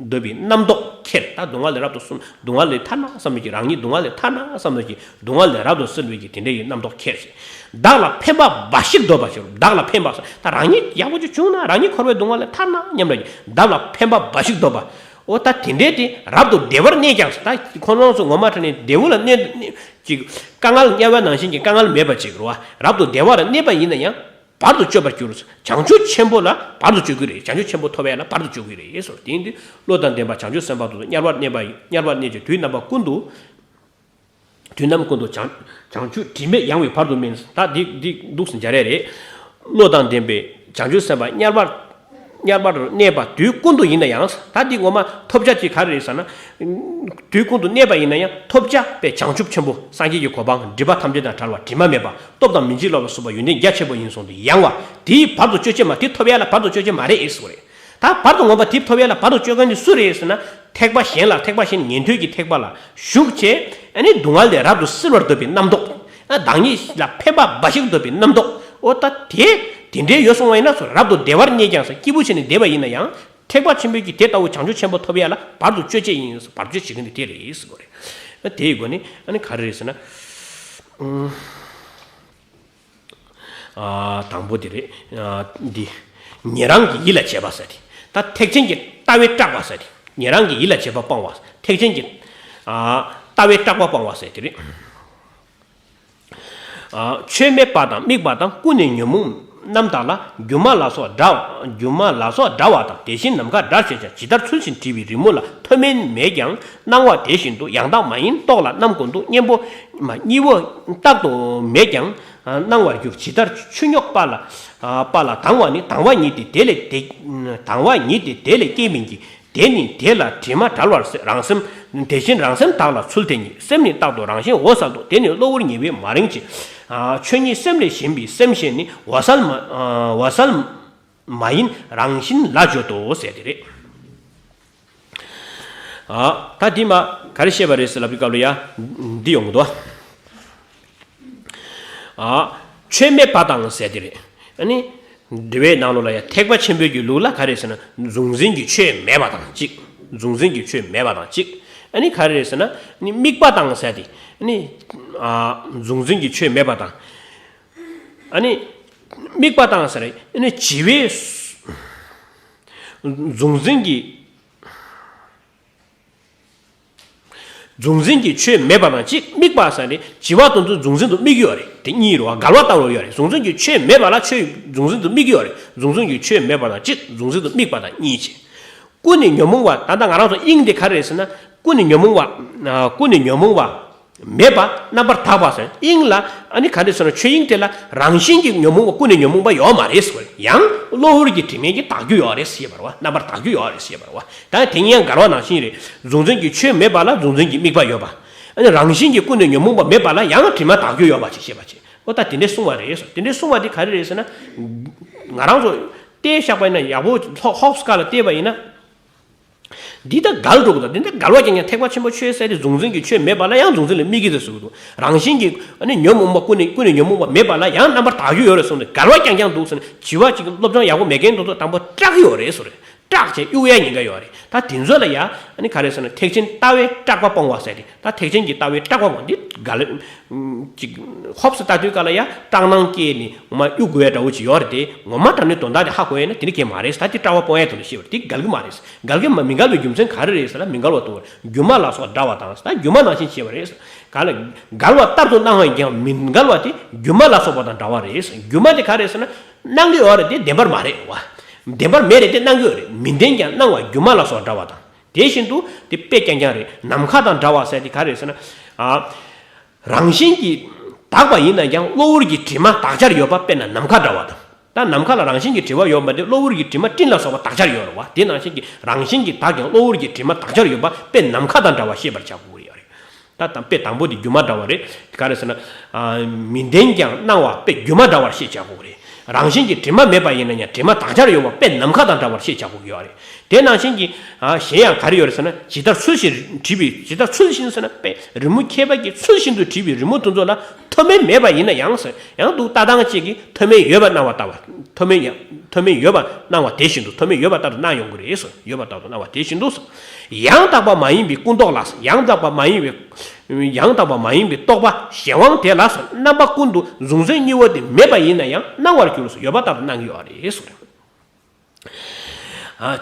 འདོད་པའི་རྣམ་རྟོག་ཁྱེར། ད་སྡུག་བསྔལ་ལས་རབ་ཏུ་སུམ་སྡུག་བསྔལ་ལས་ཐར་ན་བསམ་བློ་གྱིས། རང་ཉིད་སྡུག་བསྔལ་ལས་ཐར་ན་བསམ་བློ་གྱིས། སྡུག་བསྔལ་ལས་རབ་ཏུ་སེལ་བའི་གི་དེ་འདྲ་ཡི་རྣམ་རྟོག་ཁྱེར་ཞིང་། བདག་ལ་ཕན་པ་འབའ་ཞིག་འདོད་པ་ཞིག་བདག་ལ་ཕན་པ་ཟེར། ད་རང་ཉིད་ཡག་པོ་ཅིག་བྱུང་ན་རང་ཉིད་འཁོར་བའི་སྡུག་བསྔལ་ལས་ཐར་ན་སྙམ་ར་གྱིས། བདག་ལ་ཕན་པ་འབའ་ཞིག་འདོད་པ། འོ་ད་དེ་འདྲའི་དེ་རབ་ཏུ་བདེ་བར་གནས་ཀྱང་ཟེར། ད་ཁོ་རང་ཚོ་ངོ་མ་དྲང་གནས་བདེ་བོ་ལ་གནས་གནས་ཅིག་དཀའ་ངལ་དམྱལ་བ་ནང་བཞིན་གྱི་དཀའ་ངལ་མེད་པ་ཅིག་རེད་བ། རབ་ཏུ་བདེ་བར་གནས་པ་ཡིན་ན་ཡང་། བར་དུ་གཅོད་པར་འགྱུར། བྱང་ཆུབ་ཆེན་པོ་ལ་བར་དུ་གཅོད་ཀྱི་རེད། བྱང་ཆུབ་ཆེན་པོ་ཐོབ་ཡ་ལ་བར་དུ་གཅོད་ཀྱི་རེད་ཟེར། དེ་ཡིན་དུས་བློ་དང་ལྡན་པ་བྱང་ཆུབ་སེམས་དཔའ་དེ་ཚོ་དམྱལ་བར་གནས་པ་ཡིན། དམྱལ་བར་གནས་ཀྱི་དུས་རྣམ་པ་ཀུན་ཏུ། དུས་རྣམ་ཀུན་ཏུ་བྱང་བྱང་ཆུབ་དྲི་མེད་ཡང་བའི་བར་དུ་སྨིན། ད་འདི་འདི་འདུག་སེ་སྦྱར་ཡ་རེད། བློ་དང་ལྡན་པའི་བྱང་ཆུབ་སེམས་དཔའ་དམྱལ་བར་དམྱལ་བར་གནས་པ་དུས་ཀུན་ཏུ་ཡིན་ན་ཡང་། ད་འདི་ངོ་མ་ཐོབ་བྱ་ཅིག་ག་རེ་རེད་ཟེར་ན། དུས་ཀུན་ཏུ་གནས་པ་ཡིན་ན་ཡང་ཐོབ་བྱ་པའི་བྱང་ཆུབ་ཆེན་པོ་སངས་རྒྱས་ཀྱི་གོ་འཕང་སྒྲིབ་པ་ཐམས་ཅད་དང་བྲལ་བ་དྲི་མ་མེད་པ། སྟོབས་དང་མི་འཇིགས་ལ་སོགས་པ་ཡོན་ཏན་རྒྱ་ཆེན་པོ་ཡིན་གསུངས་ཏེ། ཡང་བ་དེའི་བར་དུ་གཅོད་བྱེད་མ། དེ་ཐོབ་ཡ་ལ་བར་དུ་གཅོད་བྱེད་མ་རེད་ཟེར་བ་རེད། ད་བར་དུ་ངོམས་པ་དེ་ཐོབ་ཡ་ལ་བར་དུ་གཅོད་མཁན་དེ་སུ་རེད་ཟེར་ན། ཐེག་པ་གཞན་ལ། ཐེག་པ་གཞན་ཉན་ཐོས་ཀྱི་ཐེག་པ་ལ་ཞུགས་བྱས། ཨ་ནི་སྡུག་བསྔལ་ལས་རབ་ཏུ་སེལ་བར་འདོད་པའི་རྣམ་རྟོག་ཨ་བདག་ཉིད་ལ་ཕན་པ་འབའ་ཞིག་འདོད་པའི་རྣམ་རྟོག་འོ་ད་དེ་དེ་འདྲའི་ཡོད་སོང་བ་ཡིན་ན་ཚོ། རབ་ཏུ་བདེ་བར་གནས་ཀྱང་ཟེར། སྐྱིད་པོ་བྱས་ནས་བསྡད་པ་ཡིན་ན་ཡང་། ཐེག་པ་ཆེན་པོའི་གི་དེ་ལྟ་བུ་བྱང་ཆུབ་ཆེན་པོ་ཐོབ་ཡ་ལ་བར་དུ་གཅོད་བྱེད་ཡིན། བར་གཅོད་བྱེད་མཁན་དེ་དེ་རེད་ཟེར་གོ་རེད། དེའི་སྒོ་ནས་ཨ་ནི་ག་རེ་རེད་ཟེར་ན། ཨུམ། ཨ། དང་པོ་དེ་རེད། ཨ། འདི། ཉན་རང་གི་ཡིད་ལ་བྱེད་པ་ཟེར་དེ། ད་ཐེག་ཆེན་གྱི་ལྟ་བའི་སྐྲག་པ་ཟེར་དེ། ཉན་རང་གི་ཡིད་ལ་བྱེད་པ་སྤང་བ། ཐེག་ཆེན་གྱི། ཨ། ལྟ་བའི་སྐྲག་པ་སྤང་བ་ཟེར་དེ་རེད། ཨ། ཆོས་མེད་པ་དང་དམིགས་པ་དང་། ཀུན་ནས་ཉོན་མོངས་རྣམ་དག་ལ། སྒྱུ་མ་ལ་སོགས་འདྲ། སྒྱུ་མ་ལ་སོགས་འདྲ་བ་དང་། དེ་བཞིན་ནམ་མཁའ་འདྲར་བྱེད་ཀྱང་། ཇི་ལྟར་ཚུལ་བཞིན་བྲིས་པའི་རི་མོ་ལ། མཐོ་དམན་མེད་ཀྱང་སྣང་བ་དེ་བཞིན་དུ། ཡང་དག་མ་ཡིན་རྟོག་ལ་རྣམ་ཀུན་ཏུ། གཉེན་པོ་མ་གཉིས་པོ་རྟག་ཏུ་མེད་ཀྱང་སྣང་བར་འགྱུར། ཇི་ལྟར་ཆུ་རྙོག་པ་ལ་པ་ལ་དང་བ་ནི། དང་བ་ཉིད་དེ་དེ་ལས་དེ། དང་བ་ཉིད་དེ་དེ་ལས་སྐྱེ་མིན་གྱི། དེ་ནི་དེ་ལ་དྲི་མ་བྲལ་བར་ཟད། རང་སེམས་དེ་བཞིན་རང་སེམས་དག་ལ་ཚུལ་དེ་ཉིད། སེམས་ནི་རྟག་ཏུ་རང་བཞིན་འོད་གསལ་དུ། དེ་ནི་གློ་བུར་ཉེ་བས་མ་རིང་ཕྱིར། ཆོས་ཉིད་སེམས་ལས་གཞན་པའི་སེམས་ཤེས་ནི། འོད་གསལ་མ་འོད་གསལ་མ་ཡིན་རང་བཞིན་ལ་བརྗོད་དོ་ཟེར་དེ་རེད། ཨ། ད་འདི་མ་ག་རེ་བཤད་པ་རེད་ཟེར་ལབ་པའི་སྐབས་ལ་ཡ། འདི་ཡོང་གི་འདུག་ཨ། ཆོས་མེད་པ་དང་ཟེར་དེ་རེད། ཨ་ནི། འགྲེལ་པའི་ནང་ལོགས་ལ་ཡ་ཐེག་པ་ཆེན་པོའི་གི་ལུགས་ལ་ག་རེ་ཟེར་ན། གཟུང་འཛིན་གྱི་ཆོས་མེད་པ་དང་གཅིག་གཟུང་འཛིན་གྱི་ཆོས་མེད་པ་དང་གཅིག་ཨ་ནི་ག་རེ་རེད་ཟེར་ན། ནི་དམིགས་པ་དང་ཟེར་དེ། ཨ་ནི། ཨ། གཟུང་འཛིན་གྱི་ཆོས་མེད་པ་དང་། ཨ་ནི། དམིགས་པ་དང་ཟེར། ཨ་ནི་བྱིས་པའི་གཟུང་འཛིན་གྱི། གཟུང་འཛིན་གྱི་ཆོས་མེད་པ་དང་གཅིག་དམིགས་པ་ཟེར་ནི་བྱིས་པ་དེ་ཚོ་གཟུང་འཛིན་དུ་དམིགས་ཡོད་རེད། དེ་གཉིས་རེད་བ། འགལ་བ་ལྟ་བུ་ཡོད་རེད། གཟུང་འཛིན་གྱི་ཆོས་མེད་པ་ལ་ཆོས་གཟུང་འཛིན་དུ་དམིགས་ཡོད་རེད། གཟུང་འཛིན་གྱི་ཆོས་མེད་པ་དང་གཅིག་གཟུང་འཛིན་དུ་དམིགས་པ་དང་གཉིས་བྱེད། ཀུན་ནས་ཉོན་མོངས་པ། ད་ལྟ་ང་རང་ཚོ་དབྱིངས་དེ་ག་རེ་རེད་ཟེར་ན། ཀུན་ནས་ཉོན་མོངས་པ། ཀུན་ནས་ཉོན་མོངས་པ། མེད་པ་རྣམ་པར་དག་པ་ཟེར། དབྱིངས་ལ་ཨ་ནི་ག་འདྲ་ཟེར་ན། ཆོས་དབྱིངས་དེ་ལ་རང་བཞིན་གྱིས་ཉོན་མོངས་པ་ཀུན་ནས་ཉོན་མོངས་པ་ཡོད་མ་རེད་ཟེར། ཡང་གློ་བུར་གྱི་དྲི་མས་ཀྱིས་དག་རྒྱུ་ཡོད་རེད་ཟེར་བ་རེད་བ། རྣམ་པར་དག་རྒྱུ་ཡོད་རེད་ཟེར་བ་རེད་བ། ད་དེ་ཉིད་ཡང་འགལ་བ་ནང་བཞིན་རེད། གཟུང་འཛིན་གྱི་ཆོས་མེད་པ་ལ་གཟུང་འཛིན་གྱི་དམིགས་པ་ཡོད་པ། ཨ་ནི་རང་བཞིན་གྱིས་ཀུན་ནས་ཉོན་མོངས་པ་མེད་པ་ལ་ཡང་དྲི་མ་དག་རྒྱུ་ཡོད་པ་ཅིག་བཤད་པ་ཅིག་འོ་ད་དེ་འདྲས་གསུངས་པ་རེད་ཟེར། དེ་འདྲས་གསུངས་པ་དེ་ག་རེ་རེད་ཟེར་ན། ང་རང་ཚོ་བལྟས་བཞག་པ་ཡིན་ན། ཡག་པོ་ཧོབ་སི་ཀ་ལ་བལྟས་པ་ཡིན་ན། འདི་ལྟར་འགལ་འགྲོ་གི་འདུག་འདི་ལྟར་འགལ་བ་རྐྱང་རྐྱང་། ཐེག་པ་ཆེན་པོའི་ཆོས་ཟེར་དེ་གཟུང་འཛིན་གྱི་ཆོས་མེད་པ་ལ་ཡང་གཟུང་འཛིན་ལ་དམིགས་ཀྱི་འདུག་ཟེར་གི་འདུག་རང་བཞིན་གྱིས་ཨ་ནི་ཉོན་མོངས་པ་ཀུན་ནས་ཀུན་ནས་ཉོན་མོངས་པ་མེད་པ་ལ་ཡང་རྣམ་པར་དག་རྒྱུ་ཡོད་རེད་གསུངས་ནས། འགལ་བ་རྐྱང་རྐྱང་འདུག་ཟེར་ནས། བྱིས་པ་གཅིག་སློབ་སྦྱོང་ཡག་པོ་མེད་མཁན་དེ་ཚོ་དང་པོ་སྐྲག་གི་ཡོད་རེད་ཟེར། སྐྲག་བྱས་གཡུག་ཡ་ཉེན་ཁ་ཡོད་རེད། ད་དེ་ཚོ་ལ་ཡ་ཨ་ནི་ག་རེ་ཟེར་ན། ཐེག་ཆེན་ལྟ་བའི་སྐྲག་པ་སྤོང་བ་ཟེར་ཏེ། ད་ཐེག་ཆེན་གྱི་ལྟ་བའི་སྐྲག་པ་སྤོང་། འདི་འགལ་ཅིག་ཧོབ་སེ་ལྟ་དུས་ག་ལ་ཡ་སྐྲག་སྣང་སྐྱེས་ནས་ངོ་མ་གཡུག་དགོས་ཡ་འདྲ་བོ་ཅིག་ཡོད་རེད་དེ། ངོ་མ་དྲང་གནས་དོན་དག་དེ་ཧ་གོ་ཡ་ན་དེ་ནི་གལ་མ་རེད། ད་དེ་སྐྲག་པ་སྤོང་ཡ་དོན་དུ་བཤད་པ་རེད། དེ་འགལ་གི་མ་རེད། འགལ་གི་མ་མི་འགལ་བའི་རྒྱུ་མཚན་ག་རེ་རེད་ཟེར་ན། མི་འགལ་བ་དང་སྒྱུ་མ་ལ་སོགས་འདྲ་བ་དང་། ད་སྒྱུ་མ་ནང་བཞིན་བྱས་པ་རེད། ག་ལ་འགལ་བ་ལྟར་དུ་སྣང་བ་ཡིན་ཀྱང་མི་འགལ་བ་དེ་སྒྱུ་མ་ལ་སོགས་པ་དང་འདྲ་བ་རེད། སྒྱུ་མ་དེ་ག་རེ་ཟེར་ན། སྣང་གི་ཡོད་རེད་དེ་བདེན་པར་མ་རེད་བ། བདེན་པར་མེད་རེད་དེ་སྣང་གི་ཡོད་རེད། མི་བདེན་ཀྱང་སྣང་བ་སྒྱུ་མ་ལ་སོགས་འདྲ་བ་དང་། དེ་བཞིན་དུ་དེ་དཔེ་རྐྱང་རྐྱང་རེད། ནམ་མཁའ་དང་འདྲ་བ་ཟེར་དེ་ག་རེ་ཟེར་ན། ཨ། རང་བཞིན་གྱིས་དག་པ་ཡིན་ན་ཡང་གློ་བུར་གྱི་དྲི་མ་དག་ཆར་ཡོད་པ་དཔེར་ན་ནམ་མཁའ་འདྲ་བ་དང་། ད་ནམ་མཁའ་ལ་རང་བཞིན་གྱིས་དྲི་མ་ཡོད་པ་དེ་གློ་བུར་གྱི་དྲི་མ་སྤྲིན་ལ་སོགས་པ་དག་ཆར་ཡོད་རེད་བ། དེ་ནང་བཞིན་གྱི་རང་བཞིན་གྱིས་དག་ཀྱང་གློ་བུར་གྱི་དྲི་མ་དག་ཆར་ཡོད་པ་དཔེ་ནམ་མཁའ་དང་འདྲ་བ་ཤེས་པར་བྱ་དགོས་ཀྱི་ཡོད་རེད། ད་དང་དཔེ་དང་པོ་དེ་སྒྱུ་མ་འདྲ་བ་རེད། དེ་ག་རེ་ཟེར་ན། ཨ། མི་ལྡན་ཀྱང་སྣང་བ་དཔེ་སྒྱུ་མ་འདྲ་བར་ཤེས་བྱ་དགོས་རེད། རང་བཞིན་གྱིས་དྲི་མ་མེད་པ་ཡིན་ན་ཡང་དྲི་མ་དག་ཆར་ཡོད་པ་དཔེ་ནམ་མཁའ་དང་འདྲ་བར་ཤེས་བྱ་དགོས་ཀྱི་ཡོད་རེད། དེ་ནང་བཞིན་གྱི། ཨ། གཞན་ཡང་ག་རེ་ཡོད་རེད་ཟེར་ན། ཇི་ལྟར་ཚུལ་བཞིན་བྲིས་པའི། ཇི་ལྟར་ཚུལ་བཞིན་ཟེར་ན་དཔེ་རི་མོ་མཁས་པ་གྱིས་ཚུལ་བཞིན་དུ་བྲིས་པའི་རི་མོ་དེ་ཚོ་ལ་མཐོ་དམན་མེད་པ་ཡིན་ན་ཡང་ཟེར། ཡང་འདུག་ལྟ་སྟངས་གཅིག་གིས་མཐོ་དམན་ཡོད་པར་སྣང་བ་ལྟ་བ། མཐོ་དམན་ཡང་མཐོ་དམན་ཡོད་པར་སྣང་བ་དེ་བཞིན་དུ་མཐོ་དམན་ཡོད་པ་ལྟར་སྣང་ཡོང་གི་རེད་ཟེར། ཡོད་པ་ལྟར་དུ་སྣང་བ་དེ་བཞིན་དུ་ཟེར། ཡང་དག་པ་མ་ཡིན་པའི་ཀུན་རྟོག་ལ་ཟེར། ཡང་དག་པ་མ་ཡིན་པའི། ཡང་དག་པ་མ་ཡིན་པའི་རྟོག་པ་གཞན་དབང་དེ་ལ་ཟེར། རྣམ་པ་ཀུན་ཏུ་གཟུང་འཛིན་གཉིས་པོ་དེ་མེད་པ་ཡིན་ན་ཡང་སྣང་བར་འགྱུར་ཟེར། ཡོད་པ་ལྟར་དུ་སྣང་གི་ཡོད་རེད་ཟེར།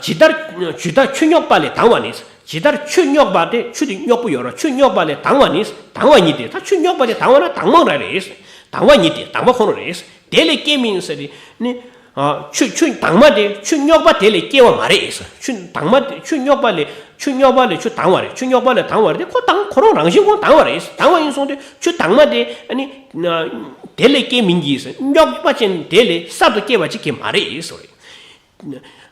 ཇི་ལྟར་ཇི་ལྟར་ཆུ་རྙོག་པ་ལས་དྭངས་བ་ནི། ཇི་ལྟར་ཆུ་རྙོག་པ་དེ་ཆུ་དེ་རྙོག་པོ་ཡོད་ར། ཆུ་རྙོག་པ་ལས་དྭངས་བ་ནི། དྭངས་བ་ཉིད་དེ། ད་ཆུ་རྙོག་པ་དེ་དྭངས་བ་ན་དྭངས་མ་རང་རེད། དྭངས་བ་ཉིད་དེ་དྭངས་པ་ཁོ་རང་རེད། དེ་ལས་སྐྱེས་མིན་ཟེར་དེ་ནི། ཆུ་ཆུ་དྭངས་མ་དེ་ཆུ་རྙོག་པ་དེ་ལས་སྐྱེ་བ་མ་རེད། ཆུ་དྭངས་མ་དེ་ཆུ་རྙོག་པ་ལས་ཆུ་རྙོག་པ་ལས་ཆུ་དྭངས་བ་རེད། ཆུ་རྙོག་པ་ལས་དྭངས་བ་རེད་དེ་ཁོ་དྭངས་ཁོ་རང་རང་བཞིན་ཁོ་དྭངས་བ་རེད། དྭངས་བ་ཡིན་སོང་དུས་ཆུ་དྭངས་མ་དེ་ནི། དེ་ལས་སྐྱེས་མིན་གྱི་ཟེར། རྙོག་པ་ཅན་དེ་ལས་གསར་དུ་སྐྱེ་བ་ཅིག་གི་མ་རེད་ཟེར།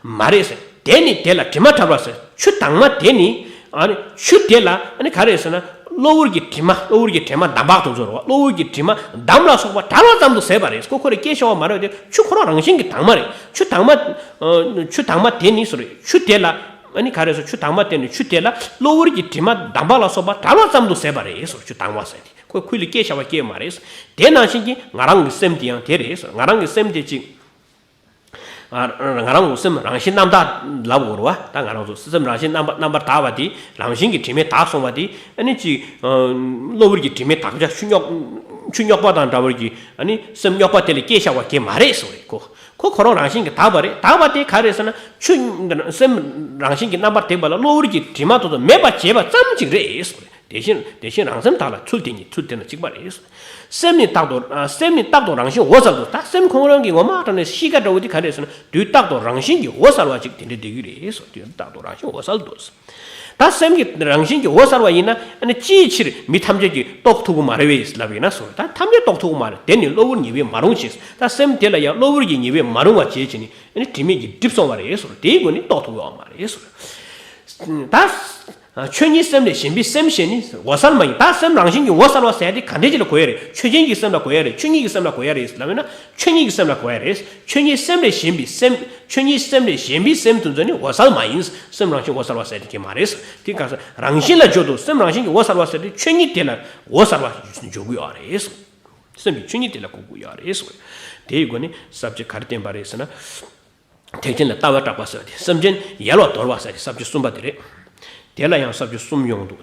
མ་རེད་ཟེར། དེ་ནི་དེ་ལ་དྲི་མ་བྲལ་བ་ཟེར། ཆུ་དྭངས་མ་དེ་ནི། ཨ་ནི་ཆུ་དེ་ལ་ཨ་ནི་ག་རེ་ཟེར་ན། གློ་བུར་གྱི་དྲི་མ། གློ་བུར་གྱི་དྲི་མ་འདམ་བག་དེ་ཚོ་རེད་བ། གློ་བུར་གྱི་དྲི་མ་འདམ་ལ་སོགས་པ་བྲལ་བ་ཙམ་དུ་ཟད་པ་རེད། ཁོ་ཁོ་རང་སྐྱེ་ཤ་བ་མ་རེད་དེ་ཆུ་ཁོ་རང་རང་བཞིན་གྱིས་དྭངས་མ་རེད། ཆུ་དྭངས་མ། ཆུ་དྭངས་མ་དེ་ནི་ཟེར། ཆུ་དེ་ལ་ཨ་ནི་ག་རེ་ཟེར། ཆུ་དྭངས་མ་དེ་ནི་ཆུ་དེ་ལ་གློ་བུར་གྱི་དྲི་མ་འདམ་བག་ལ་སོགས་པ་བྲལ་བ་ཙམ་དུ་ཟད་པ་རེད་ཟེར། ཆུ་དྭངས་མ་ཟེར་དེ་ཁོ་ཁུལ་ལ་སྐྱེ་ཤ་བ་སྐྱེ་མ་རེད། དེ་ནང་བཞིན་གྱི་ང་རང་གི་སེམས་དེ་ཡང་དེ་རེད་ཟེར། ང་རང་གི་སེམས་དེ་གཅིག་ང་རང་ཚོ་སེམས་རང་བཞིན་རྣམ་དག་ལབ་དགོས་རེད་བ། ད་ང་རང་ཚོ་སེམས་རང་བཞིན་རྣམ་པ་རྣམ་པར་དག་པ་དེ། རང་བཞིན་གྱིས་དྲི་མས་དག་སོང་བ་དེ་ཨ་ནི་ཅིག་གློ་བུར་གྱི་དྲི་མས་དག་ཆ་ཆུ་རྙོག་ཆུ་རྙོག་པ་དང་འདྲ་བར་གྱི་ཨ་ནི་སེམས་རྙོག་པ་དེ་ལས་སྐྱེ་བྱ་བ་སྐྱེ་མ་རེད་ཟེར་བ་རེད་ཁོ། ཁོ་ཁོ་རང་རང་བཞིན་གྱིས་དག་པ་རེད། དག་པ་དེ་ག་རེད་ཟེར་ན་ཆུ་སེམས་རང་བཞིན་གྱིས་རྣམ་པར་དག་པ་ལ་གློ་བུར་གྱི་དྲི་མ་དེ་ཚོ་མེད་པ་བྱས་པ་ཙམ་ཅིག་རེད་ཟེར་བ་རེད། དེ་བཞིན་དེ་བཞིན་རང་སེམས་དག་ལ་ཚུལ་དེ་ཉིད། ཚུལ་དེ་ན་གཅིག་པ་རེད། སེམས་ནི་རྟག་ཏུ་སེམས་ནི་རྟག་ཏུ་རང་བཞིན་འོད་གསལ་དུ། ད་སེམས་ཁོང་རང་གི་ངོ་མ་དྲང་ནས་གཤིས་ཀ་འདྲ་བོ་དེ་ག་རེད་ཟེར་ན་དུས་རྟག་ཏུ་རང་བཞིན་གྱིས་འོད་གསལ་བ་ཅིག་དེ་འདྲ་བསྡད་ཀྱི་རེད། དུས་རྟག་ཏུ་རང་བཞིན་འོད་གསལ་དུ། ད་སེམས་ཀྱི་རང་བཞིན་གྱིས་འོད་གསལ་བ་ཡིན་ན་ཨ་ནི་ཅིའི་ཕྱིར་མི་ཐམས་ཅད་ཀྱིས་རྟོགས་ཐུབ་ཀྱི་མ་རེད་པས་ལབ་ཡིན་ན་ཟེར། ད་ཐམས་ཅད་རྟོགས་ཐུབ་ཀྱི་མ་རེད། དེ་ནི་གློ་བུར་ཉེས་པས་མ་རུངས་ཤིང་། ད་སེམས་དེ་ལ་ཡང་གློ་བུར་གྱི་ཉེས་པས་མ་རུངས་པ་བྱས་བྱས་ནས་ཨ་ནི་དྲི་མས་ཀྱིས་བསྒྲིབས་སོང་བ་རེད་ཟེར། དེའི་སྒོ་ནས་རྟོགས་ཐུབ་ཀྱི་མ་རེད་ཟེར། ད། ཆོས་ཉིད་སེམས་ལས་གཞན་པའི་སེམས་ཞེས་ནི་འོད་གསལ་མ་ཡིན། ད་སེམས་རང་བཞིན་གྱིས་འོད་གསལ་བ་ཟེར་དེ་ག་འདྲས་ཅིག་ལ་གོ་ཡ་རེད། ཆོས་ཅན་གྱི་སེམས་ལ་གོ་ཡ་རེད། ཆོས་ཉིད་ཀྱི་སེམས་ལ་གོ་ཡ་རེད་ལབ་ཡོད་ན་ཆོས་ཉིད་ཀྱི་སེམས་ལ་གོ་ཡ་རེད། ཆོས་ཉིད་སེམས་ལས་གཞན་པའི་སེམས། ཆོས་ཉིད་སེམས་ལས་གཞན་པའི་སེམས་དེ་ཚོ་ནི་འོད་གསལ་མ་ཡིན། སེམས་རང་བཞིན་འོད་གསལ་བ་ཟེར་དེ་གི་མ་རེད། དེ་ག་ས་རང་བཞིན་ལ་འཇོག་ཏུ་སེམས་རང་བཞིན་གྱིས་འོད་གསལ་བ་ཟེར་དེ་ཆོས་ཉིད་དེ་ལ་འོད་གསལ་བ་འཇོག་གི་ཡོད་རེད། སེམས་ཀྱི་ཆོས་ཉིད་དེ་ལ་གོ་དགོས་ཡོད་རེད། དེའི་སྒོ་ནས་ས་བཅད་ག་རེ་བསྟན་པ་རེད་ཟེར་ན། ཐེག་ཆེན་ལ་ལྟ་བ་གྲགས་པ་ཟེར་བ་དེ། སེམས་ཅན་ཡལ་བར་དོར་བ་ཟེར་དེ་ས་བཅད་གསུམ་པ་དེ་རེད། དེ་ལ་ཡང་ས་བཅད་གསུམ་ཡོང་འདུག་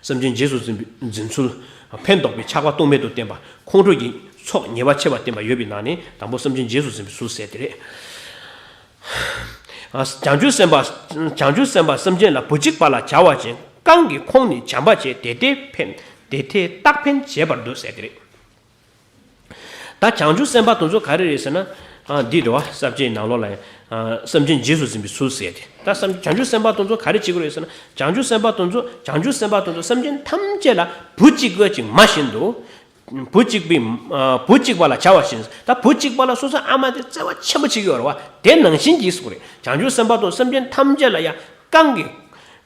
སེམས་ཅན་རྗེས་སུ་འཛིན་པའི་འཛིན་ཚུལ། ཕན་འདོགས་པའི་ཆགས་པ་རྟོག་མེད་དུ་བསྟན་པ། ཁོང་ཁྲོ་གི་ཚོགས་ཉེ་བར་ཕྱེ་བ་བསྟན་པ་ཡོད་པའི་ནང་ནས་དང་པོ་སེམས་ཅན་རྗེས་སུ་འཛིན་པའི་ཚུལ་ཟེར་དེ་རེད། བྱང་ཆུབ་སེམས་དཔའ། བྱང་ཆུབ་སེམས་དཔའ་སེམས་ཅན་ལ་བུ་གཅིག་པ་ལ་བྱ་བ་ཅན་གང་གིས་ཁོང་ནི་བྱམས་པ་བྱས་དེ་ལྟའི་ཕན་དེ་ལྟའི་རྟག་ཕན་བྱེད་པར་འདོད་ཟེར་དེ་རེད། ད་བྱང་ཆུབ་སེམས་དཔའ་དེ་ཚོ་ག་རེ་རེད་ཟེར་ན། ཨ། འདི་རེད་བ། ས་བཅད་ནང་ལོགས་ལ་ཡང་། ཨ། སེམས་ཅན་རྗེས་སུ་འཛིན་པའི་ཚུལ་ཟེར་ཏེ། ད་སེམས་བྱང་ཆུབ་སེམས་དཔའ་དེ་ཚོ་ག་རེ་བྱེད་དགོས་རེད་ཟེར་ན། བྱང་ཆུབ་སེམས་དཔའ་དེ་ཚོ་བྱང་ཆུབ་སེམས་དཔའ་དེ་ཚོ་སེམས་ཅན་ཐམས་ཅད་ལ་བུ་གཅིག་པ་ཅིག་མ་བཞིན་དུ། བུ་གཅིག་པའི། ཨ། བུ་གཅིག་པ་ལ་བྱ་བ་བཞིན། ད་བུ་གཅིག་པ་ལ་སོ་སོའི་ཨ་མ་དེ་བརྩེ་བ་ཆེན་པོ་བྱེད་ཀྱི་ཡོད་རེད་བ། དེ་ནང་བཞིན་གྱིས་ཟེར་དགོས་རེད། བྱང་ཆུབ་སེམས་དཔའ་དེ་ཚོ་སེམས་ཅན་ཐམས་ཅད་ལ་ཡང་གང་གིས།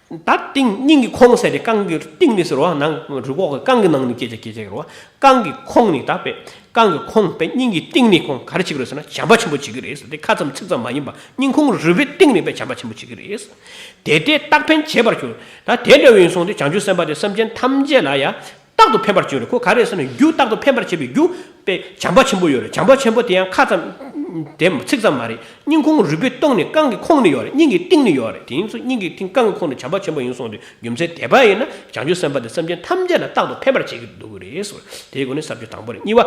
ད་གཏིང་སྙིང་གི་ཁོང་ཟེར་ཏེ་རྐང་གི་གཏིང་ནས་ཟེར་བ། ནང་རུས་ཁོག་གི་རྐང་གི་ནང་ནས་སྐད་ཆ་སྐད་ཆ་རེད་བ། རྐང་གི་ཁོང་ནས་ད་དཔེ་རྐང་གི་ཁོང་དཔེ་སྙིང་གི་གཏིང་ནས་ཁོང་ག་རེ་བྱེད་ཀྱི་རེད་ཟེར་ན་བྱམས་པ་ཆེན་པོ་བྱེད་ཀྱི་རེད་ཟེར་ཏེ་ཁ་ཙམ་ཚིག་ཙམ་མ་ཡིན་པ་སྙིང་ཁོང་རུས་པའི་གཏིང་ནས་དཔེ་བྱམས་པ་ཆེན་པོ་བྱེད་ཀྱི་རེད་ཟེར། དེ་ལྟའི་རྟག་ཕན་བྱེད་པར་འགྱུར། ད་དེ་འདྲ་བ་ཡིན་སོང་དུས་བྱང་ཆུབ་སེམས་དཔའ་དེ་སེམས་ཅན་ཐམས་ཅད་ལ་ཡང་རྟག་ཏུ་ཕན་པར་བྱེད་རེད། ཁོ་ག་རེ་ཟེར་ན་རྒྱུ་རྟག་ཏུ་ཕན་པར་བྱེད་པའི་རྒྱུ་དཔེ་བྱམས་པ་ཆེན་པོ་ཡོད་རེད། བྱམས་པ་ཆེན་པོ་དེ་ཡང་ཁ་ཙམ་དེ་ཚིག་ཙམ་མ་རེད། སྙིང་ཁོང་རུས་པའི་གཏིང་ནས་རྐང་གི་ཁོང་ནས་ཡོད་རེད། སྙིང་གི་གཏིང་ནས་ཡོད་རེད། དེ་ཡིན་ཙང་སྙིང་གི་གཏིང་རྐང་གི་ཁོང་ནས་བྱམས་པ་ཆེན་པོ་ཡིན་སོང་དུས་རྒྱུ་མཚན་དེ་པ་ཡིན་ན་བྱང་ཆུབ་སེམས་དཔའ་དེ་སེམས་ཅན་ཐམས་ཅད་ལ་རྟག་ཏུ་ཕན་པར་བྱེད་ཀྱི་འདུག་གི་རེད་ཟེར། དེའི་སྒོ་ནས་ས་བཅད་དང་པོ་རེད། གཉིས་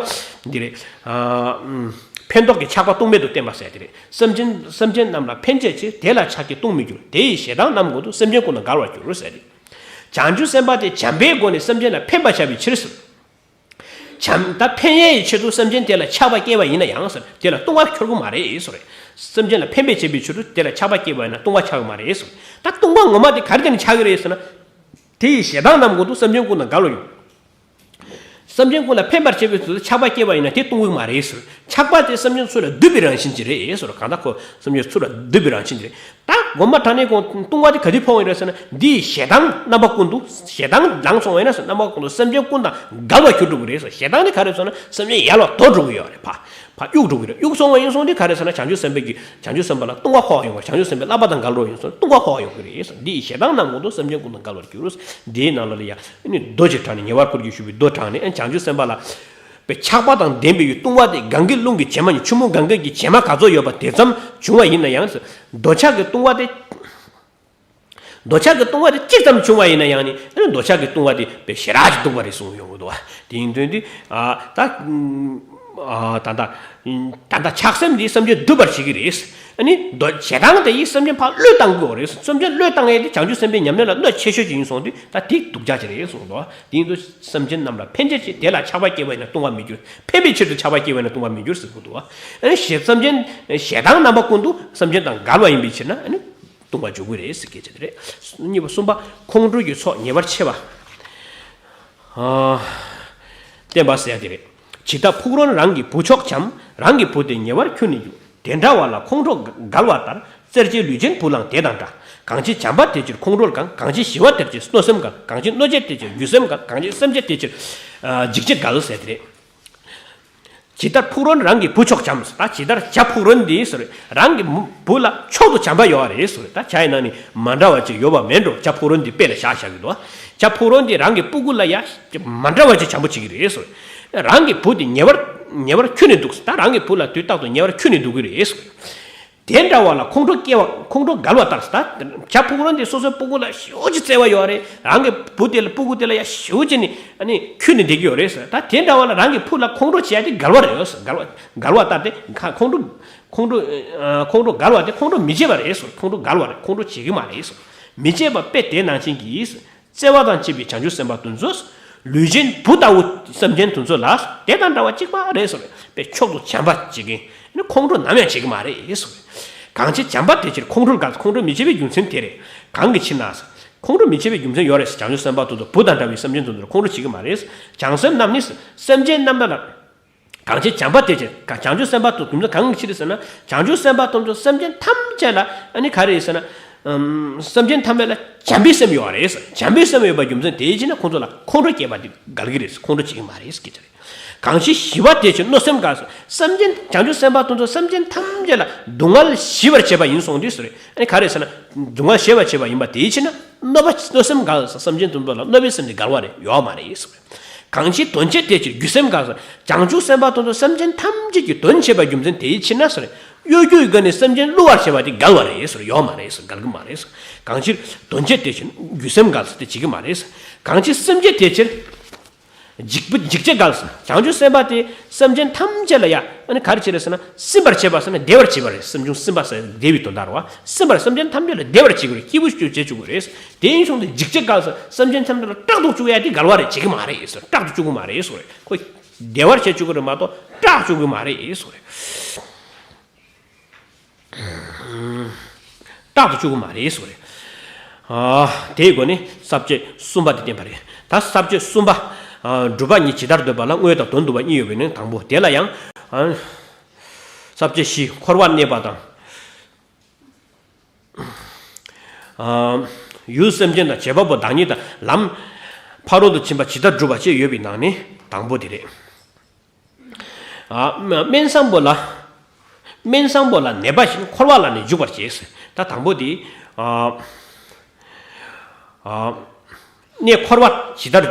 པ་འདི་རེད། ཨ། ཕན་འདོགས་ཀྱི་ཆགས་པ་རྟོག་མེད་དུ་བསྟན་པ་ཟེར་དེ་རེད། སེམས་ཅན་སེམས་ཅན་རྣམས་ལ་ཕན་བྱེད་ཕྱིར། དེ་ལ་ཆགས་ཀྱིས་རྟོགས་མི་འགྱུར། དེ་ཡི་ཞེ་སྡང་རྣམས་ཀུན་ཏུ། སེམས་ཅན་ཀུན་ལ་འགལ་བར་འགྱུར་ཟེར་ཏེ། བྱང་ཆུབ་སེམས་དཔའ་དེ་བྱམས་པའི་སྒོ་ནས་སེམས་ཅན་ལ་ཕན་པར་བྱ་བའི་ཕྱིར་ཟེར། བྱམས་ད་ཕན་ཡས་ཡི་ཆེད་དུ་སེམས་ཅན་དེ་ལ་ཆགས་པ་སྐྱེས་པ་ཡིན་ན་ཡང་ཟེར། དེ་ལ་ལྟུང་བ་འཁྱོར་གི་མ་རེད་ཟེར། སེམས་ཅན་ལ་ཕན་པའི་བྱེད་པའི་ཆེད་དུ་དེ་ལ་ཆགས་པ་སྐྱེས་པ་ཡིན་ན་ལྟུང་བ་ཆགས་གི་མ་རེད་ཟེར། ད་ལྟུང་བ་ངོ་མ་དེ་ག་རེ་ནས་ཆགས་ཀྱི་རེད་ཟེར་ན། དེ་ཡིས་ཞེ་སྡང་རྣམས་ཀུན་ཏུ་སེམས་ཅན་ཀུན་དང་འགལ་བར་ཡོང་། སེམས་ཅན་ཀུན་ལ་ཕན་པར་བྱེད་པའི་ཚུལ་དུ་ཆགས་པ་སྐྱེས་པ་ཡིན་ན་དེ་ལྟུང་བའི་མ་རེད་ཟེར། ཆགས་པ་དེ་སེམས་ཅན་ཚུལ་ལ་སྡུད་པའི་རང་བཞིན་ཅིག་རེད་ཟེར། གང་ལྟར་ཁོ་སེམས་ཅན་ཚུལ་ལ་སྡུད་པའི་རང་བཞིན་ཅིག་རེད། ད་དགོངས་པ་དྲང་གནས་ཀུན་ལྟུང་བ་དེ་ག་དུས་ཕོག་ཡོང་རེད་ཟེར་ན། འདི་ཡི་ཞེ་སྡང་རྣམ་པ་ཀུན་ཏུ། ཞེ་སྡང་ལངས་སོང་བ་ཡིན་ན་ཟེར། རྣམ་པ་ཀུན་ཏུ་སེམས་ཅན་ཀུན་དང་འགལ་བར་གྱུར་འགྲོ་གི་རེད་ཟེར། ཞེ་སྡང་དེ་ག་རེད་ཟེར་ན་སེམས་ཅན་ཡལ་བར་དོར་འགྲོ་གི་ཡོད་རེད། ཕ་ཕ་གཡུག་འགྲོ་གི་རེད། གཡུག་སོང་བ་ཡིན་སོང་དེ་ག་རེད་ཟེར་ན་བྱང་ཆུབ་སེམས་དཔའི་གི་བྱང་ཆུབ་སེམས་དཔའ་ལ་ལྟུང་བ་ཕོག་ཡོང་བ། བྱང་ཆུབ་སེམས་དཔའི་བསླབ་པ་དང་འགལ་འགྲོ་ཡིན་སོང་ལྟུང་བ་ཕོག་ཡོང་གི་རེད་ཟེར། འདི་ཡི་ཞེ་སྡང་རྣམས་ཀུན་ཏུ་སེམས་ཅན་ཀུན་དང་འགལ་བར་འགྱུར། འདིའི་ནང་ལ་ལ་ཡ་ནི་མདོ་ཅིག་དྲངས་ནས། ཉེ་བར་འཁོར་གྱིས་ཞུས་པའི་མདོ་དྲངས་ནས། ཨ་ནི་བྱང་ཆུབ་སེམས་དཔའ་ལ་པའི་ཆགས་པ་དང་ལྡན་པའི་ལྟུང་བ་དེ་གངྒཱའི་ཀླུང་གི་བྱེ་མ་ཉིད། ཆུ་མོ་གངྒཱ་གི་བྱེ་མ་ག་ཚོད་ཡོད་པ་དེ་ཙམ་བྱུང་བ་ཡིན་ན་ཡང་ཟེར། འདོད་ཆགས་ཀྱི་ལྟུང་བ་དེ། འདོད་ཆགས་ཀྱི་ལྟུང་བ་དེ་གཅིག་ཙམ་བྱུང་བ་ཡིན་ན་ཡང་ནི། ཨ་ནི་འདོད་ཆགས་ཀྱི་ལྟུང་བ་དེ་པའི་ཞེ་དྲག་ཅིག་འདུག་པ་རེད་གསུངས་ཡོང་གི་འདུག་བ། དེ་ཡིན་དོན་དེ་ཨ་ད་ཨ་ད་ད་ད་ད་ཆགས་སེམས་དེ་སེམས་ཅན་སྡུད་པར་བྱེད་ཀྱི་རེད། ཨ་ནི་འདོད་ཞེ་སྡང་དེ་ཡིས་སེམས་ཅན་ཕར་བློས་བཏང་དགོས་རེད། སེམས་ཅན་བློས་བཏང་ཡས་དེ་བྱང་ཆུབ་སེམས་དཔའི་ཉམས་ལེན་ལ་གནོད་ཆེ་ཤོས་ཅིག་ཡིན་སོང་དུས་ད་དེ་སྡུག་ཅག་ཅིག་རེད་གསུངས་འདུག་བ། དེ་ཡིན་དུས་སེམས་ཅན་རྣམས་ལ་ཕན་ཕྱིར་ཅིག་དེ་ལ་ཆགས་པ་སྐྱེས་པ་ཡིན་ན་ལྟུང་བ་མི་འགྱུར། ཕན་པའི་ཕྱིར་དུ་ཆགས་པ་སྐྱེས་པ་ཡིན་ན་ལྟུང་བ་མི་འགྱུར་ཟེར་གྱི་འདུག་བ། ཨ་ནི་ཞེ་སེམས་ཅན་ཞེ་སྡང་རྣམ་པ་ཀུན་ཏུ་སེམས་ཅན་དང་འགལ་བ་ཡིན་པའི་ཕྱིར་ན། ཨ་ནི་ལྟུང་བ་འཇུག་གི་རེད་ཟེར་སྐད་ཆ་དེ་རེད། གཉིས་པ། གསུམ་པ། ཁོང་ཁྲོ་གི་ཚོགས་ཉེ་བར་ཕྱེ་བ། ཨ་བསྟན་པ་ཟེར་ཡ་དེ་རེད། ཇི་ལྟར་ཕུག་རོན་རང་གི་བུ་མཆོག་བྱམས། རང་གི་བུ་དེ་ཉེ་བར་ཁྱོད་ནི་རྒྱུ། དེ་འདྲ་བ་ལ་ཁོང་ཁྲོ་འགལ་བ་ལྟར། བརྩེར་བཅས་ལུས་ཅན་བུ་ལའང་དེ་དང་འདྲ། གང་བྱེད་བྱམས་པ་དེ་ཕྱིར་ཁོང་ཁྲོ་བསྐང་། གང་བྱེད་ཞི་བ་དེ་ཕྱིར་གནོད་སེམས་འགལ། གང་བྱེད་གནོད་བྱེད་དེ་ཕྱིར་སྒྱུ་སེམས་འགལ། གང་བྱེད་སེམས་བྱེད་དེ་ཕྱིར་ཨ་འཇིགས་བྱེད་འགལ་ཟེར་དེ་རེད། ཇི་ལྟར་ཕུག་རོན་རང་གི་བུ་མཆོག་བྱམས། ད་ཇི་ལྟར་བྱ་ཕུག་རོན་འདི་ཟེར། རང་གི་མུ་བུ་ལ་མཆོག་ཏུ་བྱམས་པ་ཡོད་རེད་ཟེར། ད་བྱ་ཡི་ནང་ནས་མ་འདྲ་བ་ཅིག་ཡོད་པ་མེད་འགྲོ། བྱ་ཕུག་རོན་འདི་དཔེ་ལ་བཞག་བཞག་གི་འདུག། བྱ་ཕུག་རོན་འདི་རང་གི་སྤུ་གུ་ལ་ཡ་མ་འདྲ་བ་ཅིག་བྱམས་པོ་བྱེད་ཀྱི་རེད་ཟེར། རང་གི་བུ་འདི་ཉེ་བར་ཉེ་བར་འཁྱུད་ནས་འདུག། ད་རང་གི་བུ་ལ་དུས་རྟག་ཏུ་ཉེ་བར་འཁྱུད་ནས་འདུག་གི་རེད་ཟེར། དེ་འདྲ་བ་ལ་ཁོང་ཁྲོ་སྐྱེ་བ། ཁོང་ཁྲོ་འགལ་བ་ལྟར། ད་བྱ་ཕུག་རོན་དེ་སོ་སོའི་སྤུ་གུ་ལ་ཞེ་པོ་ཅིག་བརྩེ་བ་ཡོད་རེད། རང་གི་བུ་དེ་ལ་སྤུ་གུ་དེ་ལ་ཡ་ཞེ་པོ་ཅིག་ནི་ཨ་ནི་འཁྱུད་ནས་བསྡད་ཀྱི་ཡོད་རེད་ཟེར། ད་དེ་འདྲ་བ་ལ་རང་གི་བུ་ལ་ཁོང་ཁྲོ་བྱེད་ཡ་དེ་འགལ་བ་རེད་ཟེར། འགལ་བ་འགལ་བ་ལྟར་དེ་ཁ་ཁོང་ཁྲོ་ཁོང་ཁྲོ་ཨ་ཁོང་ཁྲོ་འགལ་བ་དེ་ཁོང་ཁྲོ་མི་བྱེད་པ་རེད་ཟེར། ཁོང་ཁྲོ་འགལ་བ་རེད། ཁོང་ཁྲོ་བྱེད་ཀྱི་མ་རེད་ཟེར། མི་བྱེད་པ་དཔེ་དེ་ནང་བཞིན་གྱིས། བརྩེ་བ་དང་བཅས་པའི་བྱང་ཆུབ་སེམས་དཔའ་དེ་ཚོ། ལུས་ཅན་བུ་ལྟ་བུ་སེམས་ཅན་དེ་ཚོ་ལ་དེ་དང་འདྲ་བ་གཅིག་པ་རེད་ཟེར། དཔེ་མཆོག་ཏུ་བྱམས་པ་བྱེད་མཁན་ནི་ཁོང་ཁྲོ་ནམ་ཡང་བྱེད་ཀྱི་མ་རེད་ཟེར། གང་བྱེད་བྱམས་པ་དེ་ཕྱིར་ཁོང་ཁྲོ་འགལ། ཁོང་ཁྲོ་མི་བྱེད་པའི་རྒྱུ་མཚན་དེ་རེད། གང་གི་ཕྱིར་ན་ཟེར། ཁོང་ཁྲོ་མི་བྱེད་པའི་རྒྱུ་མཚན་ཡོད་རེད་ཟེར། བྱང་ཆུབ་སེམས་དཔའ་དེ་ཚོ་བུ་དང་འདྲ་བའི་སེམས་ཅན་དེ་ཚོ་ལ་ཁོང་ཁྲོ་བྱེད་ཀྱི་མ་རེད་ཟེར། བྱང་སེམས་རྣམས་ནི་སེམས་ཅན་རྣམས་ལ། གང་བྱེད་བྱམས་པ་དེ་ཕྱིར། བྱང་ཆུབ་སེམས་དཔའ་དེ་ཚོ་གང་གི་ཕྱིར་ཟེར་ན། བྱང་ཆུབ་སེམས་དཔའ་དེ་ཚོ་སེམས་ཅན་ཐམས་ཅད་ལ་ཨ་ནི་ག་རེ་ཟེར་ན། ཨམ་སེམས་ཅན་ཐམས་ཅད་ལ་བྱམས་པའི་སེམས་ཡོད་རེད་ཟེར། བྱམས་པའི་སེམས་ཡོད་པའི་རྒྱུ་མཚན་དེའི་ཕྱིར་ན་ཁོང་ཚོ་ལ་ཁོང་ཁྲོ་སྐྱེས་པ་དེ་འགལ་གྱི་རེད་ཟེར། ཁོང་ཁྲོ་བྱེད་ཀྱི་མ་རེད་ཟེར་སྐད་ཆ་རེད། གང་བྱེད་ཞི་བ་དེ་ཕྱིར་གནོད་སེམས་འགལ་ཟེར། སེམས་ཅན་བྱང་ཆུབ་སེམས་དཔའ་དེ་ཚོ་སེམས་ཅན་ཐམས་ཅད་ལ་སྡུག་བསྔལ་ཞི་བར་བྱེད་པ་ཡིན་སོང་དུས་ཟེར། ཨ་ནི་ག་རེ་ཟེར་ན། སྡུག་བསྔལ་ཞི་བར་བྱེད་པ་ཡིན་པ་དེའི་ཕྱིར་ན་གནོད་པ་གནོད་སེམས་འགལ་ཟེར། སེམས་ཅན་དེ་ཚོ་ལ་གནོད་པའི་སེམས་དེ་འགལ་བ་རེད། ཡོད་མ་རེད་ཟེར། གང་བྱེད་དོན་བྱེད་དེ་ཕྱིར་སྒྱུ་སེམས་འགལ་ཟེར། བྱང་ཆུབ་སེམས་དཔའ་དེ་ཚོ་སེམས་ཅན་ཐམས་ཅད་ཀྱི་དོན་བྱེད་པའི་རྒྱུ་མཚན་དེའི་ཕྱིར་ན་ཟེར། གཡོ་སྒྱུའི་སྒོ་ནས་སེམས་ཅན་བསླུ་བར་བྱེད་པ་དེ་འགལ་བ་རེད་ཟེར། ཡོད་མ་རེད་ཟེར། འགལ་གྱི་མ་རེད་ཟེར། གང་བྱེད་དོན་བྱེད་དེ་ཕྱིར་སྒྱུ་སེམས་འགལ་ཟེར། དེ་བྱེད་ཀྱི་མ་རེད་ཟེར། གང་བྱེད་སེམས་བྱེད་དེ་ཕྱིར་འཇིགས་པ་འཇིགས་བྱེད་འགལ་ཟེར། བྱང་ཆུབ་སེམས་དཔའ་དེ་སེམས་ཅན་ཐམས་ཅད་ལ་ཡ་ཨ་ནི་ག་རེ་བྱེད་རེད་ཟེར་ན། སིམ་པར་བྱེད་པ་ཟེར་ན་བདེ་བར་བྱེད་པ་རེད། སེམས་བྱུང་སིམ་པ་ཟེར་བདེ་བའི་དོན་དག་རེད་བ། སིམ་པར་སེམས་ཅན་ཐམས་ཅད་ལ་བདེ་བར་བྱེད་ཀྱི་རེད། སྐྱིད་པོ་བྱེད་བྱེད་བཅུག་གི་རེད། དེ་ཡིན་སོང་དུས་འཇིགས་བྱེད་འགལ་ཟེར། སེམས་ཅན་ཐམས་ཅད་ལ་སྐྲག་སྡུག་བཅུག་ཡ་དེ་འགལ་བ་རེད། བྱེད་ཀྱི་མ་རེད་ཟེར། སྐྲག་སྡུག་བཅུག་གི་མ་རེད་ཟེར། ཁོ་བདེ་བར་བྱེད་བཅུག་གི་རེད་མ་གཏོགས་སྐྲག་བཅུག་གི་མ་རེད་ཟེར། རྟག་ཏུ་བཅུག་གི་མ་རེད་ཟེར་བ་རེད། ཨ་དེའི་སྒོ་ནས་ས་བཅད་གསུམ་པ་དེ་བསྟན་པ་རེད། ད་ས་བཅད་གསུམ་པ། ཨ་སྒྲུབ་པ་ཉིད་ཇི་ལྟར་འདོད་པ་ལ་དངོས་དང་དོན་བསྡུ་བ་གཉིས་ཡོད་པའི་ནང་དང་པོ་དེ་ལ་ཡང་། ཨ་ས་བཅད་བཞི། འཁོར་བར་གནས་པ་དང་། ཨ་ཡུལ་སེམས་ཅན་དང་བྱེད་པ་པོ་བདག་ཉིད་དང་ལམ་ཕ་རོལ་ཏུ་ཕྱིན་པ་ཇི་ལྟར་སྒྲུབ་པ་བཅས་ཡོད་པའི་ནང་ནས་དང་པོ་དེ་རེད། ཨ་སྨན་བཟང་པོ་ལ། སྨན་བཟང་པོ་ལ་ནད་པ་བཞིན་འཁོར་བ་ལ་ནི་འཇུག་པར་བྱེད་ཟེར། ད་དང་པོ་དེ། ཨ་ཨ་གནས་འཁོར་བ་ཇི་ལྟར།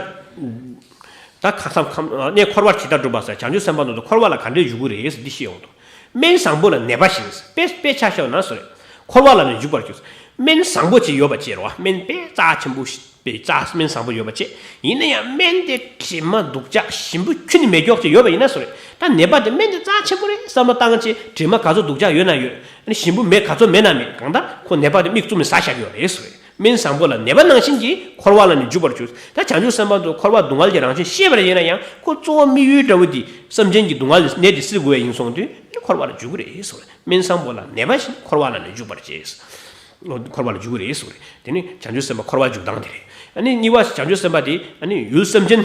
ད་ཁ་སང་ཁམས་གནས་འཁོར་བ་ཇི་ལྟར་སྒྲུབ་པ་ཟེར། བྱང་ཆུབ་སེམས་དཔའ་རྣམས་ཀྱིས་འཁོར་བ་ལ་ག་འདྲས་འཇུག་གི་རེད་ཟེར་འདི་ཤེས་ཡོང་དུས། སྨན་བཟང་པོ་ལ་ནད་པ་བཞིན་ཟེར། དཔེ་དཔེ་ཆ་བཞག་ན་ཟེར། འཁོར་བ་ལ་ནི་འཇུག་པར་གྱུར་ཟེར། སྨན་བཟང་པོ་ཅིག་ཡོད་པ་བྱས་རོགས། སྨན་དཔེ་རྩ་ཆེན་པོ་ཞིག་དཔེ་རྩ་སྨན་བཟང་པོ་ཡོད་པ་བྱས། ཡིན་ན་ཡང་སྨན་དེ་དྲི་མ་སྡུག་ཅག་ཞིམ་པོ་ཁྱོན་ནས་མེད་མཁན་ཅིག་ཡོད་པ་ཡིན་ན་ཟེར། ད་ནད་པ་དེ་སྨན་དེ་རྩ་ཆེན་པོ་རེད་བསམ་བློ་བཏང་བྱས། དྲི་མ་ག་ཚོད་སྡུག་ཅག་ཡོད་ན་ཡོད། ཨ་ནི་ཞིམ་པོ་མེད་ག་ཚོད་མེད་ན་མེད། གང་ལྟར་ཁོ་ནད་པ་དེ་མིག་བཙུམ་ནས་ཟ་བཞག་གི་ཡོད་རེད་ཟེར། སྨན་བཟང་པོ་ལ་ནད་པ་ནང་བཞིན་གྱིས་འཁོར་བ་ལ་ནི་འཇུག་པར་འགྱུར། ད་བྱང་ཆུབ་སེམས་དཔའ་ཚོ་འཁོར་བ་སྡུག་བསྔལ་གྱི་རང་བཞིན་ཤེས་པར་བྱས་ན་ཡང་ཁོ་གཙོ་བོ་དམིགས་ཡུལ་འདྲ་བོ་འདི་སེམས་ཅན་གྱི་སྡུག་བསྔལ་ནད་དེ་སེལ་དགོས་པ་ཡིན་སོང་དུས་འཁོར་བ་ལ་འཇུག་གི་རེད་ཟེར། སྨན་བཟང་པོ་ལ་ནད་པ་བཞིན་འཁོར་བ་ལ་ནི་འཇུག་པར་བྱེད། འཁོར་བ་ལ་འཇུག་གི་རེད་ཟེར། དེ་ནི་བྱང་ཆུབ་སེམས་དཔའ་འཁོར་བ་འཇུག་སྟངས་དེ་རེད། ཨ་ནི་གཉིས་པ་བྱང་ཆུབ་སེམས་དཔའ་དེ་ཨ་ནི་ཡུལ་སེམས་ཅན་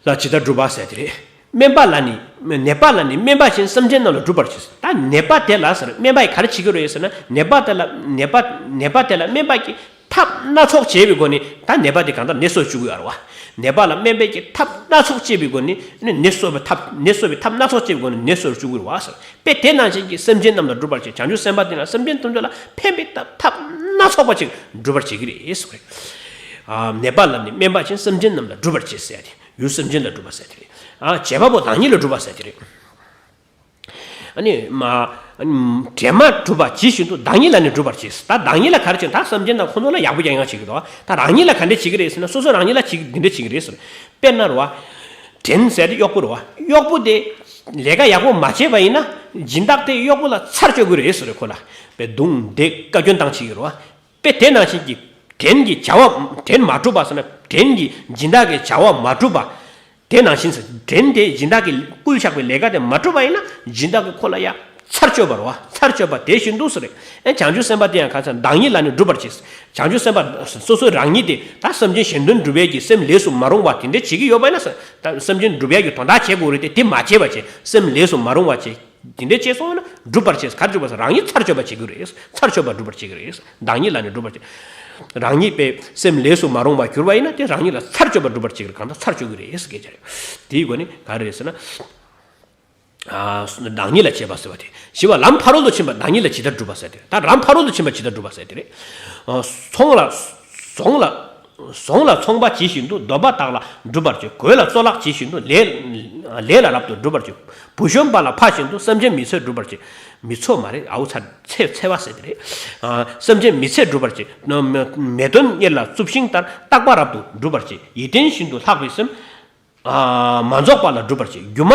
ལ་ཇི་ལྟར་སྒྲུབ་པ་ཟེར་དེ་རེད། སྨན་པ་ལ་ནི། ནད་པ་ལ་ནི་སྨན་པ་བཞིན་སེམས་ཅན་རྣམས་ལ་སྒྲུབ་པར་བྱེད། ད་ནད་པ་དེ་ལ་ཟེར། སྨན་པ་ཡིས་ག་རེ་བྱེད་ཀྱི་རེད་ཟེར་ན། ནད་པ་དེ་ལ། ནད་པ། ནད་པ་དེ་ལ་སྨན་པ་གྱིས་ཐབས་སྣ་ཚོགས་སྤྱད་པའི་སྒོ་ནས་ད་ནད་པ་དེ་གང་ལྟར་ནད་གསོ་བཅུག་གི་ཡོད་རེད་བ། ནད་པ་ལ་སྨན་པ་གྱིས་ཐབས་སྣ་ཚོགས་སྤྱད་པའི་སྒོ་ནས་ནི་ནད་གསོ་བའི་ཐབས། ནད་གསོ་བའི་ཐབས་སྣ་ཚོགས་སྤྱད་པའི་སྒོ་ནས་ནད་གསོ་བཅུག་གི་རེད་བ་ཟེར། དཔེ་དེ་ནང་བཞིན་གྱི་སེམས་ཅན་རྣམས་ལ་སྒྲུབ་པར་བྱེད། བྱང་ཆུབ་སེམས་དཔའ་དེ་ལ་སེམས་ཅན་དུ་འདོད་ལ་ཕན་པའི་ཐབས། ཐབས་སྣ་ཚོགས་པ་ཅིག་སྒྲུབ་པར་བྱེད་ཀྱི་རེད་ཟེར་བ་རེད། ནད་པ་ལ་ནི་སྨན་པ་བཞིན་སེམས་ཅན་རྣམས་ལ་སྒྲུབ་པར་བྱེད་ཟེར་ཏེ། ཡུལ་སེམས་ཅན་ལ་སྒྲུབ་པ་ཟེར་ཏེ་རེད། བྱེད་པ་པོ་བདག་ཉིད་ལ་སྒྲུབ་པ་ཟེར་ཏེ་རེད། ཨ་ནི་མ། བྲན་མ་སྒྲུབ་པ་ཇི་བཞིན་དུ་བདག་ཉིད་ལ་ནི་སྒྲུབ་པར་བྱེད། ད་བདག་ཉིད་ལ་ག་རེ་བྱེད། ད་སེམས་ཅན་དང་ཁོ་ཚོ་ལ་ཡག་པོ་ཡང་ཡང་བྱེད་ཀྱི་འདུག་ད་རང་ཉིད་ལ་ག་འདྲས་བྱེད་ཀྱི་རེད་ཟེར་ན། སོ་སོ་རང་ཉིད་ལ་བྱེད་ཀྱི་འདི་འདྲས་བྱེད་ཀྱི་རེད་ཟེར། དཔེར་ན་རེད་བ། བྲན་ཟེར་ཏེ་གཡོག་པོ་རེད་བ། གཡོག་པོ་དེ་ལས་ཀ་ཡག་པོ་མ་བྱས་པ་ཡིན་ན་སྦྱིན་བདག་དེ་གཡོག་པོ་ལ་ཚར་གཅོད་ཀྱི་རེད་ཟེར། ཁོ་ལ་དཔེ་རྡུང་རྡེག་བཀའ་བཀྱོན་བཏང་བྱེད་ཀྱི་རེད་བ། དཔེ་དེ་ནང་བཞིན་གྱི་བྲན་གྱི་བྱ་བ། བྲན་མ་སྒྲུབ་པ་ཟེར་ན། བྲན་གྱི་སྦྱིན་བདག་གི་བྱ་བ་མ་སྒྲུབ་པ། དེ་ནང་བཞིན་ཟེར། བྲན་དེ་སྦྱིན་བདག་གིས་བསྐུལ་བཞག་པའི་ལས་ཀ་དེ་མ་སྒྲུབ་པ་ཡིན་ན་སྦྱིན་བདག་གིས་ཁོ་ལ་ཡ་ཚར་གཅོད་པ་རེད་བ། ཚར་གཅོད་པ་དེ་བཞིན་དུ་ཟེར། ཨེ་བྱང་ཆུབ་སེམས་དཔའ་དེ་ཡང་གང་ཟེར། བདག་ཉིད་ལ་ནི་སྒྲུབ་པར་བྱེད། བྱང་ཆུབ་སེམས་དཔའ་སོ་སོའི་རང་ཉིད་དེ་ད་སེམས་ཅན་གཞན་དོན་སྒྲུབ་ཡས་ཀྱི་སེམས་ལས་སུ་མ་རུང་བ་དེ་འདྲ་བྱེད་ཀྱི་ཡོད་པ་ཡིན་ན་ཟེར། ད་སེམས་ཅན་སྒྲུབ་ཡས་ཀྱི་དོན་དག་བྱེད་དགོས་རེད་དེ། དེ་མ་བྱས་པ་བྱས། སེམས་ལས་སུ་མ་རུང་བ་བྱས། དེ་འདྲས་བྱས་སོང་ན་སྒྲུབ་པར་བྱེད། ག་རེ་སྒྲུབ་པ་ཟེར། རང་ཉིད་ཚར་གཅོད་པ་བྱེད་དགོས་རེད། ཚར་གཅོད་པ་སྒྲུབ་པར་བྱེད་དགོས་རེད། བདག་ཉིད་ལ་ནི་སྒྲུབ་པར་བྱེད། རང་ཉིད་པའི་སེམས་ལས་སུ་མ་རུང་བར་གྱུར་པ་ཡིན་ན་དེ་རང་ཉིད་ལ་ཚར་གཅོད་པ་སྒྲུབ་པར་བྱེད་ཀྱི་རེད། གང་ལྟར་ཚར་གཅོད་ཀྱི་རེད་ཟེར་སྐད་ཆ་རེད། དེའི་སྒོ་ནས་ག་རེ་རེད་ཟེར་ན། ཨ། བདག་ཉིད་ལ་བྱེད་པ་ཟེར་བ་དེ། བཞི་པ་ལམ་ཕ་རོལ་ཏུ་ཕྱིན་པ་བདག་ཉིད་ལ་ཇི་ལྟར་སྒྲུབ་པ་ཟེར་དེ། ད་ལམ་ཕ་རོལ་ཏུ་ཕྱིན་པ་ཇི་ལྟར་སྒྲུབ་པ་ཟེར་དེ་རེད། ཨ། ཚོང་ལ། ཚོང་ལ། ཚོང་ལ་ཚོང་པ་ཇི་བཞིན་དུ། འདོད་པ་དག་ལ་སྒྲུབ་པར་བྱེད། གོས་ལ་བཙོ་བླག་ཇི་བཞིན་དུ། ལས། ལས་ལ་རབ་ཏུ་སྒྲུབ་པར་བྱེད། བུ་གཞོན་པ་ལ་ཕ་བཞིན་དུ། སེམས་ཅན་མི་འཚེ་སྒྲུབ་པར་བྱེད། མི་འཚེ་མ་རེད། ཨའུ་ཚ། འཚེ། འཚེ་བ་ཟེར་དེ་རེད། ཨ། སེམས་ཅན་མི་འཚེ་སྒྲུབ་པར་བྱེད། མེ་མེ་དོན་གཉེར་ལ་གཙུབ་ཤིང་ལྟར། རྟག་པ་རབ་ཏུ་སྒྲུབ་པར་བྱེད། ཡིད་བརྟན་བཞིན་དུ་ལྷག་པའི་སེམས། ཨ། མ་རྫོགས་པ་ལ་སྒྲུབ་པར་བྱེད། སྒྱུ་མ་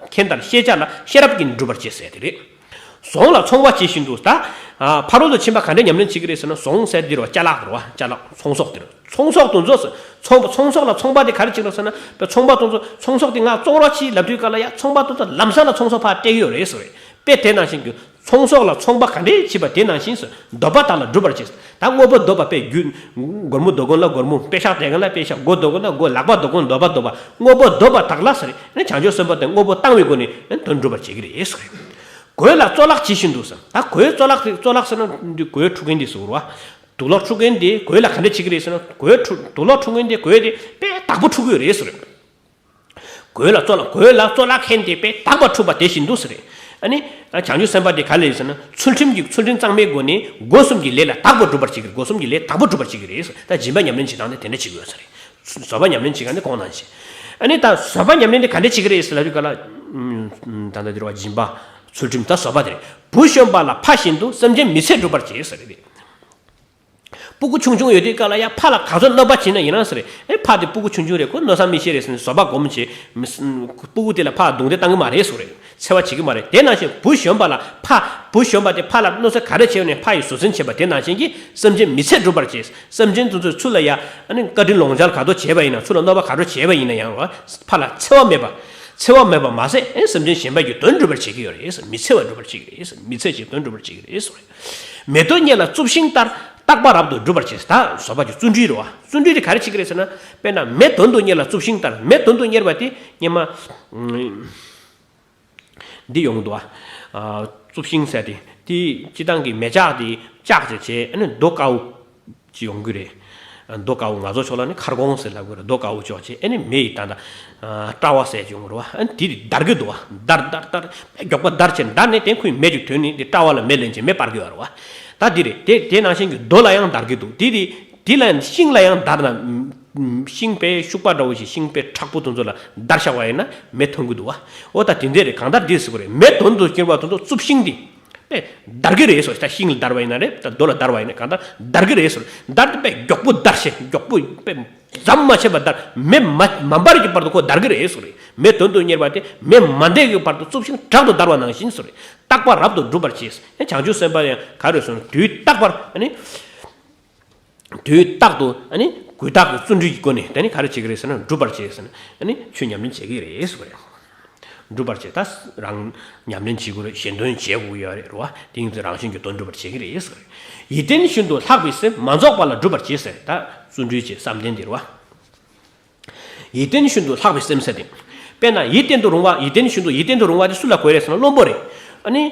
མཁན་ལྟར་ཤེས་བྱ་ལ་ཤེས་རབ་ཀྱིས་སྒྲུབ་པར་བྱེད་ཟེར་དེ་རེད། ཚོང་ལ་ཚོང་པ་ཇི་བཞིན་དུ། ད། ཨ། ཕ་རོལ་ཏུ་ཕྱིན་པ་ག་འདྲས་ཉམས་ལེན་བྱེད་ཀྱི་རེད་ཟེར་ན། ཚོང་ཟེར་དེ་རེད་བ། ཅ་ལག་རེད་བ། ཅ་ལག་ཚོང་ཟོག་དེ་རེད། ཚོང་ཟོག་དེ་ཚོ་ཚོང་པ། ཚོང་ཟོག་ལ་ཚོང་པ་དེ་ག་རེ་བྱེད་ཀྱི་རེད་ཟེར་ན། ཚོང་པ་དེ་ཚོ་ཚོང་ཟོག་དེ་ང་བཙོང་རོགས་གྱིས་ལབ་དུས་ག་ལ་ཡ། ཚོང་པ་དེ་ཚོ་ལམ་སང་ལ་ཚོང་ཟོག་ཕར་སྤྲད་ཀྱི་ཡོད་རེད་ཟེར་བ་རེད། དཔེ་དེ་ནང་བཞིན་གྱི། ཚོང་ཟོག་ལ་ཚོང་པ་ག་འདྲས་བྱེད་པ་དེ་ནང་བཞིན་སུ་འདོད་པ་དག་ལ་སྒྲུབ་པར་བྱེད། ད་དངོས་པོ་འདོད་པ་དཔེ་རྒྱུ། སྒོར་མོ་འདོད་མཁན་ལ་སྒོར་མོ། པེ་ཤག་སྟེར་མཁན་ལ་པེ་ཤག་སྒོ་འདོད་མཁན་ལ་སྒོ། ལག་པ་འདོད་མཁན་ལ་ལག་པ་འདོད་པ། དངོས་པོ་འདོད་པ་དག་ལ་ཟེར་ནས་བྱང་ཆུབ་སེམས་དཔའ་དེ་དངོས་པོ་བཏང་བའི་སྒོ་ནས་དོན་སྒྲུབ་པར་བྱེད་ཀྱི་རེད་ཟེར། གོས་ལ་བཙོ་བླག་ཇི་བཞིན་དུ་ཟེར། ད་གོས་བཙོ་བླག་དེ། བཙོ་བླག་ཟེར་ན་འདི་གོས་འཁྲུ་མཁན་དེ་ཟེར་བ། དུག་ལོག་འཁྲུ་མཁན་དེ་གོས་ལ་ག་འདྲས་བྱེད་ཀྱི་རེད་ཟེར་ན། གོས་འཁྲུ། དུག་ལོག་འཁྲུ་མཁན་དེ་གོས་དེ་དཔེ་དག་པོ་འཁྲུ་གི་ཡོད་རེད་ཟེར། གོས་ལ་བཙོ་བླག་གོས་ལ་བཙོ་བླག་མཁན་དེ་དཔེ་དག་པ་འཁྲུ་བ་དེ་བཞིན་དུ་ཟེར། ཨ་ནི། བྱང་ཆུབ་སེམས་དཔའ་དེ་ག་ལས་ཟེར་ན། ཚུལ་ཁྲིམས་ཀྱི། ཚུལ་ཁྲིམས་གཙང་མའི་སྒོ་ནས་སྒོ་གསུམ་གྱི་ལས་ལ་དག་པ་སྒྲུབ་པར་བྱེད་ཀྱི་རེད། སྒོ་གསུམ་གྱི་ལས་དག་པ་སྒྲུབ་པར་བྱེད་ཀྱི་རེད་ཟེར། ད་སྦྱིན་པ་ཉམས་ལེན་བྱེད་སྟངས་དེ་དེ་འདྲ་བྱེད་དགོས་ཟེར། བཟོད་པ་ཉམས་ལེན་བྱེད་སྟངས་དེ་གོང་ནང་བཞིན། ཨ་ནི་ད་བཟོད་པ་ཉམས་ལེན་དེ་ག་འདྲ་བྱེད་ཀྱི་རེད་ཟེར་ལབ་དུས་ག་ལ། ད་ལྟ་འདིར་བ་སྦྱིན་པ། ཚུལ་ཁྲིམས། ད་བཟོད་པ་དེ་རེད། བུ་གཞོན་པ་ལ་ཕ་བཞིན་དུ། སེམས་ཅན་མི་འཚེ་སྒྲུབ་པར་བྱེད་ཟེར་རེད། སྤུ་གུ་ཆུང་ཆུང་ཡོད་དུས་ག་ལ་ཡ་ཕ་ལ་ག་ཚོད་གནོད་པ་བྱེད་ན་ཡིན་ན་ཟེར། ཨེ་ཕ་དེ་སྤུ་གུ་ཆུང་ཆུང་རེད། ཁོ་མནོ་བསམ་མི་ཤེས་རེད་ཟེར་ནས་བཟོད་པ་སྒོམ་བྱེད། མི་སྤུ་གུ་དེ་ལ་ཕ་རྡུང་རྡེག་བཏང་གི་མ་རེད་ཟེར་རེད། འཚེ་བ་བྱེད་ཀྱི་མ་རེད། དེ་ནང་བཞིན་བུ་གཞོན་པ་ལ་ཕ། བུ་གཞོན་པ་དེ་ཕ་ལ་གནོད་འཚེ་ག་རེ་བྱས་ནས་ཕ་ཡི་བཟོད་བསྲན་བྱེད་པ་དེ་ནང་བཞིན་གྱིས་སེམས་ཅན་མི་འཚེ་སྒྲུབ་པར་བྱེད། སེམས་ཅན་དེ་ཚོའི་ཚུར་ལ་ཡ་ཨ་ནི་བཀའ་དྲིན་ལོངས་སྤྱོད་ག་དོ་བྱས་པ་ཡིན་ན། ཚུར་ལ་གནོད་པ་ག་རེ་བྱས་པ་ཡིན་ན་ཡང་རོ། ཕ་ལ་འཚེ་བ་མེད་པ། འཚེ་བ་མེད་པ་མ་ཟད་ཨེ་སེམས་ཅན་གཞན་པ་གི་དོན་སྒྲུབ་པར་བྱེད་ཀྱི་ཡོད་རེད། མི་འཚེ་བ་སྒྲུབ་པར་བྱེད་ཀྱི་རེད། མི་འཚེ་ཞིང་དོན་སྒྲུབ་པར་བྱེད་ཀྱི་རེད་ཟེར། མེ་དོན་གཉེར་ལ་གཙུབ་ཤིང་ལྟར། རྟག་པ་རབ་ཏུ་སྒྲུབ་པར་བྱེད། ད་བཟོད་པ་གྱི་བརྩོན་འགྲུས་རེད་བ། བརྩོན་འགྲུས་དེ་ག་རེ་བྱེད་ཀྱི་རེད་ཟེར་ན། དཔེར་ན་མེ་དོན་དུ་གཉེར་ལ་གཙུབ་ཤིང་ལྟར། མེ་དོན་དུ་གཉེར་བ་དེ་སྔོན་མ་འདི་ཡོང་འདུག་བ། གཙུབ་ཤིང་ཟེར་དེ་དེ་སྤྱི་བཏང་གི་མེ་ལྕགས་དེ་ལྕགས་ཅིག་བྱས། ཨ་ནི་རྡོ་དཀར་པོ་ཅིག་ཡོང་གི་རེད། རྡོ་དཀར་པོ་ང་ཚོ་ཕྱོགས་ལ་ནི་མཁར་གོང་ཟེར་ལབ་གི་རེད། རྡོ་དཀར་པོ་ཅིག་བྱས། ཨ་ནི་མེ་ཡི་ད་ལྟ་སྐྲ་བ་ཟེར་ཅིག་ཡོང་གི་རེད་བ། ཨ་ནི་དེ་དེ་འདར་གི་འདུག་བ། འདར་འདར་འདར། མགྱོགས་པོ་འདར་བྱས་འདར་ནས་དེ་ཁོའི་མེ་ཅིག་ཐོན་ནས་དེ་སྐྲ་བ་ལ་མེ་ལེན་བྱས་མེ་སྤར་གི་ཡོད་རེད་བ། ད་འདི་རེད། དེ་དེ་ནང་བཞིན་གྱི་རྡོ་ལ་ཡང་འདར་གི་འདུག་དེ་དེ་དེ་ལ་ཤིང་ལ་ཡང་འདར་ན། ཤིང་དཔེ་ཤུག་པ་འདྲ་བོ་ཞིག་ཤིང་དཔེ་མཁྲེགས་པོ་དེ་ཚོ་ལ་འདར་བཞག་པ་ཡིན་ན་མེ་ཐོན་གི་འདུག་བ། འོ་ད་དེ་འདྲས་རེད། གང་ལྟར་འདི་ཟེར་དགོས་རེད། མེ་དོན་དུ་གཉེར་བ་དེ་ཚོ་གཙུབ་ཤིང་འདི་དཔེ་འདར་གི་རེད་ཟེར། ད་ཤིང་ལ་འདར་བ་ཡིན་ན་རེད། ད་རྡོ་ལ་འདར་བ་ཡིན་ན། གང་ལྟར་འདར་གི་རེད་ཟེར། འདར་དེ་དཔེ་མགྱོགས་པོ་འདར་བྱས། མགྱོགས་པོ་དཔེ་ ཟམ་མ་ཆད་པར་བརྡར། མེ་མ་མ་འབར་གྱི་བར་དུ་ཁོ་བརྡར་གྱི་རེད་ཟེར་རེད། མེ་དོན་དུ་གཉེར་བ་དེ་མེ་མ་འདས་ཀྱི་བར་དུ་རྩུབ་ཤིང་དྲག་ཏུ་བརྡར་བ་ནང་བཞིན་ཟེར་རེད། རྟག་པ་རབ་ཏུ་སྒྲུབ་པར་བྱེད། ཡང་བྱང་ཆུབ་སེམས་དཔའ་ཡང་ག་རེ་ཟེར་ན། དུས་རྟག་པར་ཨ་ནི། དུས་རྟག་ཏུ་ཨ་ནི་གུས་རྟག་གི་བརྩོན་འགྲུས་ཀྱི་སྒོ་ནས་དེ་ནི་ག་རེ་བྱེད་ཀྱི་རེད་ཟེར་ན། སྒྲུབ་པར་བྱེད་ཟེར་ན། ཨ་ནི་ཆོས་ཉམས་ལེན་བྱེད་ཀྱི་རེད་ཟེར་བ་རེད། སྒྲུབ་པར་བྱེད། ད་རང་ཉམས་ལེན་བྱེད་དགོས་རེད། གཞན་དོན་བྱེད་དགོས་ཡོད་རེད། རེད་བ། དེ་ཡིན་ཚེ་རང་བཞིན་གྱིས་དོན་སྒྲུབ་པར་བྱེད་ཀྱི་རེད་ཟེར་བ་རེད། ཡིད་བརྟན་བཞིན་དུ་ལྷག་པའི་སེམས་མ་རྫོགས་པ་ལ་སྒྲུབ་པར་བྱེད་ཟེར། ད་བརྩོན་འགྲུས་བྱེད། བསམ་གཏན་དེ་རེད་བ། ཡིད་བརྟན་བཞིན་དུ་ལྷག་པའི་སེམས་ཟེར་ཏེ། དཔེར་ན་ཡིད་བརྟན་དུ་རུང་བ། ཡིད་བརྟན་བཞིན་དུ། ཡིད་བརྟན་དུ་རུང་བ་དེ་སུ་ལ་གོ་རེད་ཟེར་ན། བློན་པོ་རེད། ཨ་ནི།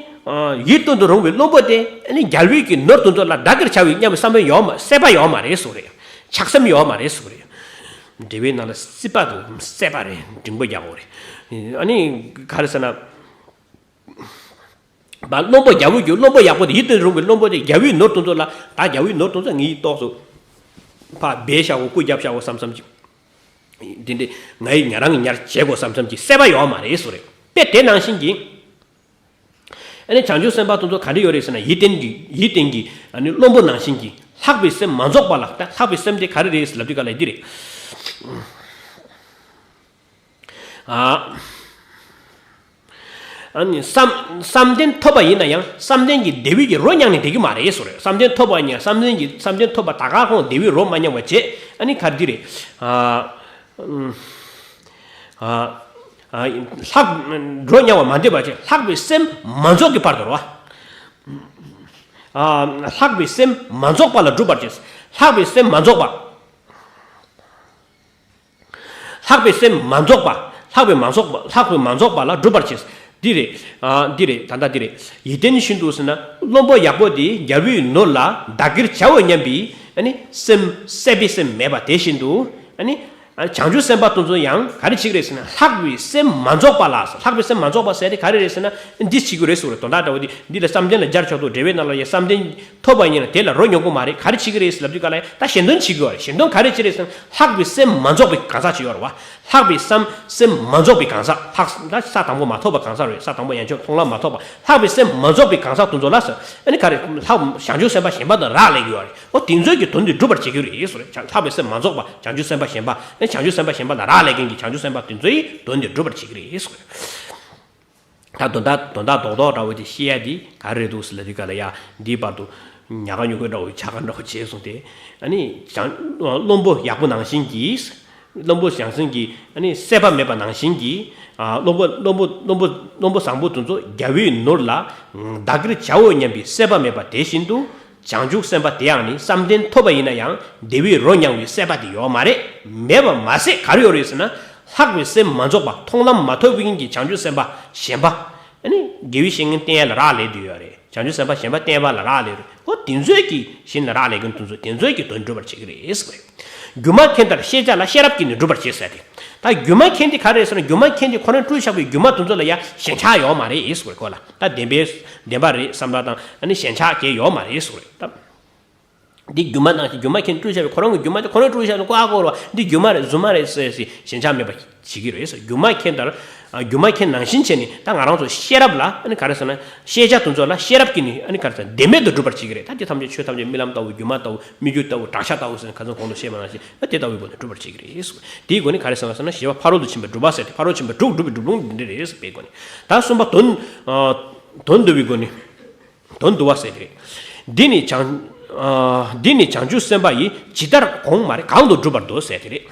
ཡིད་བརྟན་དུ་རུང་བའི་བློན་པོ་དེ་ཨ་ནི་རྒྱལ་བའི་གི་ནོར་དེ་ཚོ་ལ་བདག་གིར་བྱ་བའི་སྙམ་པའི་བསམ་པ་ཡོད་མ། སྲེད་པ་ཡོད་མ་རེད་ཟེར་བ་རེད། ཆགས་སེམས་ཡོད་མ་རེད་ཟེར་བ་རེད། འགྲེལ་པའི་ནང་ལ་སྲེད་པ་དང་། སྲེད་པ་རེད། འགྲེང་བུ་རྒྱག་དགོས་རེད། ཨ་ནི་ག་རེ་ཟེར་ན། བློན་པོ་རྒྱལ་པོ་གྱི། བློན་པོ་ཡག་པོ་དེ། ཡིད་དུ་རུང་བའི་བློན་པོ་དེ་རྒྱལ་བའི་ནོར་དེ་ཚོ་ལ། ད་རྒྱལ་བའི་ནོར་དེ་ཚོ་ངས་ཏོག་ཙམ་ཕར་སྦས་བཞག་གོ། རྐུ་རྒྱབ་བཞག་གོ་བསམ་བསམ་གྱི། དེ་འདྲ་ངས་ཉར་རང་གིས་ཉར་བྱེད་དགོས་བསམ་བསམ་གྱི་སྲེད་པ་ཡོད་མ་རེད་ཟེར་བ་རེད། དཔེ་དེ་ནང་བཞིན་གྱི། ཨ་ནི་བྱང་ཆུབ་སེམས་དཔའ་དེ་ཚོ་ག་འདྲ་ཡོད་རེད་ཟེར་ན། ཡིད་བརྟན་གྱི། ཡིད་བརྟན་གྱི་ཨ་ནི་བློན་པོ་ནང་བཞིན་གྱི། ལྷག་པའི་སེམས་མ་རྫོགས་པ་ལ། ད་ལྷག་པའི་སེམས་དེ་ག་རེ་རེད་ལབ་དུས་ག་ལ་འདི་རེད། ཨ། ཨ་ནི་བསམ་བསམ་གཏན་ཐོབ་པ་ཡིན་ན་ཡང་བསམ་གཏན་གྱི་བདེ་བའི་གི་རོ་མྱང་ནས་བསྡད་ཀྱི་མ་རེད་ཟེར་བ་རེད། བསམ་གཏན་ཐོབ་པ་ཡིན་ན་ཡང་བསམ་གཏན་གྱི། བསམ་གཏན་ཐོབ་པ་ད་ག་ཁོང་བདེ་བའི་རོ་མ་མྱང་བ་བྱས། ཨ་ནི་ག་རེ་འདི་རེད། ཨ། ཨ། ཨ། ལྷག་རོ་མྱང་བ་མ་འདོད་པ་བྱས། ལྷག་པའི་སེམས་མ་རྫོགས་ཀྱི་བར་དུ་རེད་བ། ཨ། ལྷག་པའི་སེམས་མ་རྫོགས་པ་ལ་སྒྲུབ་པར་བྱེད། ལྷག་པའི་སེམས་མ་རྫོགས་པ། ལྷག་པའི་སེམས་མ་རྫོགས་པ། ལྷག་པའི་མ་རྫོགས་པ། ལྷག་པའི་མ་རྫོགས་པ་ལ་སྒྲུབ་པར་བྱེད། འདི་རེད། ཨ། འདི་རེད། ད་ལྟ་འདི་རེད། ཡིད་བརྟན་བཞིན་དུ་ཟེར་ན། བློན་པོ་ཡག་པོ་དེ་རྒྱལ་པོའི་ནོར་ལ་བདག་གིར་བྱའོ་སྙམ་པའི་ཨ་ནི་སེམས། སྲེད་པའི་སེམས་མེད་པ་དེ་བཞིན་དུ། ཨ་ནི། ཨ། བྱང་ཆུབ་སེམས་དཔའ་དེ་ཚོ་ཡང་ག་རེ་བྱེད་ཀྱི་རེད་ཟེར་ན། ལྷག་པའི་སེམས་མ་རྫོགས་པ་ལ། ལྷག་པའི་སེམས་མ་རྫོགས་པ་ཟེར་དེ་ག་རེ་རེད་ཟེར་ན། འདི་བྱེད་ཀྱི་རེད་ཟེར་བ་རེད། དོན་དག་འདྲ་བོ་འདི། འདི་ལ་བསམ་གཏན་ལ་སྦྱར་ཆོག་འདུག་འགྲེལ་པའི་ནང་ལ་ཡང་བསམ་གཏན་ཐོབ་པ་ཡིན་ན་དེ་ལ་རོ་མྱོང་གི་མ་རེད། ག་རེ་བྱེད་ཀྱི་རེད་ལབ་དུས་ག་ལ་ཡང་ད་གཞན་དོན་བྱེད་ཀྱི་ཡོད་རེད། གཞན་དོན་ག་རེ་བྱེད་རེད་ཟེར་ན། ལྷག་པའི་སེམས་མ་རྫོགས་པའི་གང་ཟག་ཅིག་ཡོད་རེད་བ། ལྷག་པའི་བསམ་སེམས་མ་རྫོགས་པའི་གང་ཟག། ལྷག་ད་ས་དང་པོ་མ་ཐོབ་པ་གང་ཟག་རེད། ས་དང་པོ་ཡན་ཆད་མཐོང་ལམ་མ་ཐོབ་པ། ལྷག་པའི་སེམས་མ་རྫོགས་པའི་གང་ཟག་དེ་ཚོ་ལ་ཟེར། ཨ་ནི་ག་རེ། ལྷག་བྱང་ཆུབ་སེམས་དཔའ་གཞན་པ་དང་རག་ལས་ཀྱི་ཡོད་རེད། འོ་དེ་ཚོས་ཀྱི་དོན་དེ་སྒྲུབ་པར་བྱེད་ཀྱི་རེད་ཟེར་རེད། ལྷག་པའི་སེམས་མ་རྫོགས་པ། བྱང་ཆུབ་སེམས་དཔའ་གཞན་པ། ཨ་ནི་བྱང་ཆུབ་སེམས་དཔའ་གཞན་པ་དང་རག་ལས་མཁན་གྱི་བྱང་ཆུབ་སེམས་དཔའ་དེ་ཚོའི་དོན་དེ་སྒྲུབ་པར་བྱེད་ཀྱི་རེད་ཟེར་རེད། ད་དོན་དག་དོན་དག་རྡོག་རྡོག་འདྲ་བོ་དེ་བཤད་ཡ་དེ་ག་རེ་རེད་འདུག་ཟེར་ལབ་དུས་ག་ལ་ཡ། འདིའི་བར་དུ་ཉག་ག་ཉོག་ག་འདྲ་བོ་ཆགས་ཀ་འདྲ་བོ་བྱས་སོང་སྟེ། ཨ་ནི་བྱང་བློན་པོ་ཡག་པོ་ནང་བཞིན་གྱི། བློན་པོ་ཡང་སེམས་ཀྱི་ཨ་ནི་སྲེད་པ་མེད་པ་ནང་བཞིན་གྱི། ཨ། བློན་པོ་བློན་པོ་བློན་པོ་བློན་པོ་བཟང་པོ་དེ་ཚོ་རྒྱལ་པོའི་ནོར་ལ་བདག་གིར་བྱའོ་སྙམ་པའི་སྲེད་པ་མེད་པ་དེ་བཞིན་དུ། བྱང་ཆུབ་སེམས་དཔའ་དེ་ཡང་ནི་བསམ་གཏན་ཐོབ་པ་ཡིན་ན་ཡང་བདེ་བའི་རོ་མྱང་བའི་སྲེད་པ་དེ་ཡོད་མ་རེད། མེད་པ་མ་ཟད་ག་རེ་ཡོད་རེད་ཟེར་ན། ལྷག་པའི་སེམས་མ་རྫོགས་པ། མཐོང་ལམ་མ་ཐོབ་མཁན་གྱི་བྱང་ཆུབ་སེམས་དཔའ་གཞན་པ། ཨ་ནི་དགེ་བའི་བཤེས་གཉེན་བསྟེན་ཡ་ལ་རག་ལས་བསྡད་ཡོད་རེད། བྱང་ཆུབ་སེམས་དཔའ་གཞན་པ་བསྟེན་པ་ལ་རག་ལས་རེད། འོ་དེ་ཚོས་ཀྱི་གཞན་ལ་རག་ལས་མཁན་དེ་ཚོ་དེ་ཚོས་ཀྱི་དོན་སྒྲུབ་པར་བྱེད་ཀྱི་རེད་ཟེར་བ་རེད། སྒྱུ་མ་མཁན་ལྟར་ཤེས་བྱ་ལ་ཤེས་རབ་ཀྱིས་ནི་སྒྲུབ་པར་བྱེད་ཟེར་ཏེ། ད་སྒྱུ་མ་མཁན་དེ་ག་རེ་རེད་ཟེར་ན། སྒྱུ་མ་མཁན་དེ་ཁོ་རང་སྤྲུལ་བཞག་པའི་སྒྱུ་མ་དེ་ཚོ་ལ་ཡ་ཞེན་ཆགས་ཡོད་མ་རེད་ཟེར་བ་རེད། ཁོ་ལ་ད་བདེན་པའི་བདེན་པ་རེད་བསམ་པ་དང་། ཨ་ནི་ཞེན་ཆགས་ཀྱི་ཡོད་མ་རེད་ཟེར་བ་རེད། ད་འདི་སྒྱུ་མ་ནང་བཞིན། སྒྱུ་མ་མཁན་སྤྲུལ་བཞག་པའི་ཁོ་རང་གི་སྒྱུ་མ་དེ་ཁོ་རང་སྤྲུལ་བཞག་ནས་ཀོ་ཨ་ཀོ་རེད་བ། འདི་སྒྱུ་མ་རེད། རྫུན་མ་རེད་ཟེར་ཟེར་ཞེན་ཆགས་མེད་པ་བྱེད་ཀྱི་རེད་ཟེར། སྒྱུ་མ་མཁན་ལྟར། ཨ། སྒྱུ་མ་མཁན་ནང་བཞིན་བྱས་ནས་ད་ང་རང་ཚོ་ཤེས་རབ་ལ་ཨ་ནི་ག་རེ་ཟེར་ན། ཤེས་བྱ་དེ་ཚོ་ལ་ཤེས་རབ་ཀྱིས་ནི་ཨ་ནི་ག་རེ་ཟེར་ན། བདེན་མེད་དུ་སྒྲུབ་པར་བྱེད་ཀྱི་རེད། ད་དེ་ཐམས་ཅད་ཆོས་ཐམས་ཅད་རྨི་ལམ་ལྟ་བུ། སྒྱུ་མ་ལྟ་བུ། སྨིག་རྒྱུ་ལྟ་བུ། བྲག་ཆ་ལྟ་བུ་ཟེར་ནས་ཁ་སང་གོང་དུ་བཤད་པ་ནང་བཞིན། ཨ། དེ་ལྟ་བུའི་སྒོ་ནས་སྒྲུབ་པར་བྱེད་ཀྱི་རེད་ཟེར། དེའི་སྒོ་ནས་ག་རེ་ཟེར་བ་ཟེར་ན། ཞི་བ་ཕ་རོལ་ཏུ་ཕྱིན་པའི་སྒྲུབ་པ་ཟེར་ཏེ། ཕ་རོལ་ཕྱིན་པའི་དྲུག་སྒྲུབ་པའི་སྒྲུབ་ལུགས་འདི་འདྲ་རེད་ཟེར་བའི་སྒོ་ནས། ད་གསུམ་པ་དོན། ཨ། དོན་བསྡུ་བའི་སྒོ་ནས། དོན་བསྡུ་བ་ཟེར་དེ་རེད། འདི་ནི་བྱང་། ཨ། འདི་ནི་བྱང་ཆུབ་སེམས་དཔའ་ཡིས། ཇི་ལྟར་གོང་མར་གང་དུ་བསྒྲུབས་པར་འདོད་ཟེར་དེ་རེད།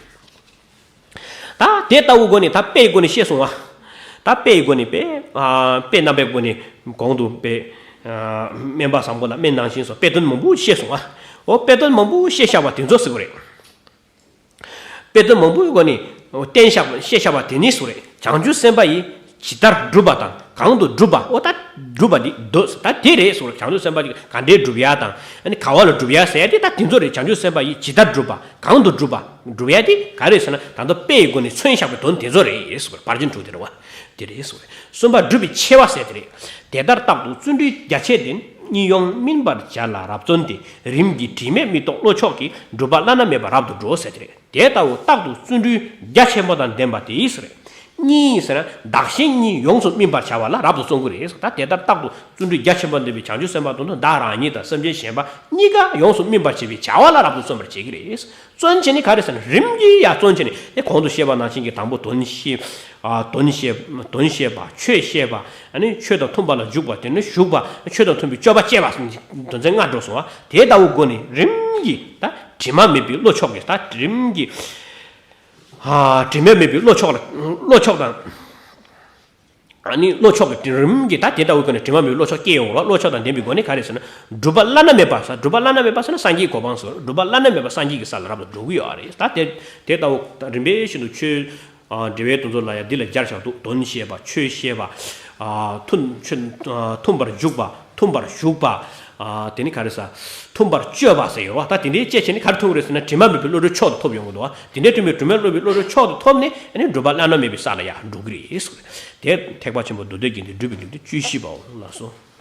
ད་དེ་ལྟ་བུའི་སྒོ་ནས་ད་དཔེའི་སྒོ་ནས་བཤད་སོང་བ། ད་དཔེའི་སྒོ་ནས་དཔེ། ཨ། དཔེ་རྣམ་པའི་སྒོ་ནས་གོང་དུ་དཔེ། ཨ། སྨན་པ་བཟང་པོ་ལ་སྨན་གནང་བཞིན་སོགས་དཔེ་དོན་མང་པོ་བཤད་སོང་བ། འོ་དཔེ་དོན་མང་པོ་བཤད་བཞག་པ་དེ་ཚོ་ཟེར་དགོས་རེད། དཔེ་དོན་མང་པོའི་སྒོ་ནས་བསྟན་བཞག་པ། བཤད་བཞག་པ་དེ་ནི་ཟེར་རེད། བྱང་ཆུབ་སེམས་དཔའ་ཡིས་ཇི་ལྟར་བསྒྲུབས་པ་དང་གང་དུ་བསྒྲུབས་པ། འོ་ད་བསྒྲུབས་པ་འདི་འདོད་ཟེར། ད་དེ་རེད་ཟེར་རེད། བྱང་ཆུབ་སེམས་དཔའ་ཡིས་ག་འདྲའི་བསྒྲུབས་ཡ་དང་། ཨ་ནི་ག་བ་ལ་བསྒྲུབས་ཡ་ཟེར་ཡ་དེ་ད་དེ་ཚོ་རེད། བྱང་ཆུབ་སེམས་དཔའ་ཡིས་ཇི་ལྟར་བསྒྲུབས་པ། གང་དུ་བསྒྲུབས་པ། བསྒྲུབས་ཡ་དེ་ག་རེད་ཟེར་ན། ད་ལྟ་དཔེའི་སྒོ་ནས་མཚོན་བཞག་པའི་དོན་དེ་ཚོ་རེད་ཟེར་རེད། ཕར་ཕྱིན་དྲུག་དེ་རེད་བ། དེ་རེད་ཟེར་རེད། གསུམ་པ་སྒྲུབ་པའི་ཆེ་བ་ཟེར་དེ་རེད། དེ་ལྟར་རྟག་ཏུ་བརྩོན་འགྲུས་རྒྱ་ཆེ་དེ། གཉིད་ཡོང་སྨིན་པར་བྱ་ལ་རབ་བརྩོན་ཏེ། རིམ་གྱིས་དྲི་མེད་མི་རྟོག་བློ་མཆོག་གིས། སྒྲུབ་པ་བླ་ན་མེད་པ་རབ་ཏུ་འགྲོ་ཟེར་དེ་རེད། དེ་ལྟ་བུ་རྟག་ཏུ་བརྩོན་འགྲུས་རྒྱ་ཆེན་པོ་དང་ལྡན་པ་དེ་ཡིས་ཟེར། གཉིས་ཟེར་ན་བདག་གཞན་གཉིས་ཡོངས་སུ་སྨིན་པར་བྱ་བ་ལ་རབ་ཏུ་བརྩོན་དགོས་རེད། ད་དེ་ལྟར་རྟག་ཏུ་བརྩོན་འགྲུས་རྒྱ་ཆེན་པོ་ལྡན་པའི་བྱང་ཆུབ་སེམས་དཔའ་དོན་དུ་བདག་རང་ཉིད་དང་སེམས་ཅན་གཞན་པ་གཉིས་ཀ་ཡོངས་སུ་སྨིན་པར་བྱེད་པའི་བྱ་བ་ལ་རབ་ཏུ་བརྩོན་པར་བྱེད་ཀྱི་རེད། བརྩོན་བྱས་ནས་ག་རེ་ཟེར་ན་རིམ་གྱིས་ཡར་བརྩོན་བྱས་ནས་དེ་གོང་དུ་བཤད་པ་ནང་བཞིན་གྱི་དང་པོ་དོན་ཤེས། ཨ་དོན་ཤེས། དོན་ཤེས་པ། ཆོས་ཤེས་པ། ཨ་ནི་ཆོས་དང་མཐུན་པ་ལ་འཇུག་པ། དེ་ནས་ཞུགས་པ། ཆོས་དང་མཐུན་པའི་སྤྱོད་པ་སྤྱད་པ། དོན་ཚན་ལྔ་འགྲོ་སོང་བ། དེ་ལྟ་བུའི་སྒོ་ནས་རིམ་གྱིས་ད་དྲི་མ་མེད་པའི་བློ་མཆོག་གི་ད་རིམ་གྱིས། ཨ་དྲི་མ་མེད་པའི་བློ་མཆོག་ལ། བློ་མཆོག་དང་། ཨ་ནི་བློ་མཆོག་གི་རིམ་གྱིས་ད་དེ་ལྟ་བུའི་སྒོ་ནས་དྲི་མ་མེད་པའི་བློ་མཆོག་སྐྱེ་ཡོང་བ། བློ་མཆོག་དང་ལྡན་པའི་སྒོ་ནས་ག་རེ་ཟེར་ན། སྒྲུབ་པ་བླ་ན་མེད་པ་ཟེར། སྒྲུབ་པ་བླ་ན་མེད་པ་ཟེར་ན་སངས་རྒྱས་གོ་འཕང་ཟེར། སྒྲུབ་པ་བླ་ན་མེད་པ་སངས་རྒྱས་ཀྱི་ས་ལ་རབ་ཏུ་འགྲོ་གི་ཡོད་རེད། ད་དེ་དེ་ལྟ་བུ་ད་རིམ་པས་བཞིན་དུ་ཆོས། ཨ་འབྲེལ་བའི་དོན་ཚོ་ལ་ཡང་འདི་ལ་སྦྱར་བཞག་འདུག་དོན་ཤེས་པ། ཆོས་ཤེས་པ། ཨ་མཐུན་ཆོས་ཨ་མཐུན་པར་འཇུག་པ། མཐུན་པར་ཞུགས་པ། ཨ་དེ་ནི་ག་རེ་ཟ། མཐུན་པར་སྤྱོད་པ་ཟེར་ཡོད་བ། ད་དེ་འདྲའི་སྤྱད་བྱས་ནས་ག་རེ་ཐོབ་ཀྱི་རེད་ཟེར་ན་དྲི་མ་མེད་པའི་བློ་གྲོས་མཆོག་ཏུ་ཐོབ་ཡོང་གི་འདུག་བ། དེ་འདྲའི་དྲི་མ་དྲི་མ་མེད་པའི་བློ་གྲོས་མཆོག་ཏུ་ཐོབ་ནས་ཨ་ནི་སྒྲུབ་པ་བླ་ན་མེད་པའི་ས་ལ་ཡང་འགྲོ་གི་རེད་ཟེར། དེ་ཐེག་པ་ཆེན་པོ་མདོ་སྡེ་རྒྱན་གྱི་སྒྲུབ་པའི་ལུགས་དེ་བཅུ་བཞི་པའོ་ལགས་སོ།